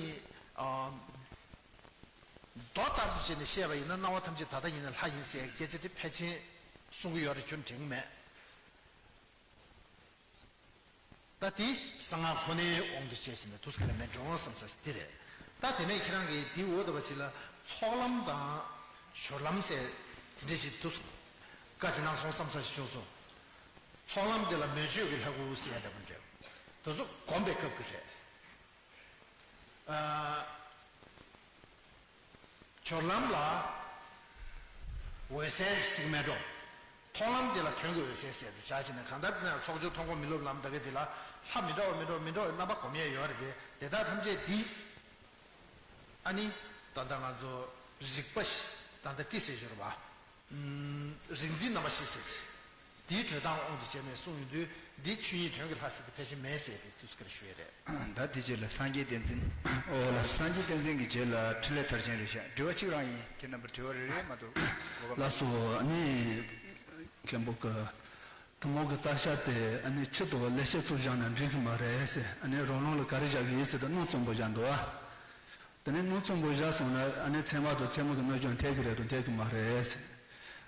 ཨ། མདོ་ལྟར་དུ་བྱས་ནས་བཤད་པ་ཡིན་ན་རྣ་བ་ཐམས་ཅད་ད་ལྟ་ཡིན་ན་ལྷ་ཡིན་ཟེར་ཡ་སྐད་ཆ་དེ་ཕལ་ཆེར་གསུང་གི་ཡོད་རེད། ཁྱོན་དྲན་གྱི་མེད། ད་དེ་གསང་སྔགས་ཁོ་ནའི་དབང་དུ་བྱས་ཟིན་ན་དུས་ཁ་ལ་མེད་འགྲོ་འོང་བསམ་ས་དེ་རེད། ད་དེ་ནས་ཁྱེད་རང་གིས་དེའི་འོག་ཏུ་བ་ཅིག་ལ་ཚོགས་ལམ་དང་སྦྱོར་ལམ་ཟེར་དེ་འདྲ་ཞིག་འདུག། བཀའ་ཅིག་གནང་སོང་བསམ་ས་ཞིག་བྱུང་སོང་། ཚོགས་ལམ་དེ་ལ་མོས་སྤྱོད་ཀྱི་ལྷ་སྐུ་ཟེར་ཡ་འདྲ་པོ་འདྲ། དེ་ཚོ་སྒོམ་པའི་སྐབས་ཀྱི་རེད། ཨ། སྦྱོར་ལམ་ལ་འོད་གསལ་ཟེར་གྱི་མེད་འགྲོ། མཐོང་ལམ་དེ་ལ་དོན་གྱི་འོད་གསལ་ཟེར་དུ་བྱ་བྱས་ནས་གང་ལྟར་ན་ཚོགས་སྦྱོར་མཐོང་སྒོམ་མི་སློབ་ལམ་ད་ག་དེ་ལ་ལྷ་མི་འདྲ་བ་མི་འདྲ་བ་མི་འདྲ་བའི་རྣམ་པ་སྒོམ་ཡས་ཡོད་རེད་པས། དེ་དག་ཐམས་ཅད་འདི་ཨ་ནི་ད་ལྟ་ང་ཚོ་རིག་པ་ཞིག་ད་ལྟ་ཏི་ཟེར་ཞོར་བ། རིག་འཛིན་རྣམ་པ་བཞི་ཟེར་ཅིག། དེའི་གྲོལ་སྟངས་དབང་དུ་བྱས་ནས་གསུངས་ཡོང་དུས་འདི་ཆོས་ཉིད་དོན་གྱི་ལྷ་ཟེར་དེ་ཕལ་ཆེར་མེད་ཟེར་དེ་དུས་སུ་ཀར་ཞུ་ཡས་རེད། ད་དེ་རྗེས་ལ་སངས་རྒྱས་བསྟན་འཛིན། ཨོ་ལ། སངས་རྒྱས་བསྟན་འཛིན་གྱི་རྗེས་ལ་འཕྲིན་ལས་མཐར་ཕྱིན་རེད་ཤག། དྲི་བ་གཅིག་རང་ཡིན། ཁྱེད་རྣམ་པར་དྲི་བ་རེ་རེ་མ་གཏོགས། ལགས་སོ། ཨ་ནི་མཁན་པོ་གི་ཐུན་མོང་གི་བརྟག་བྱ་དེ་ཨ་ནི་ཆུ་དང་ཀླད་ཤེད་ཚོ་བཞག་ན་འགྲིག་གི་མ་རེད་ཟེར། ཨ་ནི་རང་རང་ལ་ག་རེ་བཞག་གི་ཡིན་ཟེར་དུས་སྣང་རྩོམ་པོ་བཞག་འདུག་ཨ། དེ་ནས་སྣང་རྩོམ་པོ་བཞག་སོང་ན་ཨ་ནི་ཚད་མ་དང་ཚད་མ་གི་གནོད་སྦྱོང་འཐད་ཀྱི་རེད་དང་འཐད་ཀྱི་མ་རེད།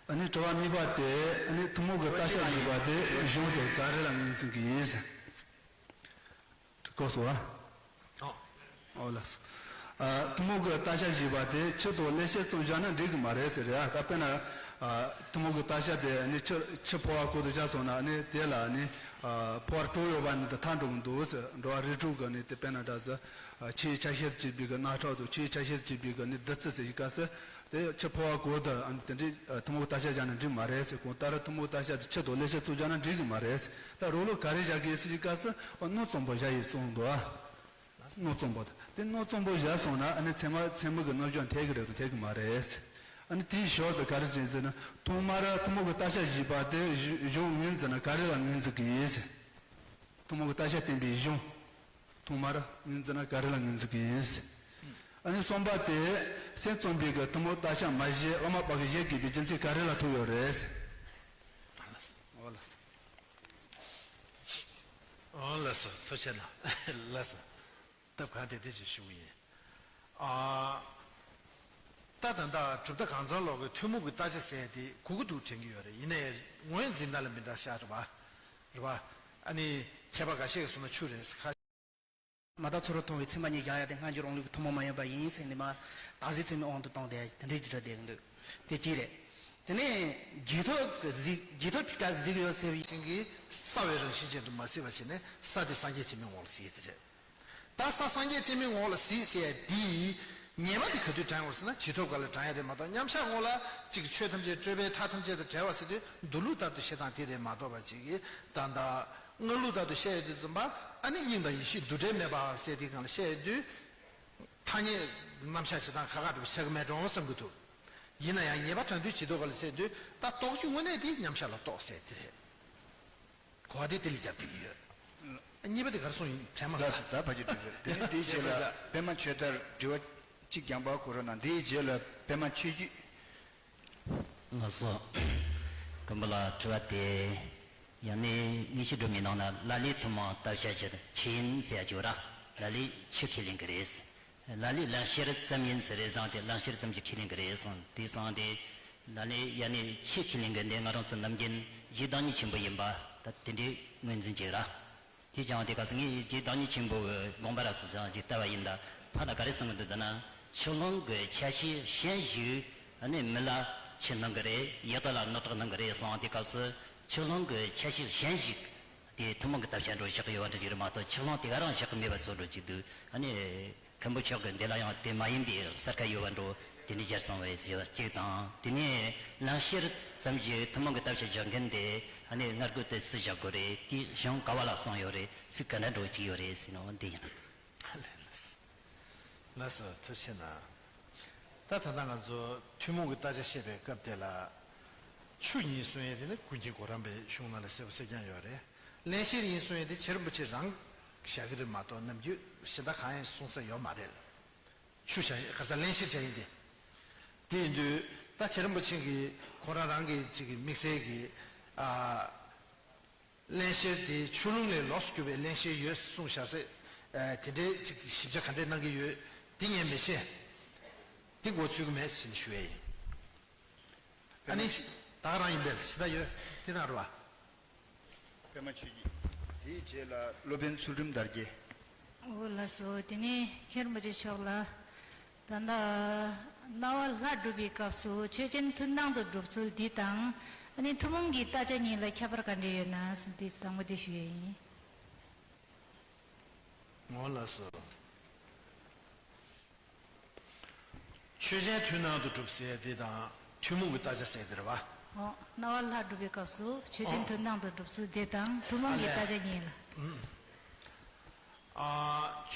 ཨ་ནི་དྲི་བ་གཉིས་པ་དེ་ཨ་ནི་ཐུན་མོང་གི་བརྟག་བྱ་བཞི་པ་དེ་གཞུང་དེ་ག་རེ་ལ་ངོས་འཛིན་གྱི་ཡིན། གོ་སོང་ཨ། ཨོ་ལགས་སོ། ཨ། ཐུན་མོང་གི་བརྟག་བྱ་བཞི་པ་དེ་ཆུ་དང་ཀླད་ཤེད་ཙམ་བཞག་ན་འགྲིག་གི་མ་རེད་ཟེར་རེད་ཨ། ད་དཔེར་ན། ཨ། ཐུན་མོང་གི་བརྟག་བྱ་དེ་ཨ་ནི་ཆུ་ཆུ་ཕོ་བ་ཁོ་དུ་བཞག་སོང་ན་ཨ་ནི་དེ་ལ་ཨ་ནི། ཨ། ཕོ་བ་དྲུག་ཡོད་པ་ནི་དེ་ཐག་འགྲོ་གི་འདུག་ཟེར། འགྲོ་བ་རིགས་དྲུག་གི་ནི་དེ་དཔེར་ན་འདྲ་ཟེར། ཨ། ཆུའི་ཆ་ཤས་སུ་གྱུར་པའི་གི་རྣག་ཁྲག་དང་ཆུའི་ཆ་ཤས་སུ་གྱུར་པའི་གི་ནི་བདུད་རྩི་ཟེར་གྱི་སྐབས་སུ། དེ་ཕྱི་ཕོ་བ་གོ་ད་ཨ་ནི་དེ་འདྲའི་ཨ་ཐུན་མོང་གི་བརྟག་དཔྱད་བཞག་ན་འགྲིག་མ་རེད་ཟེར། གང་ལྟར་ཐུན་མོང་གི་བརྟག་དཔྱད་དེ་ཕྱི་དང་ཀླད་ཤེས་ཚུར་སྦྱར་ན་འགྲིག་གི་མ་རེད་ཟེར། ད་རང་ལུགས་ག་རེ་བཞག་གི་ཟེར་གྱི་སྐབས་སུ་ཨ་སྣ་གཙང་པོ་བཞག་ཡིན་གསུངས་འདུག་ཨ། སྣ་གཙང་པོ་དང་དེ་སྣ་གཙང་པོ་བཞག་སོང་ན་ཨ་ནི་ཚད་མ་ཚད་མ་གི་རྣམ་གཞག་འཐད་ཀྱི་རེད་དང་འཐད་ཀྱི་མ་རེད། ཨ་ནི་དེའི་ཞོར་དུ་ག་རེ་བྱས་ཟེར་ན་ཐོག་མར་ཐུན་མོང་གི་བརྟག་དཔྱད་བཞེས་པ་དེ་གཞུང་ངོས་འཛིན་ན་ག་རེ་ལ་ངོས་འཛིན་གྱི་ཡིན་ཟེར། ཐུན་མོང་གི་བརྟག་དཔྱད་བསྟན་པའི་གཞུང་། ཐོག་མར་ངོས་འཛིན་ན་ག་རེ་ལ་ངོས་འཛིན་གྱི་ཡིན་ཟེར། ཨ་ནི་གསུམ་པ་དེ་སེམས་ཙམ་པའི་གི་ཐུན་མོང་བརྟག་དཔྱད་མ་བཞེས་བླ་མ་དཔག་གི་བཞེད་དགོས་པའི་རྒྱུ་མཚན་ག་རེ་ལ་ཐུག་ཡོད་རེད་ཟེར། ཨོ་ལགས་སོ། ཨོ་ལགས་སོ། ཐུགས་རྗེ་གནང་། ལགས་སོ། སྟབས་གང་བདེ་བདེ་ཅིག་ཞུ་གི་ཡིན། ཨ། ད་ད་ལྟ་གྲུབ་མཐའ་གང་ཚང་ལོག་གི་ཐུན་མོང་གི་བརྟག་དཔྱད་ཟེར་དེ་གོ་གི་འདུག་དྲན་གི་ཡོད་རེད། ཡིན་ནའི་ངོས་འཛིན་སྟངས་ལ་མི་འདྲ་ཤག་རེད་པ། རེད་པ། ཨ་ནི་མཁས་པ་འགའ་ཤས་ཀྱིས་གསུངས་ན་ཆུ་རེད་ཟེར། ཁ། མ་དག་ཚུ་རོལ་མཐོང་བའི་མཚན་མ་གཉིས་བཞག་ཡ་དེ་སྔ་འགྱུར་རང་ལུགས་ཀྱི་ཐུན་མོང་མ་ཡིན་པ་ཡིན་ཟེར་ནས་མ། བརྟག་གཞི་ཚད་མའི་དབང་དུ་བཏང་སྟེ་དེ་འདྲའི་རྒྱུ་ཆ་བསྡད་ཀྱི་འདུག་དེ་གཅིག་རེད། དེ་ནས་རྗེས་ཐོབ་ཀྱི་གཟིགས་རྗེས་ཐོབ་ཀྱི་སྐབས་གཟིགས་ཡོད་ཟེར་བའི། ཅན་གྱི་ས་བའི་རང་བཞིན་ཅན་དུ་མ་གཟིགས་པ་བྱས་ནས་ས་དེ་སངས་རྒྱས་བྱེད་མིན་ངོ་ལ་གཟིགས་དེ་རེད། ད་ས་སངས་རྒྱས་བྱེད་མིན་ངོ་ལ་གཟིགས་ཟེར་ཡ་དེའི་ཉེས་པ་དེ་ག་དུས་དྲངས་ཡོད་ཟེར་ན་རྗེས་ཐོབ་སྐབས་ལ་དྲངས་ཡ་རེད་མ་གཏོགས། མཉམ་གཞག་ངོ་ལ་གཅིག་གི་ཆོས་ཐམས་ཅད་སྤྲོས་པས་མཐའ་ཐམས་ཅད་དང་བྲལ་བ་ཟེར་དུས་འདུག་ལུགས་ལྟར་དུ་བཤད་སྟངས་དེ་རེད་མ་གཏོགས་པ་ཅིག་གིས་ད་ལྟ་སྔགས་ལུགས་ལྟར་དུ་བཤད་ཡོད་དུས་ཙམ་པ་ཨ་ནི་དབྱིངས་དང་ཡེ་ཤེས་འདུ་འབྲལ་མེད་པ་ཟེར་དེའི་སྒང་ལ་བཤད་ཡོད་དུས། ཐ་སྙད་རྣམ་གཞག་བྱེད་སྟངས་ཁག་ཁག་འདྲ་པོ་ཆགས་ཀྱི་མེད་འགྲོ་བསམ་གྱི་འདུག་ཡིན་ན་ཡང་ཉེས་པ་དྲངས་དུས་ཇི་ལྟར་ག་ལ་ཟེར་དུས་ད་རྟོགས་ཀྱི་དངོས་གནས་དེ་མཉམ་གཞག་ལ་རྟོགས་ཟེར་དེ་རེད། གོ་བ་དེ་དེ་ལ་རྒྱབ་བསྡད་ཀྱི་ཡོད། གཉིས་པ་དེ་ག་རེ་གསུངས་ཡིན་དྲན་མ་ལགས་སོ། སོང་། ད་ཕ་གི་འགྲིག་ཟེར། དེ་ནས་དེའི་རྗེས་ལ་པད་མ་ཆོས་དར་དྲི་བ་གཅིག་རྒྱང་པ་གོ་རོགས་གནང་། དེའི་རྗེས་ལ་པད་མ་ཆོས་སྐྱིད། ལགས་སོ། མགོན་པོ་ལགས་དྲི་བ་དེ། ཡང་ནི་དངོས་གཞི་སྒྲོན་མེའི་ནང་ན་ལ་ལས་ཐུན་མོང་བརྟག་དཔྱད་ཀྱི་ཆོས་ཡིན་ཟེར་ཡ་ཅིག་ཡོད་ར། ལ་ལས་ཆོས་ཁས་ལེན་གྱི་རེད། ལ་ལས་བླང་བྱར་ཙམ་ཡིན་ཟེར་རེད་བཟང་སྟེ་བླང་བྱར་ཙམ་གྱིས་ཁས་ལེན་གྱི་རེད་གསུངས། དེ་བཟང་སྟེ། ལ་ལས་ཡང་ནི་ཆོས་ཁས་ལེན་གྱི་འདི་ང་རང་ཚོ་ནམ་རྒྱུན་རྗེ་བདག་ཉིད་ཆེན་པོ་ཡིན་པ་ད་དེ་འདྲའི་ངོས་འཛིན་བྱེད་ར། དེ་ཀྱང་དེ་ག་ས་ངས་རྗེ་བདག་ཉིད་ཆེན་པོ་གི་དགོངས་པ་ར་སུ་ཅང་ཅིག་ལྟ་བ་ཡིན་ད་ཕར་ལ་ག་རེ་གསུང་གི་འདུག་ཟེར་ན། ཆོས་ལུང་གི་ཆ་ཤས་གཞན་ཞིག་ནི་མི་ལ་ཕྱིར་གནང་གི་རེད། ཡག་དག་ལ་ནོར་བཀྲག་གནང་གི་རེད་གསུངས། དེ་སྐབས་སུ་ཆོས་ལུང་གི་ཆ་ཤས་གཞན་ཞིག་དེ་ཐུན་མོང་གི་བརྟག་དཔྱད་འགྲོ་བཞག་གི་ཡོད་པ་འདྲ་ཞིག་རེད་མ་གཏོགས་ཆོས་ལུང་དེ་ག་རང་བཞག་གི་མེད་པ་བཟོ་འགྲོ་ཅིག་འདུག་ཨ་ནི། མཁན་པོ་མཆོག་གིས་འདི་ལ་ཡང་དེ་མ་ཡིན་པའི་གསལ་ཁ་ཡོད་པ་འགྲོ། དེ་འདྲའི་སྦྱར་སོང་བས་ཟེར་བ་གཅིག་དང་། དེ་ནས་བླང་བྱར་ཙམ་གྱིས་ཐུན་མོང་གི་བརྟག་དཔྱད་བྱ་མཁན་དེ་ཨ་ནི་སྔར་གོ་དེ་སུས་བཞག་དགོས་རེད། དེ་གཞུང་ག་བ་ལ་གསུངས་ཡོད་རེད། ཚིག་ག་འདྲ་འགྲོ་གཅིག་ཡོད་རེད་ཟེར་ནོ་འདི་ཡིན། ལགས་སོ། ཐུགས་རྗེ་གནང་། ད་ད་ལྟ་ང་ཚོ་ཐུན་མོང་གི་བརྟག་དཔྱད་བཤད་པའི་སྐབས་དེ་ལ། ཆུ་གཉིས་གསུང་ཡས་དེ་ནི་ཀུན་མཁྱེན་གོ་རམས་པའི་གཞུང་ནང་ལ་གསལ་པོ་གསལ་རྐྱང་ཡོད་རེད། བླང་བྱར་ཡིན་གསུང་ཡས་དེ་ཁྱེད་རིན་པོ་ཆེ་རང་བཞག་གི་རེད་མ་གཏོགས་ནམ་རྒྱུན་གཞན་དག་གང་ཡང་གསུང་ས་ཡོད་མ་རེད། ཆུ་བཞག་ཡས་ག་རེ་ཟ་བླང་བྱར་བཞག་ཡས་དེ། དེ་ཡིན་དུས་ད་ཁྱེད་རིན་པོ་ཆེ་གིས་ཁོ་རང་རང་གི་ཅིག་གི་དམིགས་བསལ་གྱི་ཨ། བླང་བྱར་དེ་ཆུ་ཀླུང་ལས་ལོགས་སུ་གྱུར་པའི་བླང་བྱར་ཡོད་གསུངས་བཞག་ས། ཨ། དེ་འདྲའི་ཅིག་གི་ཞིབ་ཆ་ག་འདྲས་གནང་གི་ཡོད། དེ་ངས་མི་ཤེས། དེ་མགོ་ཚོད་ཀྱི་མེད་ཟེར་ནས་ཞུ་ཡས་ཡིན། ཨ་ནི། ད་ག་རང་ཡིན་པས་ཞེ་དྲག་ཡོད། དེ་རང་རེད་པ། པད་མ་ཆོས་སྐྱིད། དེའི་རྗེས་ལ་སློབ་དཔོན་ཚུལ་ཁྲིམས་དར་རྒྱས། འོ་ལགས་སོ། དེ་ནས་མཁན་རིན་པོ་ཆེ་མཆོག་ལ། ད་ལྟ་རྣ་བ་ལྷ་སྒྲུབ་པའི་སྐབས་སུ་ཆོས་ཅན་མཐུན་སྣང་དུ་སྒྲུབ་ཚུལ་འདི་དང་། ཨ་ནི་ཐུན་མོང་གི་བརྟག་དཔྱད་གཉིས་ལ་ཁྱད་པར་ག་འདྲ་ཡོད་ན་ཟེར་འདི་དང་པོ་འདི་ཞུ་ཡས་ཡིན། འོ་ལགས་སོ། ཆོས་ཅན་མཐུན་སྣང་དུ་སྒྲུབ་ཟེར་དེ་དང་ཐུན་མོང་གི་བརྟག་དཔྱད་ཟེར་དེ་རེད་པ། ཨོ། རྣ་བ་ལྷ་སྒྲུབ་པའི་སྐབས་སུ་ཆོས་ཅན་ཨོ། མཐུན་སྣང་དུ་སྒྲུབ་ཚུལ་དེ་དང་ཐུན་མོང་གི་ཨ་ལས། བརྟག་དཔྱད་གཉིས་ལ། ཨ།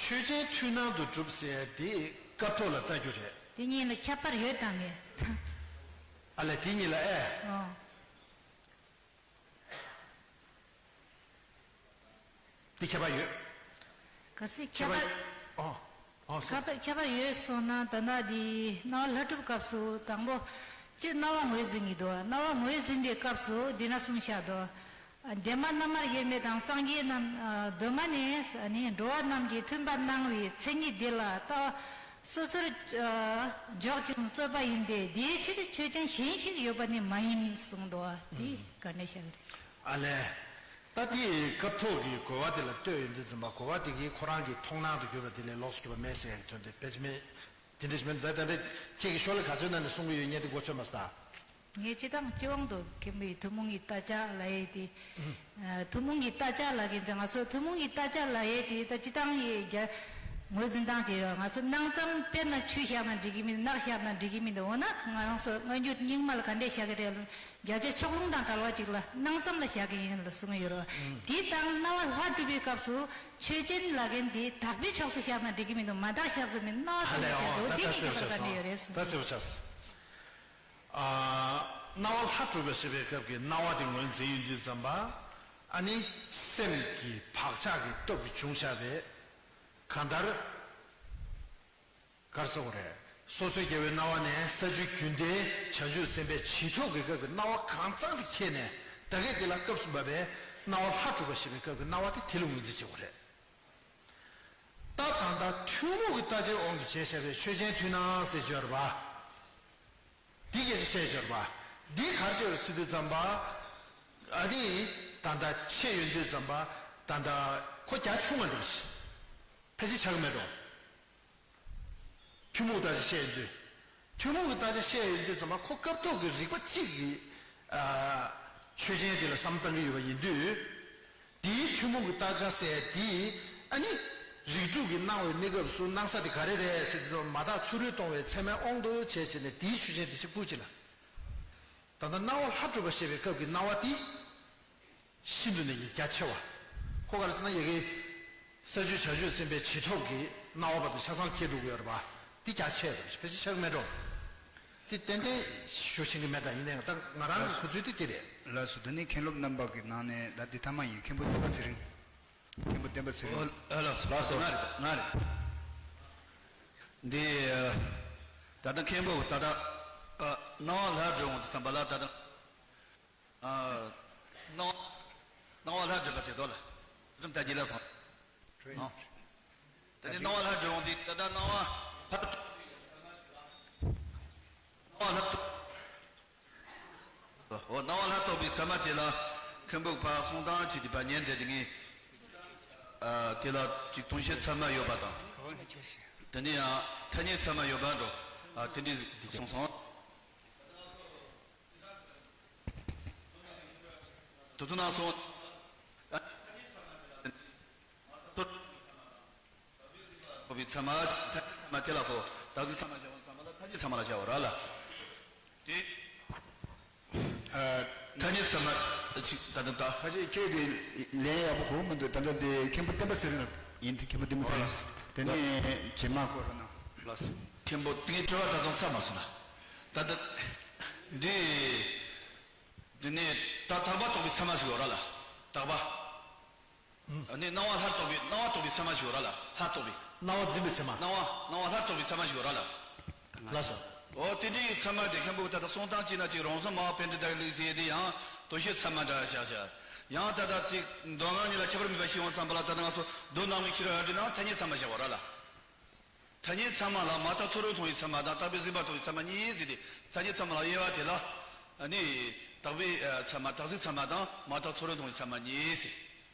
ཆོས་ཅན་མཐུན་སྣང་དུ་སྒྲུབ་ཟེར་དེ་སྐབས་ཐོག་ལ་ལྟ་རྒྱུ་རེད། དེ་གཉིས་ལ་ཁྱད་པར་ཡོད་དམ་མེད། ཨ་ལས་དེ་གཉིས་ལ་ཨེ། ཨོ། དེ་ཁྱད་པར་ཡོད། གལ་སྲིད་ཁྱད་པར། ཨོ། ཨོ་སོ། ཁྱད་པར་ཁྱད་པར་ཡོད་སོང་ན་ད་ལྟ་འདི་རྣ་བ་ལྷ་སྒྲུབ་སྐབས་སུ་དང་པོ། སྤྱིར་རྣ་བ་ངོས་འཛིན་གྱི་འདུག་རྣ་བ་ངོས་འཛིན་པའི་སྐབས་སུ་འདི་ན་གསུངས་བཞག་འདུག་འདན་མ་རྣམ་དབྱེར་མེད་དང་སངས་རྒྱས་རྣམས། གདོད་མ་ནས་ནི་འགྲོ་བ་རྣམས་ཀྱི་མཐུན་པར་སྣང་བའི་མཚན་ཉིད་འདི་ལ་ལྟ་བ་སོ་སོར་འཇོག་ཅིང་རྩོད་པ་ཡིན་ཏེ། དེའི་ཕྱིར་ཆོས་ཅན་གཞན་ཞིག་ཡོད་པ་ནི་མ་ཡིན་གསུངས་འདུག་འདི་ག་འདྲ་བཤད་རེད། ཨ་ལས། ད་དེའི་སྐབས་ཐོག་གི་གོ་བ་དེ་ལ་ལྟོས་ཡོང་དུས་ཙམ་པ་གོ་བ་དེ་གིས་ཁོ་རང་གི་མཐོང་སྣང་དུ་གྱུར་པ་དེ་ལས་ལོགས་སུ་གྱུར་པ་མེད་ཟེར་ཡག་གི་དོན་དེ་དཔེ་ཅི་མེད། དེ་འདྲ་ཞིག་མེད་འདུག་ད་ལྟ་ཁྱེད་ཀྱིས་ཤོ་ལོ་ཀ་ག་ཚོད་ནང་ནས་གསུང་གི་ཡོད་ངས་དེ་མགོ་ཚོད་མ་ཟ། ངས་སྤྱིར་བཏང་སྤྱི་དབང་དུ་མཁན་པོའི་ཐུན་མོང་གི་བརྟག་དཔྱད་ལབ་ཡས་དེ། ཨ། ཐུན་མོང་གི་བརྟག་དཔྱད་ལབ་མཁན་དེ་ང་ཚོ་ཐུན་མོང་གི་བརྟག་དཔྱད་ལབ་ཡས་དེ་ད་སྤྱིར་བཏང་ཡི་རྒྱ། ངོས་འཛིན་སྟངས་དེ་ཡོད། ང་ཚོ་སྣང་ཙམ་དཔེར་ན་ཆུ་བཞག་ན་འགྲིག་གི་མིན། ནགས་བཞག་ན་འགྲིག་གི་མིན། འོ་ན་ང་རང་ཚོ་སྔ་འགྱུར་རྙིང་མ་ལ་ག་འདྲས་བཞག་གི་རེད་ལ། བརྒྱ་ཆ་ཕྱོགས་ལྷུང་དང་བྲལ་བ་ཅིག་ལ་སྣང་ཙམ་ལ་བཞག་གི་ཡིན་ལ་གསུང་གི་ཡོད་རེད་བ། དེ་དང་སྣང་བ་ལྷ་སྒྲུབ་པའི་སྐབས་སུ་ཆོས་ཅན་ལ་མཁན་དེ་དག་པའི་ཕྱོགས་སུ་བཞག་ན་འགྲིག་གི་མི་འདུག་མ་དག་བཞག་ཚུལ་མིན་སྣང་བ་ཚུལ་ལ་བཞག་འགྲོ། དེ་གཉིས་ཁྱད་པར་ག་འདྲ་ཡོད་རེད་གསུང་། ད་གསལ་པོ་ཆགས་སོང་། ཨ། སྣང་བ་ལྷ་སྒྲུབ་པ་ཞེས་པའི་སྐབས་ཀྱི་སྣང་བ་དེ་ངོས་འཛིན་ཡོང་དུས་ཙམ་པ། ཨ་ནི་སེམས་ཀྱི་བག་ཆགས་ཀྱི་སྟོབས་ཀྱིས་བྱུང་བཞག་པའི་གང་ལྟར། ག་རེ་ཟེར་དགོས་རེད། སོ་སོའི་རྒྱལ་བའི་སྣང་བ་ནས་ས་བཅུའི་རྒྱུད་ལྡན་བྱང་ཆུབ་སེམས་དཔའི་བྱིན་མཐུ་གི་སྐབས་ཀྱི་སྣང་བ་གང་གཙང་དེ་ཁྱེར་ནས་ད་གིན་དེ་ལ་སྐབས་སུ་བབས་པའི་སྣང་བ་ལྷ་སྒྲུབ་པ་ཞེས་པའི་སྐབས་ཀྱི་སྣང་བ་དེ་དེ་ལ་ངོས་འཛིན་བྱེད་དགོས་རེད། ད་ད་ལྟ་ཐུན་མོང་གི་བརྟག་དཔྱད་དབང་དུ་བྱས་བཞག་པའི་ཆོས་ཅན་མཐུན་སྣང་ཟེར་གྱི་ཡོད་རེད་པ། འདི་སྐད་ཆ་བཤད་ཡོད་རེད་པ། འདི་ག་རེ་བྱས་པ་ཟེར་དུས་ཙམ་པ། ཨ་ནི་ད་ལྟ་ཆད་ཡོང་དུས་ཙམ་པ། ད་ལྟ་ཁོ་རྒྱ་ཆུང་བ་འགྲོ་ཞིག་ཕལ་ཆེར་ཆགས་ཀྱི་མེད་འགྲོ། ཐུན་མོང་བརྟག་དཔྱད་བཤད་ཡོང་དུས། ཐུན་མོང་གི་བརྟག་དཔྱད་བཤད་ཡོང་དུས་ཙམ་པ་ཁོ་སྐབས་ཐོག་གི་རིག་པ་གཅིག་གིས། ཨ། ཆོས་ཅན་དེ་ལ་བསམ་བཏང་གི་ཡོད་པ་ཡིན་དུས། དེའི་ཐུན་མོང་གི་བརྟག་དཔྱད་ཟེར་དེ། ཨ་ནི། རིགས་དྲུག་གི་སྣང་བའི་གནས་སྐབས་སུ་སྣང་ས་དེ་ག་རེ་རེད་ཟེར་དུས་ཙམ་པ་མ་དག་ཚུར་རོལ་གཏོང་བའི་ཚད་མའི་དབང་དུ་བྱས་བྱས་ནས་དེའི་ཆོས་ཅན་དེ་གཅིག་པུ་གཅིག་ལ། ད་ལྟ་སྣང་བ་ལྷ་སྒྲུབ་པ་ཞེས་པའི་སྐབས་ཀྱི་སྣང་བ་དེ། ཤིན་ཏུ་ནས་ཀྱི་རྒྱ་ཆེ་བ། ཁོ་ག་རེ་ཟེར་ན་ཡ་གི། ས་བཅུའི་བྱང་ཆུབ་སེམས་དཔའི་བྱིན་མཐུ་གི་སྣང་བ་བར་དུ་ཆ་ཚང་ཁྱེར་འགྲོ་གི་ཡོད་རེད་པ། འདི་རྒྱ་ཆེ་རེད། ཕལ་ཆེར་ཆགས་མེད་འགྲོ། འདི་ཏན་ཏན་ཞུ་ཤེས་ཀྱི་མེད། ད་ཡིན་ནའི་ད་ང་རང་གི་གོ་ཚུལ་དེ་འདི་རེད། ལགས་སོ། དེ་ནི་མཁན་སློབ་རྣམ་པ་གི་ནང་ནས་ད་འདི་ཐ་མ་ཡིན། མཁན་པོ་བསྟན་པ་ཚེ་རིང་། མཁན་པོ་བསྟན་པ་ཚེ་རིང་། ཨོ་ལགས་སོ། ལགས་སོ། ང་རེད། ང་རེད། འདི་ད་ལྟ་མཁན་པོ་ད་ལྟ་སྣང་བ་ལྷ་སྒྲུབ་འོང་དུས་ཙམ་པ་ལ་ད་ལྟ། ཨ། སྣང་བ། སྣང་བ་ལྷ་སྒྲུབ་པ་ཟེར་དོ་ལ། རིམ་ལྟ་རྒྱུ་ལ་སོང་། ཨ། དེ་ནས་སྣང་བ་ལྷ་སྒྲུབ་འོང་དུས་ད་ལྟ་སྣང་བ་ལྷ། སྣང་བ་ལྷ། ཨོ། སྣང་བ་ལྷ་རྟོགས་པའི་ཚད་མ་དེ་ལ་མཁན་པོ་ཕར་གསུང་སྟངས་བྱེད་དུས་ཕར་ཉན་བསྡད་དེ་ངས། ཨ། དེ་ལ་ཅིག་དོན་བྱེད་ཚད་མ་ཡོད་པ་དང་། དེ་ནས་ཡང་ཐ་སྙད་ཚད་མ་ཡོད་པ་འགྲོ། ཨ། དེ་འདྲ་གསུངས་སོང་། དེ་ཚོ་ནང་སོང་། ཐོབ་པའི་ཚད་མ། ཐ་སྙད་ཚད་མ་དེ་ལ་གོ། བདག་འཛིན་ཚད་མ་བྱ་བ་ཚང་མ་ལ་ཐ་སྙད་ཚད་མ་ལ་བྱ་བ་ར་ལ། དེ། ཨ། ཐ་སྙད་ཚད་མ་ཅིག་ད་དུང་ད། ཁ་ཤས་ཁྱེད་དེ་ལན་ཡག་པོ་གོ་མི་འདུག་ད་ལྟ་དེ་མཁན་པོ་བསྟན་པ་ཚེ་རིང་ཡིན། དེ་མཁན་པོ་བསྟན་པ་ཚེ་རིང་། དེ་ནས་རྗེས་མ་སྐོར་ན། ལགས་སོ། མཁན་པོ་དེ་ངའི་དྲི་བ་ད་དུང་ཚར་མ་སོང་ན། ད་ལྟ་འདི། འདི་ནས་ད་དག་པ་རྟོགས་པའི་ཚད་མ་ཞིག་ཡོད་ར་ལ། དག་པ། ཨ་ནི་སྣང་བ་ལྷ་རྟོགས་པའི། སྣང་བ་རྟོགས་པའི་ཚད་མ་ཞིག་ཡོད་ར་ལ། ལྷ་རྟོགས་པའི། སྣང་བ་འཛིན་པའི་ཚད་མ། སྣང་བ། སྣང་བ་ལྷ་རྟོགས་པའི་ཚད་མ་ཞིག་ཡོད་ར་ལ། ལགས་སོ། འོ་དེ་འདྲའི་ཚད་མ་དེ་མཁན་པོ་ད་ལྟ་གསུང་སྟངས་གཅིག་ན་གཅིག་རང་བྱུང་སྨྲ་བ་ཕན་བདེ་དག་ལུགས་ཟེར་དེ་ཡང་དོན་བྱེད་ཚད་མ་འདྲ་བཞག་བཞག་ཡང་ད་ལྟ་ཅིག་མདོ་སྔགས་གཉིས་ལ་ཁྱད་པར་མེད་པ་ཤེས་འོང་ཙམ་པ་ལ་ད་ལྟ་ང་ཚོ་མདོ་སྣང་བའི་ཤེས་རབ་ཡར་འདྲི་ནང་ཐ་སྙད་ཚད་མ་བཞག་པ་ར་ལ། ཐ་སྙད་ཚད་མ་ལ་མ་དག་ཚུར་རོལ་མཐོང་བའི་ཚད་མ་དང་རྟག་པས་གཟིགས་པ་རྟོགས་པའི་ཚད་མ་གཉིས་ཟེར་ཏེ། ཐ་སྙད་ཚད་མ་ལ་དབྱེ་བ་དེ་ལ། ཨ་ནི། དག་པའི་ཚད་མ། རྟག་གཟིགས་ཚད་མ་དང་མ་དག་ཚུར་རོལ་མཐོང་བའི་ཚད་མ་གཉིས་ཟེར།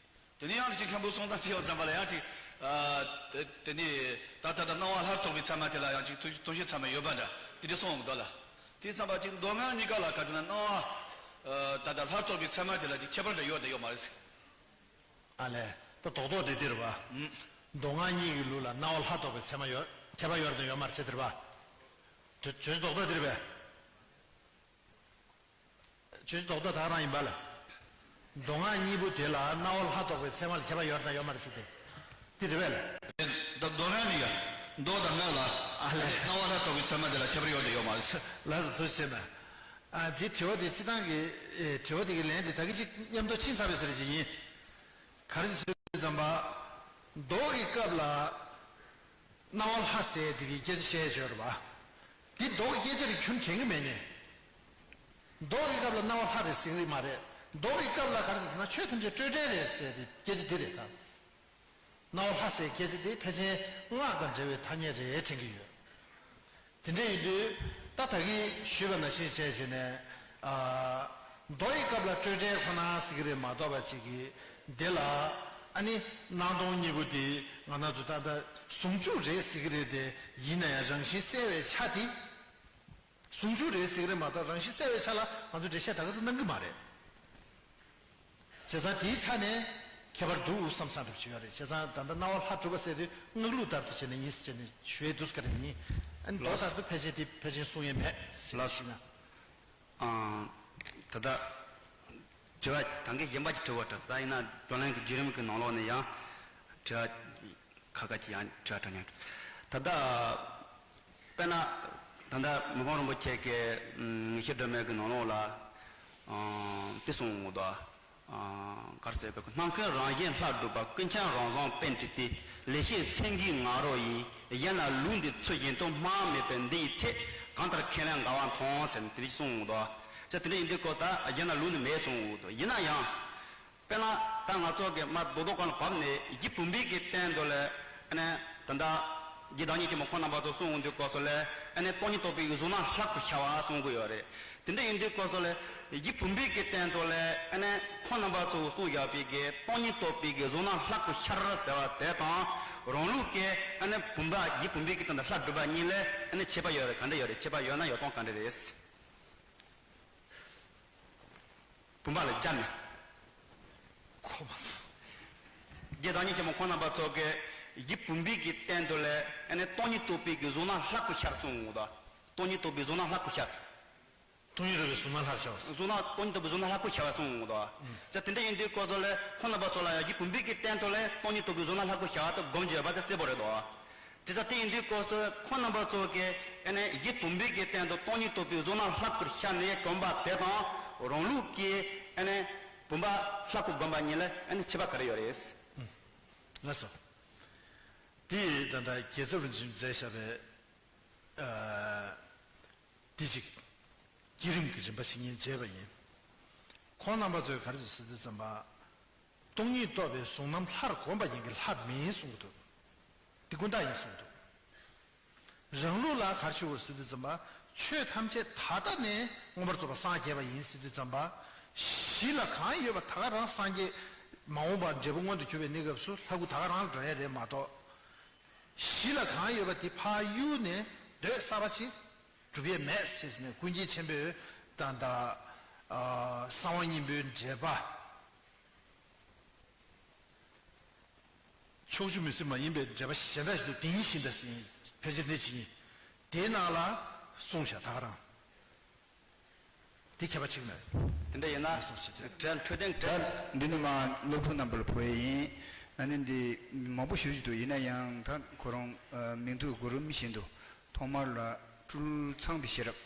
དེ་ནས་ཡང་ཅིག་མཁན་པོ་གསུང་སྟངས་བྱས་པ་ཙམ་པ་ལ་ཡང་ཅིག་ཨ། དེ་དེ་ནས་ད་ལྟ་ད་སྣང་བ་ལྷ་རྟོགས་པའི་ཚད་མ་དེ་ལ་ཡང་ཅིག་དོན་དོན་བྱེད་ཚད་མ་ཡོད་པ་འདྲ་དེ་འདྲ་གསུང་འོང་གི་འདུག་ལ། དེ་ཙམ་པ་ཅིག་མདོ་སྔགས་གཉིས་ཀ་ལ་ག་ཚོད་ན་སྣང་བ། ཨ། ད་ལྟ་ལྷ་རྟོགས་པའི་ཚད་མ་དེ་ལ་ཅིག་ཁྱད་པར་འདྲ་ཡོད་དང་ཡོད་མ་རེད་ཟེར། ཨ་ལས། ད་རྡོག་རྡོག་དེ་འདིར་བ། ཨུམ། མདོ་སྔགས་གཉིས་ཀྱི་ལུགས་ལ་སྣང་བ་ལྷ་རྟོགས་པའི་ཚད་མ་ཡོད། ཁྱད་པར་ཡོད་དང་ཡོད་མ་རེད་ཟེར་འདིར་བ། དེ་བརྗོད་གཞི་རྡོག་རྡོག་འདིར་བས། བརྗོད་གཞི་རྡོག་རྡོག་ད་ག་རང་ཡིན་པ་ལ། མདོ་སྔགས་གཉིས་པོ་དེ་ལ་སྣང་བ་ལྷ་རྟོགས་པའི་ཚད་མ་ལ་ཁྱད་པར་ཡོད་དང་ཡོད་མ་རེད་ཟེར་ཏེ། འདི་རེད་བས་ལ། ད་མདོ་སྔགས་གཉིས་ཀ་མདོ་དང་སྔགས་ལ། ཨ་ལས། སྣང་བ་ལྷ་རྟོགས་པའི་ཚད་མ་དེ་ལ་ཁྱད་པར་ཡོད་དང་ཡོད་མ་རེད་ཟེར། ལགས་སོ། ཐུགས་རྗེ་ཆེ་གནང་། ཨ། དེ་དྲི་བ་དེ་སྤྱི་བཏང་གི། ཨེ། དྲི་བ་དེ་གི་ལན་དེ་ད་གི་ཅིག་མཉམ་དུ་ཕྱིན་ཚར་བའི་ཟེར་ཅིག་ཡིན། ག་རེ་ཟེར་དུས་ཙམ་པ། མདོ་གི་སྐབས་ལ་སྣང་བ་ལྷ་ཟེར་དེ་གི་སྐད་ཆ་བཤད་ཡོད་རེད་པ། འདི་མདོ་གི་སྐད་ཆ་རེད། ཁྱོན་དྲན་གི་མེད་ནས། མདོ་གི་སྐབས་ལ་སྣང་བ་ལྷ་རེད་ཟེར་གི་མ་རེད། མདོ་གི་སྐབས་ལ་ག་རེ་ཟེར་ན་ཆོས་ཐམས་ཅད་སྤྲོས་བྲལ་རེད་ཟེར་དེ་སྐད་ཆ་འདི་རེད་ད། སྣང་བ་ལྷ་ཟེར་སྐད་ཆ་དེ་ཕལ་ཆེར་སྔགས་དང་འབྲེལ་བའི་ཐ་སྙད་རེད་དྲན་གྱི་ཡོད། དེ་འདྲ་ཡིན་དུས་ད་ད་གིན་ཞུས་པ་ནང་བཞིན་བྱས་བྱས་ནས། ཨ། མདོ་ཡི་སྐབས་ལ་སྤྲོས་བྲལ་ཁོ་ན་ཟེར་གྱི་རེད་མ་གཏོགས་པ་ཅིག་གིས་འདི་ལ། ཨ་ནི་སྣང་སྟོང་གཉིས་པོ་དེ་ང་རང་ཚོ་ད་ལྟ་ཟུང་འཇུག་རེད་ཟེར་གྱི་རེད་དེ། ཡིན་ན་ཡང་རང་བཞིན་གསལ་བའི་ཆ་དེ། ཟུང་འཇུག་རེད་ཟེར་གྱི་རེད་མ་གཏོགས་རང་བཞིན་གསལ་བའི་ཆ་ལ་ང་ཚོ་འགྲེལ་བཤད་ད་ག་ཚོད་གནང་གི་མ་རེད། བྱས་ཙང་དེའི་ཆ་ནས་ ཁྱད་པར་འདུག་བསམ་བསམ་འདྲ་པོ་ཅིག་ཡོད་རེད། བྱས་ཙང་ད་ལྟ་སྣང་བ་ལྷ་གྲུབ་པ་ཟེར་དུས་སྔགས་ལུགས་ལྟར་དུ་བྱས་ནས་ཡིན་ཟེར་ནས་ཞུ་ཡས་འདུག་ག་རེ་ཡིན། ཨ་ནི་མདོ་ལགས། ལྟར་དུ་ཕལ་ཆེར་དེ་ཕལ་ཆེར་གསུང་ཡས་མེད་ཟེར་ལགས། ཞུས་ན། ཨ། ད་ལྟ་དྲི་བ་ད་གིན་གཞན་པ་ཅིག་དྲི་བ་དྲི་ད་ཡིན་ན་བགྲོ་གླེང་གི་བརྒྱུད་རིམ་གྱི་ནང་ལོགས་ནས་ཡང་དྲི་བ་ཁ་ཁ་ཅིག་ཡང་དྲི་བ་དྲི་མྱོང་། ད་ལྟ་དཔེར་ན་ད་ལྟ་མི་ཕམ་རིན་པོ་ཆེ་གི་ངེས་ཤེས་སྒྲོན་མེ་གི་ནང་ལོགས་ལ་ཨ་དེ་གསུངས་འདུག་ཨ། ག་རེ་ཟེར་དགོས། སྣང་ཁུང་རང་བཞིན་ལྷ་གྲུབ་པ། ཀུན་ཁྱབ་རང་བྱུང་པཎྜི་ཏའི། ལེགས་བཤད་སེང་གེའི་ང་རོ་ཡིས། གཞན་ལ་ལུགས་འདི་ཚུལ་བཞིན་དུ། སྨྲ་བ་མེད་པས་འདི་ཡི་ཐད། གང་ལྟར་ཁས་ལེན་དགའ་བ་མཐོང་། ཟེར་ནས་དེ་འདྲ་གསུངས་འདུག་ཅེས་དེ་འདྲ་ཡིན་དུས་སྐོར་ད་གཞན་ལ་ལུགས་འདི་མེད་གསུངས་འདུག་ཡིན་ན་ཡང་། དཔེར་ན་ད་ང་ཚོ་གི་མ་རྡོག་རྡོག་གང་ལ་བབས་ནས་ཡིད་བུམ་པའི་གི་སྟེང་དུ་ལ་ཨ་ནི་ད་ལྟ་རྗེ་བདག་ཉིད་ཆེན་པོ་ཁོང་རྣམ་པ་ཚོ་གསུང་འོང་དུས་སྐབས་སུ་ལ་ཨ་ནི་སྟོང་ཉིད་རྟོགས་པའི་གཟུགས་སྣང་ལྷ་སྐུར་ཤར་བ་གསུང་གི་ཡོད་རེད། དེ་འདྲ་ཡིན་དུས་སྐབས་སུ་ལ་ཡིད་བུམ་པའི་གི་སྟེང་དུ་ལ་ཨ་ནི་ཁོང་རྣམ་པ་ཚོ་གསུང་བཞག་པའི་གི་སྟོང་ཉིད་རྟོགས་པའི་གི་གཟུགས་སྣང་ལྷ་སྐུར་ཤར་ཟེར་བ་དེ་དང་རང་ལུགས་ཀྱི་ཨ་ནི་བུམ་པ་ཡིད་བུམ་པའི་གི་སྟེང་དུ་ལྷ་གྲུབ་པ་གཉིས་ལ་ཨ་ནི་ཁྱད་པར་ཡོད་རེད། ག་འདྲ་ཡོད་རེད། ཁྱད་པར་ཡོད་ན་ཡོད་སྟངས་ག་འདྲ་རེད། བུམ་པ་ལ་སྦྱར་ནས། གོ་མ་སོང་། རྗེ་བདག་ཉིད་ཆེན་པོ་ཁོང་རྣམ་པ་ཚོ་གིས་ཡིད་བུམ་པའི་གི་སྟེང་དུ་ལ་ཨ་ནི་སྟོང་ཉིད་རྟོགས་པའི་གི་གཟུགས་སྣང་ལྷ་སྐུར་ཤར་གསུངས་འདུག་སྟོང་ཉིད་རྟོགས་པའི་གཟུགས་སྣང་ལྷ་སྐུར་ཤར། སྟོང་ཉིད་རྟོགས་པའི་གཟུགས་སྣང་ལྷར་ཤར་བ། གཟུགས་སྣང་སྟོང་ཉིད་རྟོགས་པའི་གཟུགས་སྣང་ལྷ་སྐུར་ཤར་བ་གསུངས་འདུག་ཨུམ། ད་དེ་འདྲ་ཡིན་དུས་སྐོར་ཚོ་ལ་ཁོང་རྣམ་པ་ཚོ་ལ་ཡང་ཡིད་བུམ་པའི་གི་སྟེང་དུ་ལ་སྟོང་ཉིད་རྟོགས་པའི་གཟུགས་སྣང་ལྷ་སྐུར་ཤར་བ་དེ་སྒོམ་བྱས་པ་དེ་གསལ་པོ་རེད་དོ། དེ་ལྟར་དེ་ཡིན་དུས་སྐབས་སུ་ཁོང་རྣམ་པ་ཚོ་གིས་ཨ་ནི་ཡིད་བུམ་པའི་གི་སྟེང་དུ་སྟོང་ཉིད་རྟོགས་པའི་གཟུགས་སྣང་ལྷ་སྐུར་ཤར་ནས་གོམས་པ་དེ་དང་རང་ལུགས་ཀྱི་ཨ་ནི་བུམ་པ་ལྷ་སྐུར་བསྒོམ་པ་གཉིས་ལ་ཨ་ནི་ཁྱད་པར་ག་རེ་ཡོད་རེད། ལགས་སོ། དེ་ད་ལྟ་རྒྱལ་ཚབ་རིན་ཆེན་མཛད་བཞག་པའི་ཨ་དེ་ཅིག་བསྐྱེད་རིམ་གྱི་རིམ་པ་ཞིག་ངས་མཇལ་བ་ཡིན། ཁོང་རྣམ་པ་ཚོས་ག་རེ་ཟེར་དུས་ཙམ་པ། སྟོང་ཉིད་རྟོགས་པའི་གཟུགས་རྣམ་ལྷར་བསྒོམ་པ་ཡིན་གྱི་ལྷ་མིན་གསུངས་འདུག་འདི་ཀུན་བརྟགས་ཡིན་གསུངས་འདུག་རང་ལུགས་ལ་ག་རེ་ཞུ་དགོས་ཟེར་དུས་ཙམ་པ། ཆོས་ཐམས་ཅད་ད་ལྟ་ནས་མངོན་པར་རྫོགས་པར་སངས་རྒྱས་པ་ཡིན་ཟེར་དུས་ཙམ་པ། གཞི་ལ་གང་ཡོད་པ་ད་ག་རང་སངས་རྒྱས། མ་འོངས་པ་འབྲས་བུ་མངོན་དུ་གྱུར་པའི་གནས་སྐབས་སུ་ལྷ་སྐུ་ད་ག་རང་ལ་འགྲོ་ཡ་རེད་མ་གཏོགས། གཞི་ལ་གང་ཡོད་པ་དེ་ཕར་གཡུགས་ནས་འདོད་གསར་པ་ཅིག་གྲུབ་ཡས་མེད་ཟེར་ནས་ཀུན་མཁྱེན་ཆེན་པོས་ད་ལྟ་གསང་བ་སྙིང་པོའི་འགྲེལ་པ། ཕྱོགས་བཅུ་མུན་སེལ་མ་ཡིན་པའི་འགྲེལ་པ་གཞན་དག་ཞིག་ཏུ་དེ་ཉིད་བཞིན་དུ་ཟིན། ཕལ་ཆེར་དེ་ཇི་སྙེད། དེའི་ནང་ལ་གསུངས་བཞག་ད་ག་རང་། དེ་ཁྱད་པར་ཕྱེ་གི་མེད། དེ་འདྲ་ཡིན་ན་གསུངས་བཞག་དེ། དྲན་འཕྲོད་བསྟེན་ད་དྲན། འདི་ནི་མ་སློབ་ཕྲུག་རྣམ་པ་ལ་ཕུལ་ཡས་ཡིན། ཨ་ནི་འདི་མང་པོ་ཞུ་རྒྱུ་འདུག་ཡིན་ན་ཡང་ད་ཁོ་རང་མིང་ཐོའི་གོ་རིམ་བཞིན་དུ་ཐོག་མར་ལ་སྤྲུལ་ཚངས་པའི་ཤེས་རབ།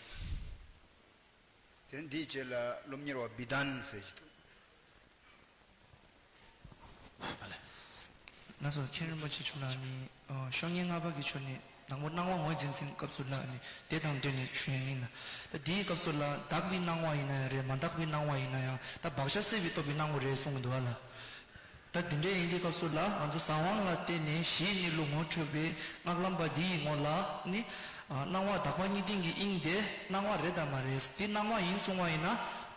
དེ་འདིའི་རྗེས་ལ་སློབ་གཉེར་བ་བི་དཱན་ཟེར་གྱི་འདུག་ལགས་སོ། མཁན་རིན་པོ་ཆེ་མཆོག་ལ་ནི་ཤོག་ངེས་ལྔ་པ་གི་ཆོས་ནི་དང་པོ་སྣང་བ་ངོས་འཛིན་ཟིན་སྐབས་སུ་ལ་ནི་དེ་དང་འབྲེལ་ནས་ཞུ་ཡ་ཡིན་ལ། ད་དེའི་སྐབས་སུ་ལ་དག་པའི་སྣང་བ་ཡིན་ན་ཡང་རེད། མ་དག་པའི་སྣང་བ་ཡིན་ན་ཡང་ད་བག་ཆགས་སད་པའི་སྟོབས་ཀྱིས་སྣང་བ་རེད་གསུང་གི་འདུག་བ་ལ། ད་དེ་འདྲ་ཡིན་དུས་སྐབས་སུ་ལ་ང་ཚོ་གཟབ་དབང་ལ་བརྟེན་ནས་གཞིའི་གནས་ལུགས་ངོ་འཕྲོད་པའི་སྔགས་ལམ་པ་འདི་ཡི་ངོ་ལ་ནི། སྣང་བ་དག་པ་གཉིས་ལྡན་གྱི་དབྱིངས་དེ་སྣང་བ་རེད་དམ་མ་རེད། དེ་སྣང་བ་ཡིན་གསུང་བ་ཡིན་ན་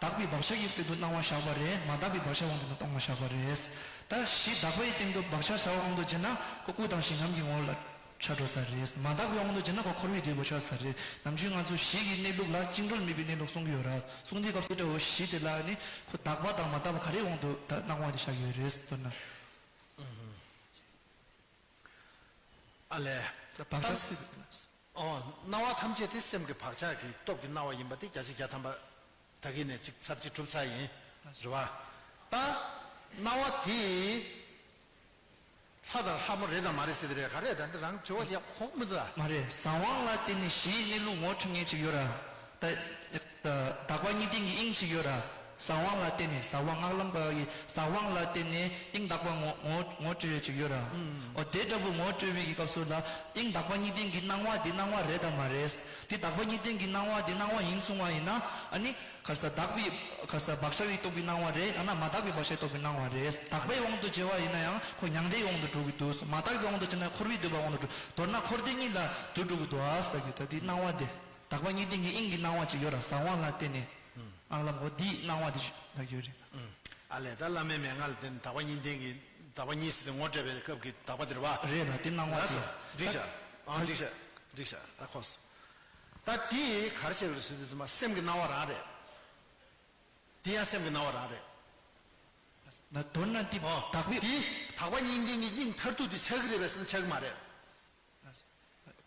དག་པའི་བག་ཆགས་ཀྱི་སྟེང་དུ་སྣང་བ་བཞག་པ་རེད། མ་དག་པའི་བག་ཆགས་དབང་དུ་ནི་སྟོང་པ་བཞག་པ་རེད། ད་གཞི་དག་པའི་སྟེང་དུ་བག་ཆགས་བཞག་པའི་དབང་དུ་བྱས་ན་ཁོ་སྐུ་དང་ཞིང་ཁམས་ཀྱི་ངོ་ལ་ཆགས་འགྲོ་ས་རེད། མ་དག་པའི་དབང་དུ་བྱས་ན་ཁོ་འཁོར་བའི་སྡེ་པོ་ཆགས་ས་རེད། ནམ་རྒྱུན་ང་ཚོ་གཞི་ཡི་གནས་ལུགས་ལ་བཅིངས་འགྲོལ་མེད་པའི་གནས་ལུགས་གསུང་གི་ཡོད་ར། གསུང་དུས་སྐབས་སུ་འདྲ་བོ་གཞི་དེ་ལ་ནི་ཁོ་དག་པ་དང་མ་དག་པ་ག་རེའི་དབང་དུ་ད་སྣང་བ་དེ་བཞག་ཡོད་རེད་མདོར་ན། ཨ་ལས། ད་བག་ཆགས་སད་པའི་སྣང་བ། ཨོ། སྣང་བ་ཐམས་ཅད་དེ་སེམས་ཀྱི་བག་ཆགས་ཀྱི་སྟོབས་ཀྱིས་སྣང་བ་ཡིན་པ་དེ་བརྒྱ་ཆ་བརྒྱ་ཐམ་པ་ད་གིན་ནས་ཅིག་ཚར་གཅིག་གྲུབ་ཚར་ཡིན། རེད་བ། ད་སྣང་བ་དེ་ལྷ་དང་ལྷ་མོ་རེད་དམ་མ་རེད་ཟེར་དེ་རེད། ག་རེ་ད་འདི་རང་དྲི་བ་ཡག་ཁོག་མི་འདུག་ཨ། མ་རེད། གཟབ་དབང་ལ་བརྟེན་ནས་གཞིའི་གནས་ལུགས་ངོ་འཕྲོད་མཁན་ཅིག་ཡོད་ར། ད་དག་པ་གཉིས་ལྡན་གྱི་དབྱིངས་གཅིག་ཡོད་ར། གཟབ་དབང་ལ་བརྟེན་ནས། གཟབ་དབང་སྔགས་ལམ་པ་ཡི་གཟབ་དབང་ལ་བརྟེན་ནས་དབྱིངས་དག་པ་ངོ་ངོ་ངོ་སྤྲོད་ཡས་ཅིག་ཡོད་ར། ཨོ་དེ་འདྲ་པོ་ངོ་སྤྲོད་པའི་གི་སྐབས་སུ་ལ་དབྱིངས་དག་པ་གཉིས་ལྡན་གྱི་སྣང་བ་འདི་སྣང་བ་རེད་དམ་མ་རེད། འདི་དག་པ་གཉིས་ལྡན་གྱི་སྣང་བ་འདི་སྣང་བ་ཡིན་གསུང་བ་ཡིན་ན་ཨ་ནི་ག་ས་དག་པའི་ག་ས་བག་ཆགས་ཀྱི་སྟོབས་ཀྱི་སྣང་བ་རེད། ཡང་ན་མ་དག་པའི་བག་ཆགས་སྟོབས་ཀྱི་སྣང་བ་རེད། དག་པའི་དབང་དུ་བྱས་པ་ཡིན་ན་ཡང་ཁོ་མྱང་འདས་དབང་དུ་འགྲོ་གི་འདུག་མ་དག་པའི་དབང་དུ་བྱས་ན་འཁོར་བའི་འདོད་པ་དབང་དུ་འགྲོ། མདོར་ན་འཁོར་འདས་གཉིས་ལ་འདུ་འགྲོ་གི་འདུག་ཨ་ཟེར་གི། ད་འདི་སྣང་བ་འདི་དག་པ་གཉིས་ལྡན་གྱི་དབྱིངས་ཀྱི་སྣང་བ་ཅིག་ཡོད་ར། གཟབ་དབང་ལ་བརྟེན་ནས། ཨང་ལ་ངོ་འདིའི་སྣང་བ་འདི་ཞུ་ད་ཡོད་རེད། ཨ་ལས། ད་བླ་མའི་མན་ངག་ལ་བརྟེན་ནས་དག་པ་གཉིས་ལྡན་གྱི་དག་པ་གཉིས་ཟེར་ཏེ་ངོ་སྤྲད་པའི་སྐབས་ཀྱི་དག་པ་དེ་རེད་བ། རེད་ལ་དེ་སྣང་བ་ལགས་སོ། ཅིག་འགྲིག་བཞག་ཨང་འགྲིག་བཞག་འགྲིག་བཞག་ད་ཁོ་སོ། ད་དེ་ག་རེ་བྱས་པ་རེད་ཟེར་དུས་ཙམ་པ་སེམས་ཀྱི་སྣང་བ་རང་རེད། དེ་ཡང་སེམས་ཀྱི་སྣང་བ་རང་རེད། ན་མདོར་ན་འདི་ཨོ་བདག་མེད། འདི་དག་པ་གཉིས་ལྡན་གྱི་དབྱིངས་མཐར་ཐུག་འདི་ཆགས་ཀྱི་རེད་པས་ཟེར་ན་ཆགས་ཀྱི་མ་རེད།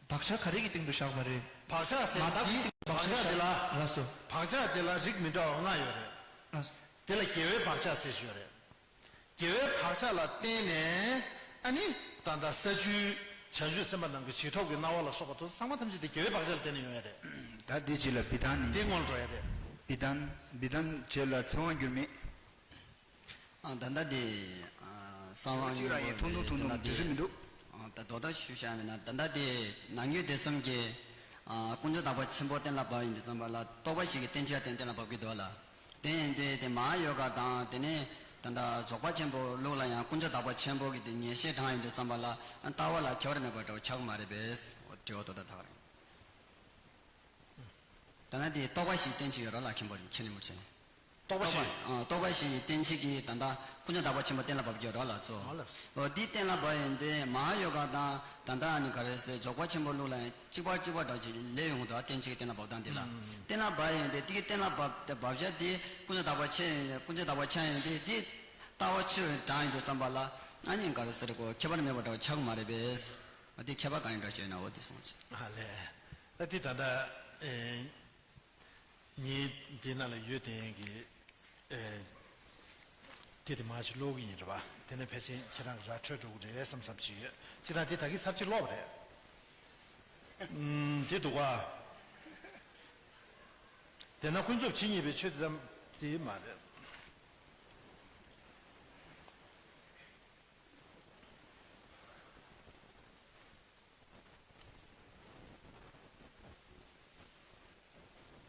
བག་ཆགས་ག་རེ་གི་སྟེང་དུ་བཞག་པ་རེད། བག་ཆགས་ཟེར་མ་དག་འདི་པའི་བག་ཆགས་འདི་ལ། ལགས་སོ། བག་ཆགས་འདི་ལ་རིགས་མི་འདྲ་བ་ལྔ་ཡོད་རེད། ལགས་སོ། དེ་ལ་དགེ་བའི་བག་ཆགས་ཟེར་ཞིག་ཡོད་རེད། དགེ་བའི་བག་ཆགས་ལ་བརྟེན་ནས་ཨ་ནི་ད་ལྟ་ས་བཅུའི་བྱང་ཆུབ་སེམས་དཔའ་རྣམས་ཀྱི་བྱིན་རླབས་ཀྱི་སྣང་བ་ལ་སོགས་པ་དེ་ཚོ་ཚང་མ་ཐམས་ཅད་དེ་དགེ་བའི་བག་ཆགས་ལ་བརྟེན་ནས་ཡོང་ཡ་རེད། ད་འདི་རྗེས་ལ་བི་དཱན་ནི། འདི་སྔོན་འགྲོ་ཡ་རེད། བི་དཱན། བི་དཱན་རྗེས་ལ་ཚེ་དབང་འགྱུར་མེད། ཨ་ད་ལྟ་དེ་ཨ་གསང་བ་གཅིག་རང་ཡིན། ཐུང་ཐུང་ཐུང་ཐུང་དུས་ཚོད་མི་འདུག་ཨ་ད་དོ་ད་ཞུ་བྱ་མེད་ན་ད་ལྟ་དེ་ནང་ཡོད་དེ་གསུམ་གྱི་ཨ་ཀུན་འབྱུང་དག་པ་ཆེན་པོ་གཏན་ལ་ཕབ་ཡིན་དུས་ཙམ་པ་ལ་རྟོག་པ་བཞི་གི་རྟེན་ཕྱིར་བརྟེན་གཏན་ལ་ཕབ་ཀྱི་འདུག་ལ། དེ་ཡིན་དུས་དེ་མ་ཧཱ་ཡོ་ག་དང་དེ་ནས་ད་ལྟ་རྫོགས་པ་ཆེན་པོ་ལུགས་ལ་ཡང་ཀུན་འབྱུང་དག་པ་ཆེན་པོ་གི་དེ་ངེས་ཤེས་དྲངས་ཡིན་དུས་ཙམ་པ་ལ་ལྟ་བ་ལ་ཁྱད་པར་མེད་པ་འདྲ་བོ་ཆགས་ཀྱི་མ་རེད་པས། འོ་དྲི་བ་དོ་ད་ཐག་རེད། ད་ནི་དེ་རྟོག་པ་བཞིའི་རྟེན་གཅིག་ཡོད་རོགས་ལ་མཁན་པོ་རིན་ཆེན་ནས་མུར་ཆེན། རྟོག་པ་བཞི། ཨ་རྟོག་པ་བཞིའི་རྟེན་གཅིག་གིས་ད་ལྟ་ཀུན་འབྱུང་དག་པ་ཆེན་པོ་གཏན་ལ་ཕབ་ཀྱི་ཡོད་རོགས་ལ་ཚོ། ཨོ་ལགས། འོ་འདི་གཏན་ལ་ཕབ་ཡོང་དུས་མ་ཧཱ་ཡོ་ག་དང་ད་ལྟ་ནི་ག་རེ་ཟེར་རྫོགས་པ་ཆེན་པོ་ལུགས་ལ་གཅིག་པ་གཅིག་པ་འདྲ་ཅིག་ལས་ཡོང་དུས་རྟེན་གཅིག་གཏན་ལ་ཕབ་སྟངས་འདི་ལ། གཏན་ལ་ཕབ་ཡོང་དུས་དེ་གི་གཏན་ལ་ཕབ་དེ་ཕབ་བྱ་དེ་ཀུན་འབྱུང་དག་པ་ཆེ་ཡོང་དུས་ཀུན་འབྱུང་དག་པ་ཆེ་ཡོང་དུས་དེ་ལྟ་བ་ཆོས་དྲངས་ཡོང་དུས་ཙམ་པ་ལ་ཨ་ནི་ག་རེ་ཟེར་གོ་ཁྱད་པར་མེད་པ་འདྲ་བ་ཆགས་མ་རེད་པས། འོ་དེ་ཁྱད་པར་གང་ཡིན་འདྲ་ཅིག་ཡོད་ན་འོ་དེ་གསུངས་ཅིག་ཨ་ལས། ད་འདི་ད་ལྟ་ཨེ། ངའི་འདི་ནང་ལ་ཡོད་དེ་ཡན་གྱི་ཨེ། དེ་དེ་མ་ཅིག་ཀློག་གི་ཡིན་རེད་པ། དེ་ནས་ཕལ་ཆེར་ཁྱེད་རང་གི་ར་འཕྲོད་འགྲོ་གི་རེད་བསམ་བསམ་ཅིག་ཡོད། ཅི་ད་འདི་ད་གི་ཚར་གཅིག་ཀློག་པ་རེད། ཨུམ། དེ་འདུག་ག་དེ་ན་ཀུན་རྫོབ་ཇི་སྙེད་པའི་ཆོས་དེ་ཙམ་དེ་མ་རེད།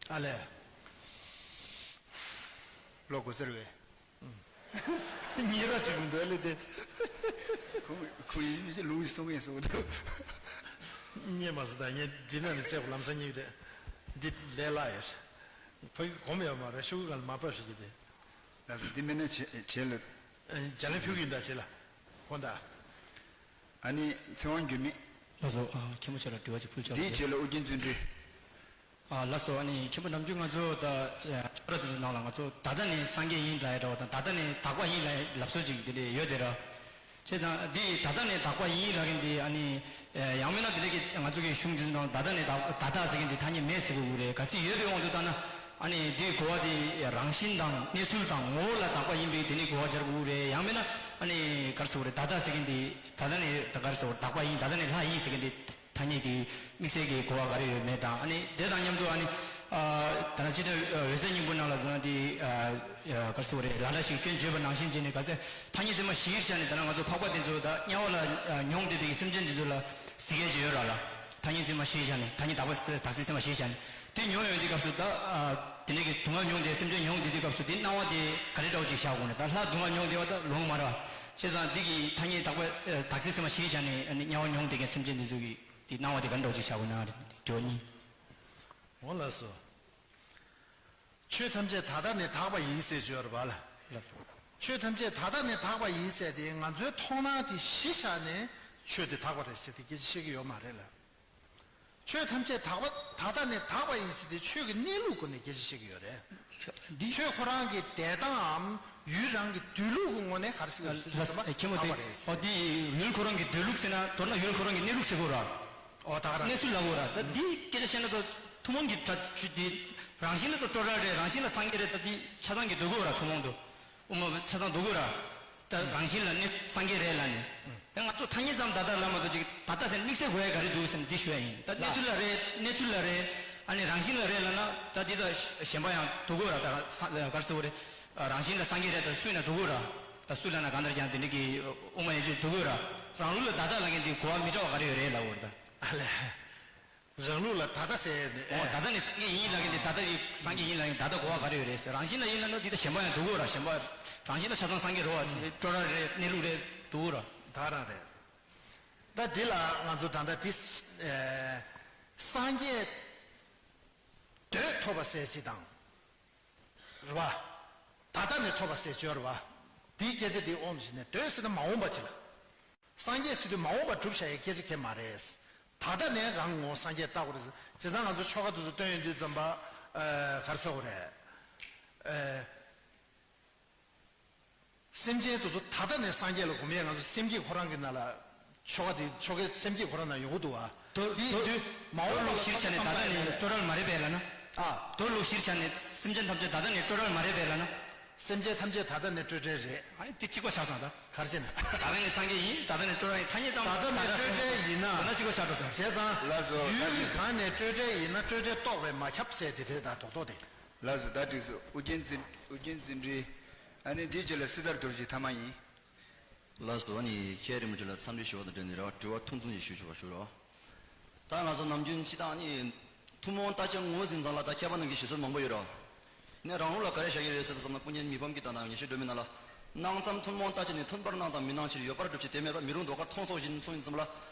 ཨ་ལས། ལོ་གོ་ཟེར་བས། ཉེ་ར་ཅིག་མི་འདུག་ལེ་དེ། ཁོང་ཁོང་ཡིན་ལུང་གསུང་ཡིན་གསུང་འདུག་ཉེ་མ་སི་ད་ཉེ་འདི་ན་ནི་བཙས་པ་ལམ་སང་ཉེ་གི་རེད། འདི་ལས་སླ་ཡོད། ཕ་གི་གོམ་ཡོད་མ་རེད། ཤུ་གུ་གང་ལ་མ་ཕབ་ཤིག་གི་དེ། ལགས་སོ། འདི་མེད་ན་བྱེད་བྱེད་ལ། ཨ་ནི་ལྗགས་ལན་ཕུལ་གི་ཡིན་ད་བྱེད་ལ། ཧོན་ད། ཨ་ནི་ཚེ་དབང་འགྱུར་མེད། ལགས་སོ། ཨ་མཁན་པོ་ཆེ་ལ་དྲི་བ་ཅིག་ཕུལ་ཆོག་འདིའི་རྗེས་ལ་ཨོ་རྒྱན་བརྩོན་འགྲུས། ཨ་ལགས་སོ། ཨ་ནི་མཁན་པོ་ནམ་རྒྱུན་ང་ཚོ་ད་ཨ་ཆོས་ར་དེ་ཚོ་ནང་ལ་ང་ཚོ་ད་ལྟ་ནས་སངས་རྒྱས་ཡིན་ལབ་ཡ་འདྲ་བ་དང་ད་ལྟ་ནས་དག་པ་ཡིན་ལབ་ཡ་ལབ་སྲོལ་ཅིག་དེ་འདྲ་ཡོད་དེ་ར། བྱས་ཙང་འདི་ད་ལྟ་ནས་དག་པ་ཡིན་ལབ་མཁན་འདི་ཨ་ནི་ཡང་མིན་ན་དེ་འདྲ་གི་ང་ཚོ་གི་གཞུང་འདི་ཚོ་ནང་ད་ལྟ་ནས་དག་ད་ལྟ་ཟེར་མཁན་འདི་ཐ་སྙད་མེད་ཟེར་གོ་གི་རེད། གལ་སྲིད་ཡོད་པའི་དབང་དུ་བཏང་ན། ཨ་ནི་འདིའི་གོ་བ་དེ་རང་བཞིན་དང་གནས་ཚུལ་དང་ངོ་བོ་ལ་དག་པ་ཡིན་པས་དེ་ནི་གོ་བ་སྦྱར་དགོས་རེད། ཡང་མིན་ན་ཨ་ནི་ག་རེ་ཟེར་དགོས་རེད། ད་ལྟ་ཟེར་མཁན་དེ་ད་ལྟ་ནི་ད་ག་རེ་ཟེར་དགོས་རེད། དག་པ་ཡིན། ད་ལྟ་ནི་ལྷ་ཡིན་ཟེར་མཁན་དེ་ཐ་སྙད་ཀྱི་དམིགས་བསལ་གྱི་གོ་བ་ག་རེ་ཡོད་མེད་དང་། ཨ་ནི་དེ་དང་མཉམ་དུ་ཨ་ནི་ཨ་ད་ལྟ་སྤྱི་དོན་འོད་གསལ་སྙིང་པོ་ནང་ལ་ད་ལྟ་དེ་ཨ་ག་རེ་ཟེར་དགོས་རེད། ལ་ལ་ཞིག་སྐྱོན་བརྗོད་པ་ནང་བཞིན་བྱས་ནས་ག་ཚད་ཐ་སྙད་ཚད་མ་བཞིའི་ཆ་ནས་ད་ལྟ་ང་ཚོ་འཕགས་པ་དེ་ཚོ་ད་དམྱལ་བ་ལ་མྱོང་བསྡད་པའི་སེམས་ཅན་དེ་ཚོ་ལ་གཟིགས་མཁན་ཅིག་ཡོད་ར་ལ། ཐ་སྙད་ཚད་མ་བཞིའི་ཆ་ནས་ཐ་སྙད་དག་པ་དག་ཚད་ཚད་མ་བཞིའི་ཆ་ནས། དེ་མྱོང་ཡོང་དུས་སྐབས་སུ་ད་ཨ་དེ་འདྲ་གི་སྡུག་བསྔལ་མྱོང་བསྡད་སེམས་ཅན་མྱོང་བསྡད་དུས་སྐབས་སུ་དེ་སྣང་བ་དེ་ག་རེ་འདྲ་བོ་ཅིག་བཞག་དགོས་ན། ད་ལྷ་སྡུག་བསྔལ་མྱོང་བསྡད་པ་ད་ལོང་མ་རེད། བྱས་ཙང་འདི་གི་ཐ་སྙད་དག་པ་ཨ་དག་ཚད་ཚད་མ་བཞིའི་ཆ་ནས་ཨ་ནི་དམྱལ་བ་མྱོང་བསྡད་མཁན་སེམས་ཅན་འདི་ཚོ་གི་དེ་སྣང་བ་དེ་ག་རེ་འདྲ་བོ་ཅིག་བཞག་དགོས་ན་རེད། དེ་འདྲ་བོ་གཉིས། འོ་ལགས་སོ། ཆོས་ཐམས་ཅད་ད་ལྟ་ནས་དག་པ་ཡིན་ཟེར་གྱི་ཡོད་རེད་པ་ལ། ལགས་སོ། ཆོས་ཐམས་ཅད་ད་ལྟ་ནས་དག་པ་ཡིན་ཟེར་དེ་ང་ཚོའི་མཐོང་སྣང་དེ་གཞི་བཞག་ནས་ཆོས་དེ་དག་པ་རེད་ཟེར་དེ་སྐད་ཆ་བཤད་ཀྱི་ཡོད་མ་རེད་ལ། ཆོས་ཐམས་ཅད་དག་པ་ད་ལྟ་ནས་དག་པ་ཡིན་ཟེར་དེ་ཆོས་ཀྱི་གནས་ལུགས་སྒོ་ནས་སྐད་ཆ་བཤད་ཀྱི་ཡོད་རེད། འདི་ཆོས་ཁོ་རང་གི་འདས་སྟངས་འམ་ཡུལ་རང་གི་སྡོད་ལུགས་ཀྱི་ངོས་ནས་ག་རེ་ཟེར་དགོས་ཟེར་ལ་ཟེར་ན་མཁན་པོ་དག་པ་དེ་རེད་ཟེར། ཨོ་དེ་ཡུལ་ཁོ་རང་གི་སྡོད་ལུགས་ཟེར་ན་མདོར་ན་ཡུལ་ཁོ་རང་གི་གནས་ལུགས་ཟེར་དགོས་ར། ཨོ་ད་ག་རང་གནས་ཚུལ་ལབ་དགོས་ར། ད་འདི་སྐད་ཆ་བཤད་ན་ད་ཐུན་མོང་གི་ད་ཆུ་དེ་རང་བཞིན་ལ་ད་སྤྲོ་བྲལ་རེད། རང་བཞིན་ལ་སངས་རྒྱས་རེད། ད་འདི་ཆ་ཚང་གི་སྡོད་དགོས་ར། ཐུན་མོང་དུ་དབུ་མ་ཆ་ཚང་སྡོད་དགོས་ར། ད་རང་བཞིན་ལ་གནས་སངས་རྒྱས་རེད་ལབ་ནས། ད་ང་ཚོ་ཐ་སྙད་ཙམ་ད་ལྟ་ལབ་མ་གཏོགས་ཅིག་ད་ལྟ་ཟེར་དམིགས་བསལ་དགོས་ཡ་ག་རེ་འདུག་ཟེར་ན་འདི་ཞུ་ཡ་ཡིན། ད་གནས་ཚུལ་ལ་རེད། གནས་ཚུལ་ལ་རེད། ཨ་ནི་རང་བཞིན་ལ་རེད་ལབ་ན་ད་འདི་ད་གཞན་པ་ཡང་སྡོད་དགོས་ར། ད་ས་ག་རེ་ཟེར་དགོས་རེད། རང་བཞིན་ལ་སངས་རྒྱས་རེད། ད་སུས་ན་སྡོད་དགོས་ར། ད་སུ་ལབ་ན་གང་ལྟར་ཀྱང་དེ་འདྲ་གི་དབུ་མ་ཡན་ཆད་སྡོད་དགོས་ར། རང་ལུགས་ལ་ད་ལྟ་ལབ་མཁན་དེ་གོ་བ་མི་འདྲ་བ་ག་རེ་ཡོད་རེད་ལབ་དགོས་རེད་ད། ཨ་ལས། རང་ལུགས་ལ་ད་ལྟ་ཟེར་ནས། ཨོ་ད་ལྟ་ནི་སངས་རྒྱས་ཡིན་ལབ་མཁན་དེ་ད་ལྟ་གི་སངས་རྒྱས་ཡིན་ལབ་མཁན་ད་ལྟ་གོ་བ་ག་རེ་ཡོད་རེད་ཟེར། རང་བཞིན་ལ་ཡིན་ལབ་ན་འདི་ད་གཞན་པ་ཡང་སྡོད་དགོས་ར། གཞན་པ་རང་བཞིན་ལ་ཆ་ཚང་སངས་རྒྱས་རེད་བ། སྤྲོ་བྲལ་རེད། གནས་ལུགས་རེད། སྡོད་དགོས་ར། ད་རང་རེད། ད་འདི་ལ་ང་ཚོ་ད་ལྟ་འདི་ཨེ་སངས་རྒྱས་འདོད་ཐོབ་པ་ཟེར་ཅིག་དང་། རེད་བ། ད་ལྟ་ནས་ཐོབ་པ་ཟེར་ཅིག་ཡོད་རེད་བ། འདིའི་སྐད་ཆ་འདི་ཨོམ་ཞིག་ནས་འདོད་ཟེར་ན་མ་འོངས་པ་ཅིག་ལ། སངས་རྒྱས་ཟེར་དུས་མ་འོངས་པ་སྒྲུབ་བྱ་ཡི་སྐད་ཆ་གང་ཡང་མ་རེད། ད་ལྟ་ནས་རང་ངོ་སངས་རྒྱས་བལྟ་དགོས་རེད། བྱས་ཙང་ང་ཚོ་ཆོ་ག་དེ་ཚོ་སྟོན་ཡོང་དུས་ཙམ་པ་ཨ་ག་རེ་ཟེར་དགོས་རེད། ཨ་ སེམས་ཅན་དེ་ཚོ་ད་ལྟ་ནས་སངས་རྒྱས་ལ་སྒོམ་ཡས། ང་ཚོ་སེམས་བསྐྱེད་ཁོ་རང་གི་ནང་ལ་ཆོ་ག་དེ་ཆོ་གའི་སེམས་བསྐྱེད་ཁོ་རང་ནང་ཡོང་གི་འདུག་བ། དེ་ཡིན་དུས་མ་འོངས་པ་ལ་ལོག་གཞིར་བཞག་ནས་ད་ལྟ་ནས་སྤྲོ་བྲལ་མ་རེད་པས་ལབ་ན། ཨ། དེ་ལོག་གཞིར་བཞག་ནས་སེམས་ཅན་ཐམས་ཅད་ད་ལྟ་ནས་སྤྲོ་བྲལ་མ་རེད་པས་ལབ་ན། སེམས་ཅན་ཐམས་ཅད་ད་ལྟ་ནས་སྤྲོ་བྲལ་རེད། ཨ་ནི་དེ་གཅིག་པ་ཆགས་སོང་ད། ག་རེ་བྱས་ན། ད་ལྟ་ནས་སངས་རྒྱས་ཡིན། ད་ལྟ་ནས་སྤྲོ་བྲལ་ཡིན། ཐ་སྙད་ཙམ། ད་ལྟ་ནས་སྤྲོ་བྲལ་ཡིན་ན། ད་ལྟ་གཅིག་པ་ཆགས་འགྲོ་སོང་། བྱས་ཙང་། ལགས་སོ། ཡུལ་གྱི་སྒང་ནས་སྤྲོ་བྲལ་ཡིན་ན་སྤྲོ་བྲལ་རྟོགས་པས་མ་ཁྱབ་ཟེར་དེ་རེད། ད་རྡོག་རྡོག་དེ། ལགས་སོ། ད་འགྲིགས་སོ། ཨུ་རྒྱན་འཛིན། ཨུ་རྒྱན་འཛིན་གྲྭའི། ཨ་ནི་འདིའི་རྗེས་ལ་སྲི་ཐར་རྡོ་རྗེ། ཐ་མ་ཡིན། ལགས་སོ། ཨ་ནི་མཁན་རིན་པོ་ཆེ་ལ་འཚམས་འདྲི་ཞུ་བ་དང་འབྲེལ་ནས་རེ་བ་དྲི་བ་ཐུང་ཐུང་ཞིག་ཞུ་ཆོག་པ་ཞུ་རོགས། ད་ང་ཚོ་ནམ་རྒྱུན་སྤྱིར་བཏང་ནི་ཐུན་མོང་བརྟག་དཔྱད་ངོས་འཛིན་ཙམ་ལ་ད་མཁས་པ་རྣམས་ཀྱི་ཞུ་སྲོལ་མང་པོ་ཡོད་རེད། ནས་རང་ལུགས་ལ་ག་རེ་བཞག་གི་རེད་ཟེར་དུས་ཙམ་ལ། དཔེ་ཉིད་མི་ཕམ་གྱི་ད་ནང་ཉེར་ཤུ་སྒྲོན་མེ་ནང་ལ། སྣང་ཙམ་ཐུན་མོང་བརྟག་དཔྱད་ནི། མཐུན་པར་སྣང་དང་མི་སྣང་ཕྱིར། ཡོད་པར་སྒྲུབ་ཕྱིར་དེ་མེད་པར། མི་རུང་ལྡོག་ཁར་མཐོང་སོགས་བཞིན་གསུངས་ཡོད་ཙམ་ལ།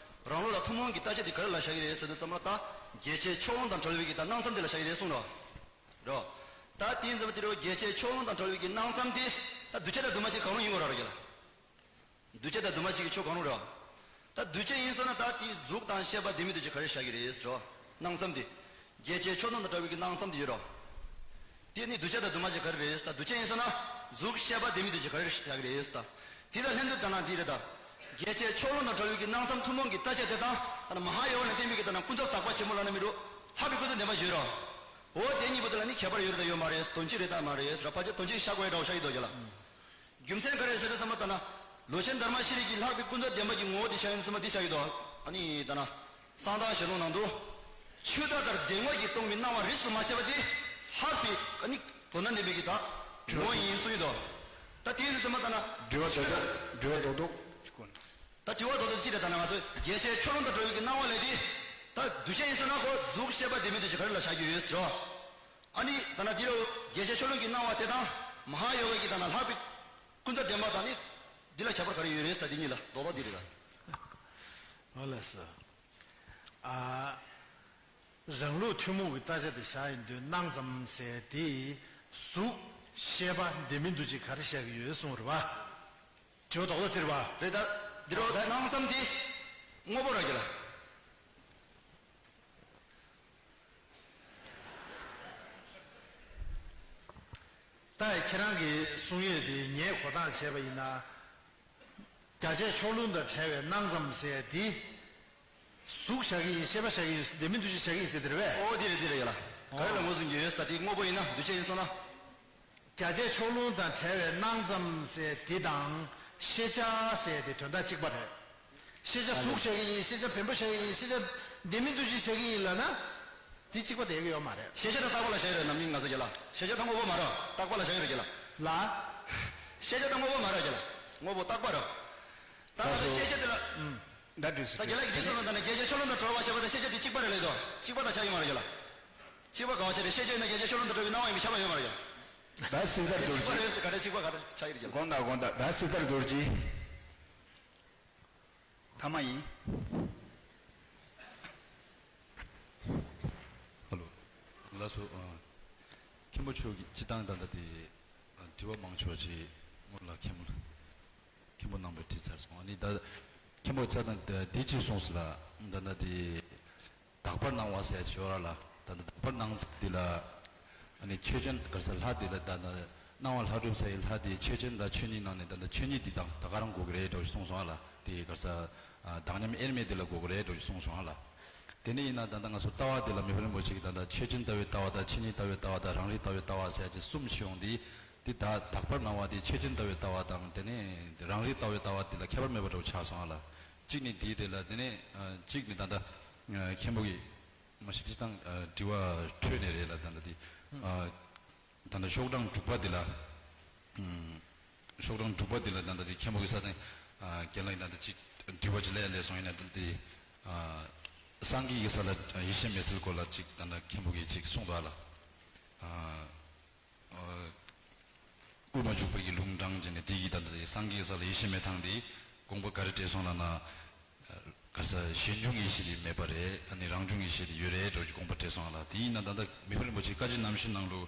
རང་ལུགས་ལ་ཐུན་མོང་གི་བརྟག་དཔྱད་དེ་ག་རེ་ལ་བཞག་གི་རེད་ཟེར་དུས་ཙམ་ལ། ད་རྒྱས་བྱེད་ཕྱོགས་ལྷུང་དང་བྲལ་བའི་གི་ད་སྣང་ཙམ་དེ་ལ་བཞག་གི་རེད་གསུངས་རོ། རོ། ད་དེ་ཡིན་ཙམ་དེ་རུ་རྒྱས་བྱེད་ཕྱོགས་ལྷུང་དང་བྲལ་བའི་གི་སྣང་ཙམ་དེ་ད་འདུས་བྱས་དང་འདུས་མ་བྱས་གང་རུང་ཡིན་དགོས་ར་རོ་རྒྱ་ལ། འདུས་བྱས་དང་འདུས་མ་བྱས་ཀྱི་ཕྱོགས་གང་རུང་རེད་བ། ད་འདུས་བྱས་ཡིན་སོང་ན་ད་དེའི་གཟུགས་དང་ཤེས་པ་ལྡན་མིན་འདུ་བྱེད་ག་རེ་བཞག་གི་རེད་ཟེར་བ། སྣང་ཙམ་དེ། རྒྱས་བྱེད་ཕྱོགས་ལྷུང་དང་བྲལ་བའི་གི་སྣང་ཙམ་དེ་ཡོད་རེད་བ། དེ་ནི་འདུས་བྱས་དང་འདུས་མ་བྱས་ག་རེ་རེད་ཟེར། ད་འདུས་བྱས་ཡིན་སོང་ན་གཟུགས་ཤེས་པ་ལྡན་མིན་འདུ་བྱེད་ག་རེ་བཞག་གི་རེད་ཟེར། ད་དེ་དང་ལྷན་དུ་ད་ན་དེ་རེད་ད། རྒྱས་བྱེད་ཕྱོགས་ལྷུང་དང་བྲལ་བའི་གི་སྣང་ཙམ་ཐུན་མོང་གི་བརྟག་དཔྱད་དེ་དང་། ད་ན་མ་ཧཱ་ཡོ་ག་ནས་བསྟན་པའི་གི་ད་ན་ཀུན་རྫོབ་དག་པ་ཆེན་པོ་ལབ་ན་མི་འགྲོ། ལྷག་པའི་ཀུན་རྫོབ་བདེན་པ་ཡོད་རེད་བ། འོ་དེ་གཉིས་པོ་དེ་ལ་ནི་ཁྱད་པར་ཡོད་རེད་ད་ཡོད་མ་རེད། དོན་སྤྱི་རེད་ད་མ་རེད་ཟེར། ཕལ་ཆེར་དོན་སྤྱི་ཤ་གོ་ཡ་འདྲ་བོ་ཤ་ཡི་འདུག་རྒྱ་ལ། རྒྱུ་མཚན་ག་རེ་ཟེར་དུས་ཙམ་པ་ད་ན། ལོ་ཆེན་དྷརྨ་ཤྲཱི་ཡིས་ལྷག་པའི་ཀུན་རྫོབ་བདེན་པ་གྱི་ངོ་བོ་དེ་ཤར་ཡོང་དུས་ཙམ་པ་འདི་ཤར་ཡོད་དོ། ཨ་ནི་ད་ན། གསང་བདག་ཞལ་ལུང་ནང་དུ། ཆུ་ཟླ་ལྟར་གདེང་བ་གིས་སྟོང་པའི་སྣང་བ་རིས་སུ་མ་ཆད་པ་དེ། ལྷག་པའི་ཨ་ནི་དོན་དམ་བདེན་པའི་གི་ད། ངོ་བོ་ཡིན་གསུངས་ཡོད་དོ། ད་དེ་ཡིན་དུས་ཙམ་པ་ད་ན། དྲི་བ་ཆུ་རྡོག་ཟླ། དྲི་བ་རྡོག་རྡོག་ཅིག་གོ་ན། ད་དྲི་བ་རྡོག་རྡོག་ཅིག་རེད་ད་ན། ང་ཚོས་རྒྱས་བྱེད་ཕྱོགས་ལྷུང་དང་བྲལ་བའི་གི་སྣང་བ་ལས་དེ། ད་འདུས་བྱས་ཡིན་ཟེར་ན་ཁོ་གཟུགས་ཤེས་པ་ལྡན་མིན་འདུ་བྱེད་ག་རེ་ལ་བཞག་རྒྱུ་ཡོད་ཟེར་རོ། ཨ་ནི་ད་ན་འདི་རུ་རྒྱས་བྱེད་ཕྱོགས་ལྷུང་གི་སྣང་བ་དེ་དང་། མ་ཧཱ་ཡོ་ག་གི་ད་ན་ལྷག་པའི་ཀུན་རྫོབ་བདེན་པ་དང་ནི། འདི་ལ་ཁྱད་པར་ག་རེ་ཡོད་རེད་ཟེར། ད་འདི་གཉིས་ལ་རྡོག་རྡོག་འདི་རེད་ད། ཨོ་ལགས་སོ། ཨ། རང་ལུགས་ཐུན་མོང་གི་བརྟག་དཔྱད་དེ་བཞག་ཡིན་དུས་སྣང་ཙམ་ཟེར་དེ། གཟུགས་ཤེས་པ་ལྡན་མིན་འདུ་བྱེད་ག་རེ་བཞག་གི་ཡོད་གསུངས་རེད་བ། དྲི་བ་རྡོག་རྡོག་དེ་རེད་བ། རེད་ད། འདི་རུ་སྣང་ཙམ་དེ། དངོས་པོ་ར་རྒྱ་ལ། ད་ཁྱེད་རང་གིས་གསུང་ཡས་དེ་ངས་གོ་སྟངས་བྱས་པ་ཡིན་ན། རྒྱས་བྱེད་ཕྱོགས་ལྷུང་དང་བྲལ་བའི་སྣང་ཙམ་ཟེར་དེ། གཟུགས་བཞག་གི་ཡིན། ཤེས་པ་བཞག་གི་ཡིན། ལྡན་མིན་འདུ་བྱེད་བཞག་གི་ཡིན་ཟེར་དེ་རེད་པས། ཨོ་དེ་རེད་དེ་རེད་ཡ་ལ། ག་རེ་ལ་ངོས་འཛིན་རྒྱུ་ཡོད་ཟེར། ད་དེ་དངོས་པོ་ཡིན་ན་འདུས་བྱས་ཡིན་སོང་ན། རྒྱས་བྱེད་ཕྱོགས་ལྷུང་དང་བྲལ་བའི་སྣང་ཙམ་ཟེར་དེ་དང་ཤེས་བྱ་ཟེར་དེ་དོན་དག་གཅིག་པ་རེད། ཤེས་བྱ་གཟུགས་བཞག་གི་ཡིན། ཤེས་བྱ་བེམ་པོ་བཞག་གི་ཡིན། ཤེས་བྱ་ལྡན་མིན་འདུ་བྱེད་བཞག་གི་ཡིན་ལབ་ན། དེ་གཅིག་པ་དེ་གི་ཡོད་མ་རེད། ཤེས་བྱ་དང་རྟག་པ་ལ་བཞག་ཡོད་རེད། ནམ་རྒྱུན་ང་ཚོ་རྒྱ་ལ། ཤེས་བྱ་དང་དངོས་པོ་མ་རེད། རྟག་པ་ལ་བཞག་ཡོད་རེད་རྒྱ་ལ། ལ། ཤེས་བྱ་དང་དངོས་པོ་མ་རེད་རྒྱ་ལ། དངོས་པོ་རྟག་པ་རེད། ད་ང་ཚོ་ཤེས་བྱ་དེ་ལ། ད་འགྲིག་སོང་། ད་རྒྱ་ལ་གི་དེ་སོང་ན་ད་ནི་རྒྱས་བྱེད་ཕྱོགས་ལྷུང་དང་བྲལ་བ་ཞེས་པ་དང་ཤེས་བྱ་དེ་གཅིག་པ་རེད་ལབ་དོ། གཅིག་པ་དང་ཆ་ཡོད་མ་རེད་རྒྱ་ལ། གཅིག་པ་ག་བ་ཆ་རེད། ཤེས་བྱ་ཡིན་ན་རྒྱས་བྱེད་ཕྱོགས་ལྷུང་དང་བྲལ་བའི་སྣང་བ་ཡིན་པའི་ཁྱབ་པ་ཡོད་མ་རེད་རྒྱ་ལ། ད་སྲི་ཐར་རྡོ་རྗེ། གཅིག་པ་རེད། ག་རེ་གཅིག་པ་ག་རེ་ཆ་ཡོད་རྒྱ་ལ། དགོངས་དག་དགོངས་དག་ད་སྲི་ཐར་རྡོ་རྗེ། ཐ་མ་ཡིན། ཧ་ལོ། ལགས་སོ། ཨ། མཁན་པོ་མཆོག་གིས་སྤྱིར་བཏང་ད་ལྟ་དེ། ཨ། དྲི་བ་མང་ཆེ་བ་ཅིག་སྔོན་ལ་མཁན་པོ། མཁན་པོ་རྣམ་པས་དྲིས་ཚར་སོང་། ཨ་ནི་ད་མཁན་པོ་ཚ་དང་འདི་ཅིག་གསུངས་སོང་ལ། ད་ལྟ་དེ། དག་པར་སྣང་བ་ཟེར་ཅིག་ཡོད་ར་ལ། ད་ལྟ་དག་པར་སྣང་ཚུལ་འདི་ལ། ཨ་ནི་ཆོས་ཅན་ག་རེ་ཟེར་ལྷ་འདི་ལ་ད་ལྟ་སྣང་བ་ལྷ་སྒྲུབ་ཟེར་ཡི་ལྷ་འདི་ཆོས་ཅན་དང་ཆོས་ཉིད་ནང་ནས་ད་ལྟ་ཆོས་ཉིད་འདི་དང་ད་ག་རང་གོ་གི་རེད་འགྲོ་གསུངས་སོང་ཨ་ལ། དེ་ག་རེ་ཟེར། ཨ། བདག་ཉམས་དབྱེར་མེད་འདི་ལ་གོ་གི་རེད་འགྲོ་གསུངས་སོང་ཨ་ལ། དེ་ནས་ཡིན་ན་ད་ལྟ་ང་ཚོ་ལྟ་བ་འདི་ལ་མི་ཕམ་རིན་པོ་ཆེ་གིས་ད་ལྟ་ཆོས་ཅན་ལྟ་བའི་ལྟ་བ་དང་ཆོས་ཉིད་ལྟ་བའི་ལྟ་བ་དང་རང་རིག་ལྟ་བའི་ལྟ་བ་དང་རང་རིག་ལྟ་བའི་ལྟ་བ་དང་། འདི་ད་དག་པར་སྣང་བ་འདི་ཆོས་ཅན་ལྟ་བའི་ལྟ་བ་དང་དེ་ནས་རང་རིག་ལྟ་བའི་ལྟ་བ་འདི་ལ་ཁྱད་པར་མེད་པ་འདྲ་བོ་ཆགས་སོང་ཨ་ལ། གཅིག་ནི་འདི་རེད་ལ། དེ་ནས་གཅིག་ནི་ད་ལྟ་མཁན་པོ་གིས་མ་གཞི་སྤྱིར་བཏང་དྲི་བ་འཕྲོས་ནས་རེད་ལ། ད་ལྟ་འདི་ད་ལྟ་ཤོག་གྲངས་དྲུག་པ་འདི་ལ། ཤོག་གྲངས་དྲུག་པ་འདི་ལ་ད་ལྟ་འདི་མཁན་པོ་གིས་ས་སྟེང་རྒན་ལགས་ཀྱིས་ད་ལྟ་གཅིག་དྲི་བ་ཅིག་ལས་ལས་སོང་། ཡིན་ན་ད་ལྟ་འདི་སངས་རྒྱས་ཀྱི་ས་ལ་ཡེ་ཤེས་མེད་ཚུལ་སྐོར་ལ་གཅིག་ད་ལྟ་མཁན་པོ་གིས་གཅིག་གསུངས་འདུག་ཨ་ལ། ཨ། ཨ། དབུ་མ་འཇུག་པའི་གི་ལུང་དྲངས་བྱས་ནས་དེ་གི་ད་ལྟ་དེ་སངས་རྒྱས་ས་ལ་ཡེ་ཤེས་མེད་ཐང་དེ་དགོངས་པ་ག་རེ་བྲལ་སོང་ལབ་ན། ག་རེ་ཟེར། གཞན་འབྱུང་ཡེ་ཤེས་དེ་མེད་པ་རེད། ཨ་ནི་རང་འབྱུང་ཡེ་ཤེས་དེ་ཡོད་རེད་འགྲོ་གི་དགོངས་པ་བྲལ་སོང་ལ། དེ་ཡིན་ན་ད་ལྟ་མི་ཕམ་རིན་པོ་ཆེ་བཀའ་འགྱུར་རྣམ་བཤད་ནང་ལུ།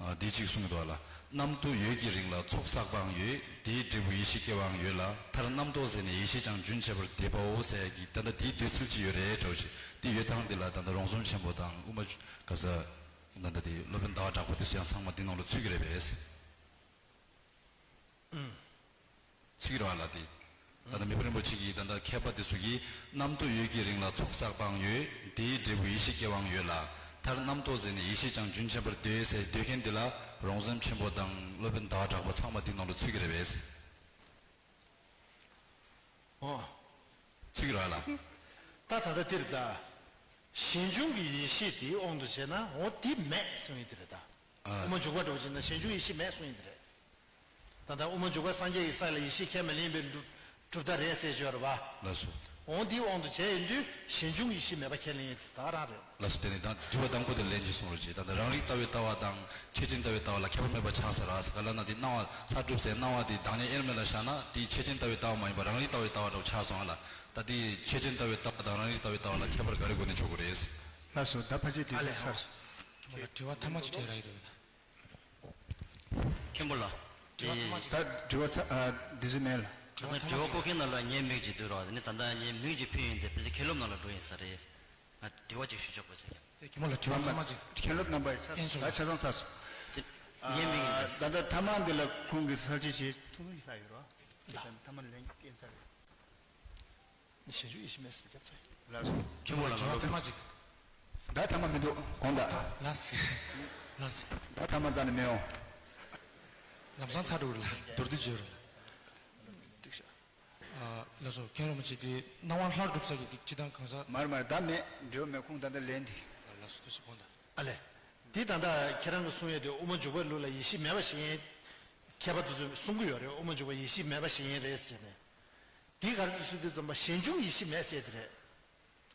ཨ། དེ་གཅིག་གསུངས་འདུག་ལ། རྣམ་རྟོག་ཡོད་ཀྱི་རིང་ལ་ཚོགས་བསགས་པའང་ཡོད། དེའི་འབྲས་བུ་ཡེ་ཤེས་སྐྱེ་བའང་ཡོད་ལ། མཐར་རྣམ་རྟོག་ཟད་ནས་ཡེ་ཤེས་ཀྱང་རྒྱུན་ཆད་པར་འདོད་པའོ་ཟེར་ཡ་གི་ད་ལྟ་དེའི་འདོད་ཚུལ་ཅིག་ཡོད་རེད་འགྲོ་གི། དེ་ཡོད་ཐང་དེ་ལ་ད་ལྟ་རོང་ཟོམ་ཆེན་པོ་དང་དབུ་མ་ག་རེ་ཟེར། ད་ལྟ་དེ་སློབ་དཔོན་ཟླ་བ་གྲགས་པ་དེ་ཚོ་ཡང་ཚང་མ་དེ་ནང་ལ་ཚུད་ཀྱི་རེད་པས། ཨུམ། ཚིག་རེད་བ་ལ་དེ། ད་ལྟ་མི་ཕམ་རིན་པོ་ཆེ་གིས་ད་ལྟ་མཁས་པ་དེ་ཚོ་གིས་རྣམ་རྟོག་ཡོད་ཀྱི་རིང་ལ་ཚོགས་བསགས་པའང་ཡོད། དེའི་འབྲས་བུ་ཡེ་ཤེས་སྐྱེ་བའང་ཡོད་ལ། མཐར་རྣམ་རྟོག་ཟད་ནས་ཡེ་ཤེས་ཀྱང་རྒྱུན་ཆད་པར་འདོད་ཟེར་འདོད་མཁན་འདི་ལ་རོང་ཟོམ་ཆེན་པོ་དང་སློབ་དཔོན་ཟླ་བ་གྲགས་པ་ཚང་མ་འདི་ནང་ལ་ཚུད་ཀྱི་རེད་པས། ཨོ། ཚུད་ཀྱི་རེད་ལ། ད་ད་ལྟ་འདིར་ད། གཞན་བྱུང་གི་ཡེ་ཤེས་དེའི་དབང་དུ་བྱས་ན་འོ་དེ་མེད་གསུང་ཡིན་དེ་རེད་ད། ཨ། དབུ་མ་འཇུག་པ་འདྲ་བོ་བྱས་ན་གཞན་བྱུང་ཡེ་ཤེས་མེད་གསུང་ཡིན་དེ་རེད། ད་ལྟ་དབུ་མ་འཇུག་པ་སངས་རྒྱས་ཀྱི་ས་ལ་ཡེ་ཤེས་ཁས་མི་ལེན་པའི་གྲུབ་མཐའ་རེད་ཟེར་གྱི་ཡོད་རེད་པ། ལགས་སོ། འོང་དེའི་དབང་དུ་བྱས་ཡིན་དུས་གཞན་བྱུང་ཡེ་ཤེས་མེད་པ་ཁས་ལེན་ཡིན་དེ་ད་ག་རང་རེད། ལགས་སོ། དེ་ནི་ད་དྲི་བ་དང་པོ་དེ་ལན་གྱིས་གསུང་རོགས་གྱིས། ད་ལྟ་རང་རིག་ལྟ་བའི་ལྟ་བ་དང་ཆོས་ཅན་ལྟ་བའི་ལྟ་བ་ལ་ཁྱད་པར་མེད་པ་ཆགས་ས་རེད་ཟེར་ག་ལ་ན། དེ་སྣང་བ་ལྷ་གྲུབ་ཟེར་སྣང་བ་དེ་བདག་ཉིད་དབྱེར་མེད་ལ་བཞག་ན་དེ་ཆོས་ཅན་ལྟ་བའི་ལྟ་བ་མ་ཡིན་པ་རང་རིག་ལྟ་བའི་ལྟ་བ་འདྲ་བོ་ཆགས་སོང་ཨ་ལ། ད་དེ་ཆོས་ཅན་ལྟ་བའི་ལྟ་བ་དང་རང་རིག་ལྟ་བའི་ལྟ་བ་ལ་ཁྱད་པར་ག་རེ་དགོས་ནས་ཆོག་གི་རེད། ལགས་སོ། ད་ཕལ་ཆེར་དེ་ཨ་ལས་ཚར་སོང་། དྲི་བ་ཐ་མ་ཅིག་དྲིས་ར་ཡི་རེད། མཁན་པོ་ལགས། དྲི་བ་ཐ་མ་ཅིག་ད་དྲི་བ་ཚ་ཨ་དེ་ཚོ་མེད་ལ། དྲི་བ་ཐ་མ་དྲི་བ་ཅིག་བཀོད་མཁན་ནང་ལ་ངའི་མིང་ཅིག་འདུག་རོགས། དེ་ནི་ད་ལྟ་ངའི་མིང་ཅིག་ཕུལ་ཡིན་ཏེ་དཔེ་ཆ་མཁན་སློབ་ནང་ལ་འགྲོ་ཡིན་ས་རེད། ང་དྲི་བ་ཅིག་ཞུ་ཆོག་པ་ཅིག་དེ་མཁན་པོ་ལགས། དྲི་བ་ཐ་མ་ཅིག་མཁན་སློབ་རྣམ་པ་ཡི་ཚ་ད་ཆ་ཚང་ཚར་སོང་། དེ་ངའི་མིང་ཡིན་ད་ད་ལྟ་ཐ་མ་འདི་ལ་ཁོང་གིས་ཚར་གཅོད་བྱེད་ཐུབ་ཐུབ་ཞིག་ལྷག་ཡོད་རོགས། ད་ཐ་མ་ལན་སྐྱེལ་ཚར་རེད། གཞན་བྱུང་ཡེ་ཤེས་མེད་ཟེར་རྒྱབ་ཚར། ལགས་སོ། མཁན་པོ་ལགས། དྲི་བ་ཐ་མ་ཅིག་ད་ཐ་མ་མི་འདུག་དགོངས་དག་ལགས་སོ། ལགས་སོ། ད་ཐ་མ་རྩ་ནས་མི་ཡོང་། ལམ་སང་ཚར་འགྲོ་གི་རེད་ལ་མདོར་བསྡུས་བརྗོད་རེད་ལ། འགྲིག་ཤག་ཨ། ལགས་སོ། མཁན་རིན་པོ་ཆེ་དེ་སྣང་བ་ལྷར་གྲུབ་ས་ཀྱི་དེ་སྤྱི་དང་གང་ཟག་མར་མར་ད་མེད་འབྲེལ་བ་མེད་ཁུངས་ད་ལྟ་ལན་འདི། ལགས་སོ། དུས་སུ་དགོངས་དག་ཨ་ལས། འདི་ད་ལྟ་ཁྱེད་རང་གིས་གསུང་ཡས་དེ་དབུ་མ་འཇུག་པ་ལུགས་ལ་ཡེ་ཤེས་མེད་པ་ཞིག་ཡིན། མཁས་པ་དེ་ཚོས་གསུང་གི་ཡོད་རེད། དབུ་མ་འཇུག་པ་ཡེ་ཤེས་མེད་པ་ཞིག་ཡིན་རེད་ཟེར་ནས། འདི་ག་རེ་གསུང་དུས་ཙམ་པ་གཞན་བྱུང་ཡེ་ཤེས་མེད་ཟེར་དེ་རེད།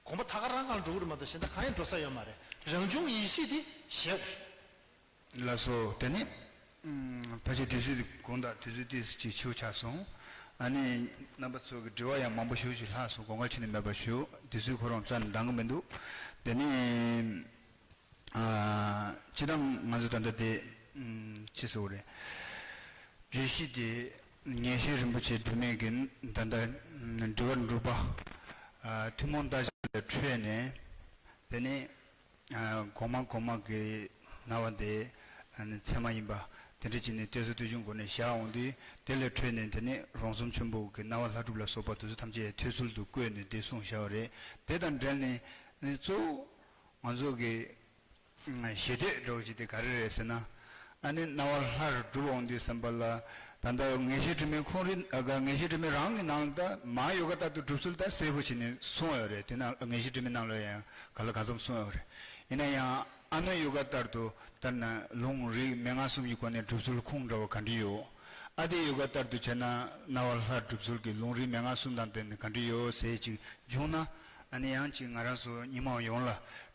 དགོངས་པ་ད་ག་རང་གང་འགྲོ་གི་རེད་མ་གཏོགས་གཞན་དག་གང་ཡང་འགྲོ་ས་ཡོད་མ་རེད། རང་བྱུང་ཡེ་ཤེས་དེ་ཞེས་པ་རེད། ལགས་སོ། དེ་ནི་ཕལ་ཆེར་དུས་ཚོད་དེ་དགོངས་དག་དུས་ཚོད་ཏོག་ཙམ་ཅིག་འཕྱི་བ་ཆགས་སོང་། ཨ་ནི་རྣམ་པ་ཚོ་གི་དྲི་བ་ཡང་མང་པོ་ཞེ་པོ་ཅིག་ལྷག་སོང་། དགོངས་འགལ་ཁྱོན་ནས་མེད་པ་ཞུ། དུས་ཚོད་ཁོ་རང་རྩ་ནས་འདང་གི་མི་འདུག་དེ་ནི། ཨ། སྤྱིར་བཏང་ང་ཚོ་ད་ལྟ་དེ་ཨུམ་ཅི་ཟེར་དགོས་རེད། རེ་ཞིག་དེ་ངེས་ཤེས་རིན་པོ་ཆེ་སྒྲོན་མེ་གིས་ད་ལྟ་དྲི་བ་དྲུག་པ། ཨ། ཐུན་མོང་ལྟ་བྱེད་ལས་འཕྲོས་ནས་དེ་ནི་ཨ་གོང་མ་གོང་མ་གི་སྣང་བ་དེ་ཨ་ནི་ཚད་མ་ཡིན་པ་དེ་འདྲ་བྱས་ནས་གཏད་སོ་གཏད་གཞུང་སྒོ་ནས་བཞག་འོང་དུས་དེ་ལས་འཕྲོས་ནས་དེ་ནི་རོང་ཟོམ་ཆེན་པོ་གི་སྣང་བ་ལྷ་གྲུབ་ལ་སོགས་པ་དེ་ཚོ་ཐམས་ཅད་ཐོས་ཚུལ་དུ་བཀོད་ནས་དེ་གསུངས་བཞག་པ་རེད། དེ་དང་འབྲེལ་ནས་ནི་གཙོ་བོ། ང་ཚོ་གི་ཞེ་འདོད་འདྲ་བོ་ཅིག་དེ་ག་རེ་རེད་ཟེར་ན། ཨ་ནི་སྣང་བ་ལྷར་གྲུབ་འོང་དུས་ཙམ་པ་ལ་ད་ལྟ་ངེས་ཤེས་སྒྲོན་མེ་ཁོང་རི་ཨ་ག་ངེས་ཤེས་སྒྲོན་མེ་རང་གི་ནང་ལ་ད་མར་ཡོ་ག་ལྟར་དུ་གྲུབ་ཚུལ་ད་གསལ་པོ་བྱས་ནས་གསུངས་ཡོད་རེད། དེ་ནང་ངེས་ཤེས་སྒྲོན་མེ་ནང་ལ་ཡང་ག་ལ་ག་ཙམ་གསུངས་ཡོད་རེད། ཡིན་ན་ཡང་ཨ་ནུ་ཡོ་ག་ལྟར་དུ་ལྟར་ན་ལུང་རིགས་མན་ངག་གསུམ་གྱི་སྒོ་ནས་གྲུབ་ཚུལ་ཁུངས་འདྲ་བ་ག་འདྲ་ཡོད། ཨ་ཏི་ཡོ་ག་ལྟར་དུ་བྱས་ན་སྣང་བ་ལྷར་གྲུབ་ཚུལ་གྱི་ལུང་རིགས་མན་ངག་གསུམ་དང་ལྡན་ནས་ག་འདྲ་ཡོད་ཟེར་ཅིག་བྱུང་ན། ཨ་ནི་ཡང་ཅིག་ང་རང་ཚོ་མི་མང་ཡོངས་ལ་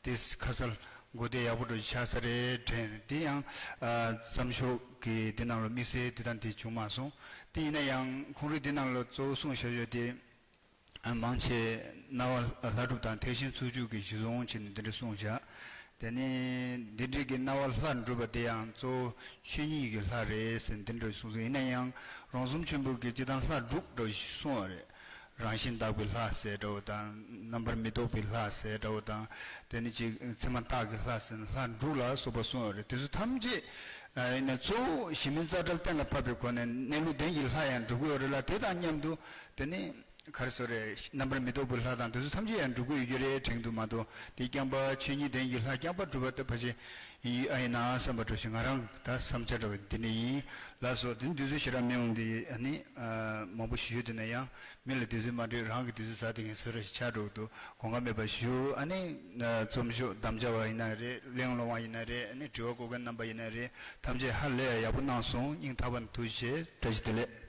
དེ་ཁ་གསལ་གོ་བདེ་ཡག་པོ་འདྲ་ཆགས་ས་རེད་དྲན། དེ་ཡང་ཨ་བརྩམས་ཆོས་ཀྱི་དེ་ནང་ལ་དམིགས་བསལ་དེ་དང་དེ་བྱུང་མ་སོང་། དེ་ཡིན་ན་ཡང་ཁོང་རང་དེ་ནང་ལ་གཙོ་བོ་གསུངས་བཞག་ཡོད་དེ། ཨ་མང་ཆེ་སྣང་བ་ལྷ་གྲུབ་དང་ཐེག་ཆེན་ཚུལ་འཆོས་ཀྱི་གཞི་བཟུང་བྱས་ནས་འདི་འདྲ་གསུངས་བཞག་དེ་ནས་འདི་འདྲའི་གི་སྣང་བ་ལྷར་གྲུབ་པ་དེ་ཡང་གཙོ་བོ་ཆོས་ཉིད་ཀྱི་ལྷ་རེད་ཟེར་འདི་འདྲ་གསུངས་སོང་། ཡིན་ན་ཡང་རོང་ཟོམ་ཆེན་པོ་གི་སྤྱིར་བཏང་ལྷ་དྲུག་འདྲ་གསུངས་པ་རེད། རང་བཞིན་དག་པའི་ལྷ་ཟེར་འདྲ་བོ་དང་རྣམ་པར་མི་རྟོག་པའི་ལྷ་ཟེར་འདྲ་བོ་དང་། དེ་ནི་ཅིག་མཚན་མ་རྟགས་ཀྱི་ལྷ་ཟེར་ལྷ་དྲུག་ལ་སོགས་པ་གསུངས་ཡོད་རེད། དེ་ཚོ་ཐམས་ཅད་ཡིན་ན་གཙོ་བོ་གཞི་མེད་རྩ་བྲལ་གཏན་ལ་ཕབ་པའི་སྒོ་ནས་གནས་ལུགས་ལྡན་གྱི་ལྷ་ཡང་འགྲུབ་ཀྱི་ཡོད་རེད་ལ། དེ་དང་མཉམ་དུ་དེ་ནི་ག་རེ་ཟེར་རེད། རྣམ་པར་མི་རྟོག་པའི་ལྷ་དང་དེ་ཚོ་ཐམས་ཅད་ཡང་འགྲུབ་ཀྱི་ཡོད་ཀྱི་རེད་དྲན་གྱི་འདུག་མ་གཏོགས་དེ་རྐྱང་པ་ཆོས་ཉིད་ལྡན་གྱི་ལྷ་རྐྱང་པ་གྲུབ་པ་དེ་ཕལ་ཆེར་ཡིན་ཨ་ཡིན་ན་བསམ་པ་འདྲ་ཞིག་ང་རང་ད་བསམ་འཆར་འདྲ་བ་འདི་ནི་ཡིན་ལགས་སོ། དེ་ནི་དུས་ཚོད་ཞེ་དྲག་མི་ཡོང་དེ་ཨ་ནི་མང་པོ་ཞུ་རྒྱུ་དེ་ན་ཡང་། མི་ལ་དུས་ཚོད་མ་འགྲིག་རང་གི་དུས་ཚོད་ཟ་དེ་ངས་བཟོ་ར་ཞིག་ཆགས་འགྲོ་གི་འདུག་དགོངས་པ་མེད་པ་ཞུ། ཨ་ནི་རྩོམ་ཤོག་དམ་བཅའ་བ་ཡིན་ན་རེད། གླེང་སློང་བ་ཡིན་ན་རེད། ཨ་ནི་དྲི་བ་བཀོད་མཁན་རྣམ་པ་ཡིན་ན་རེད། ཐམས་ཅད་ཧ་ལས་ཡག་པོ་གནང་སོང་། སྙིང་ཐག་པ་ནས་ཐུགས་རྗེ་ཆེ། བཀྲ་ཤིས་བདེ་ལེགས།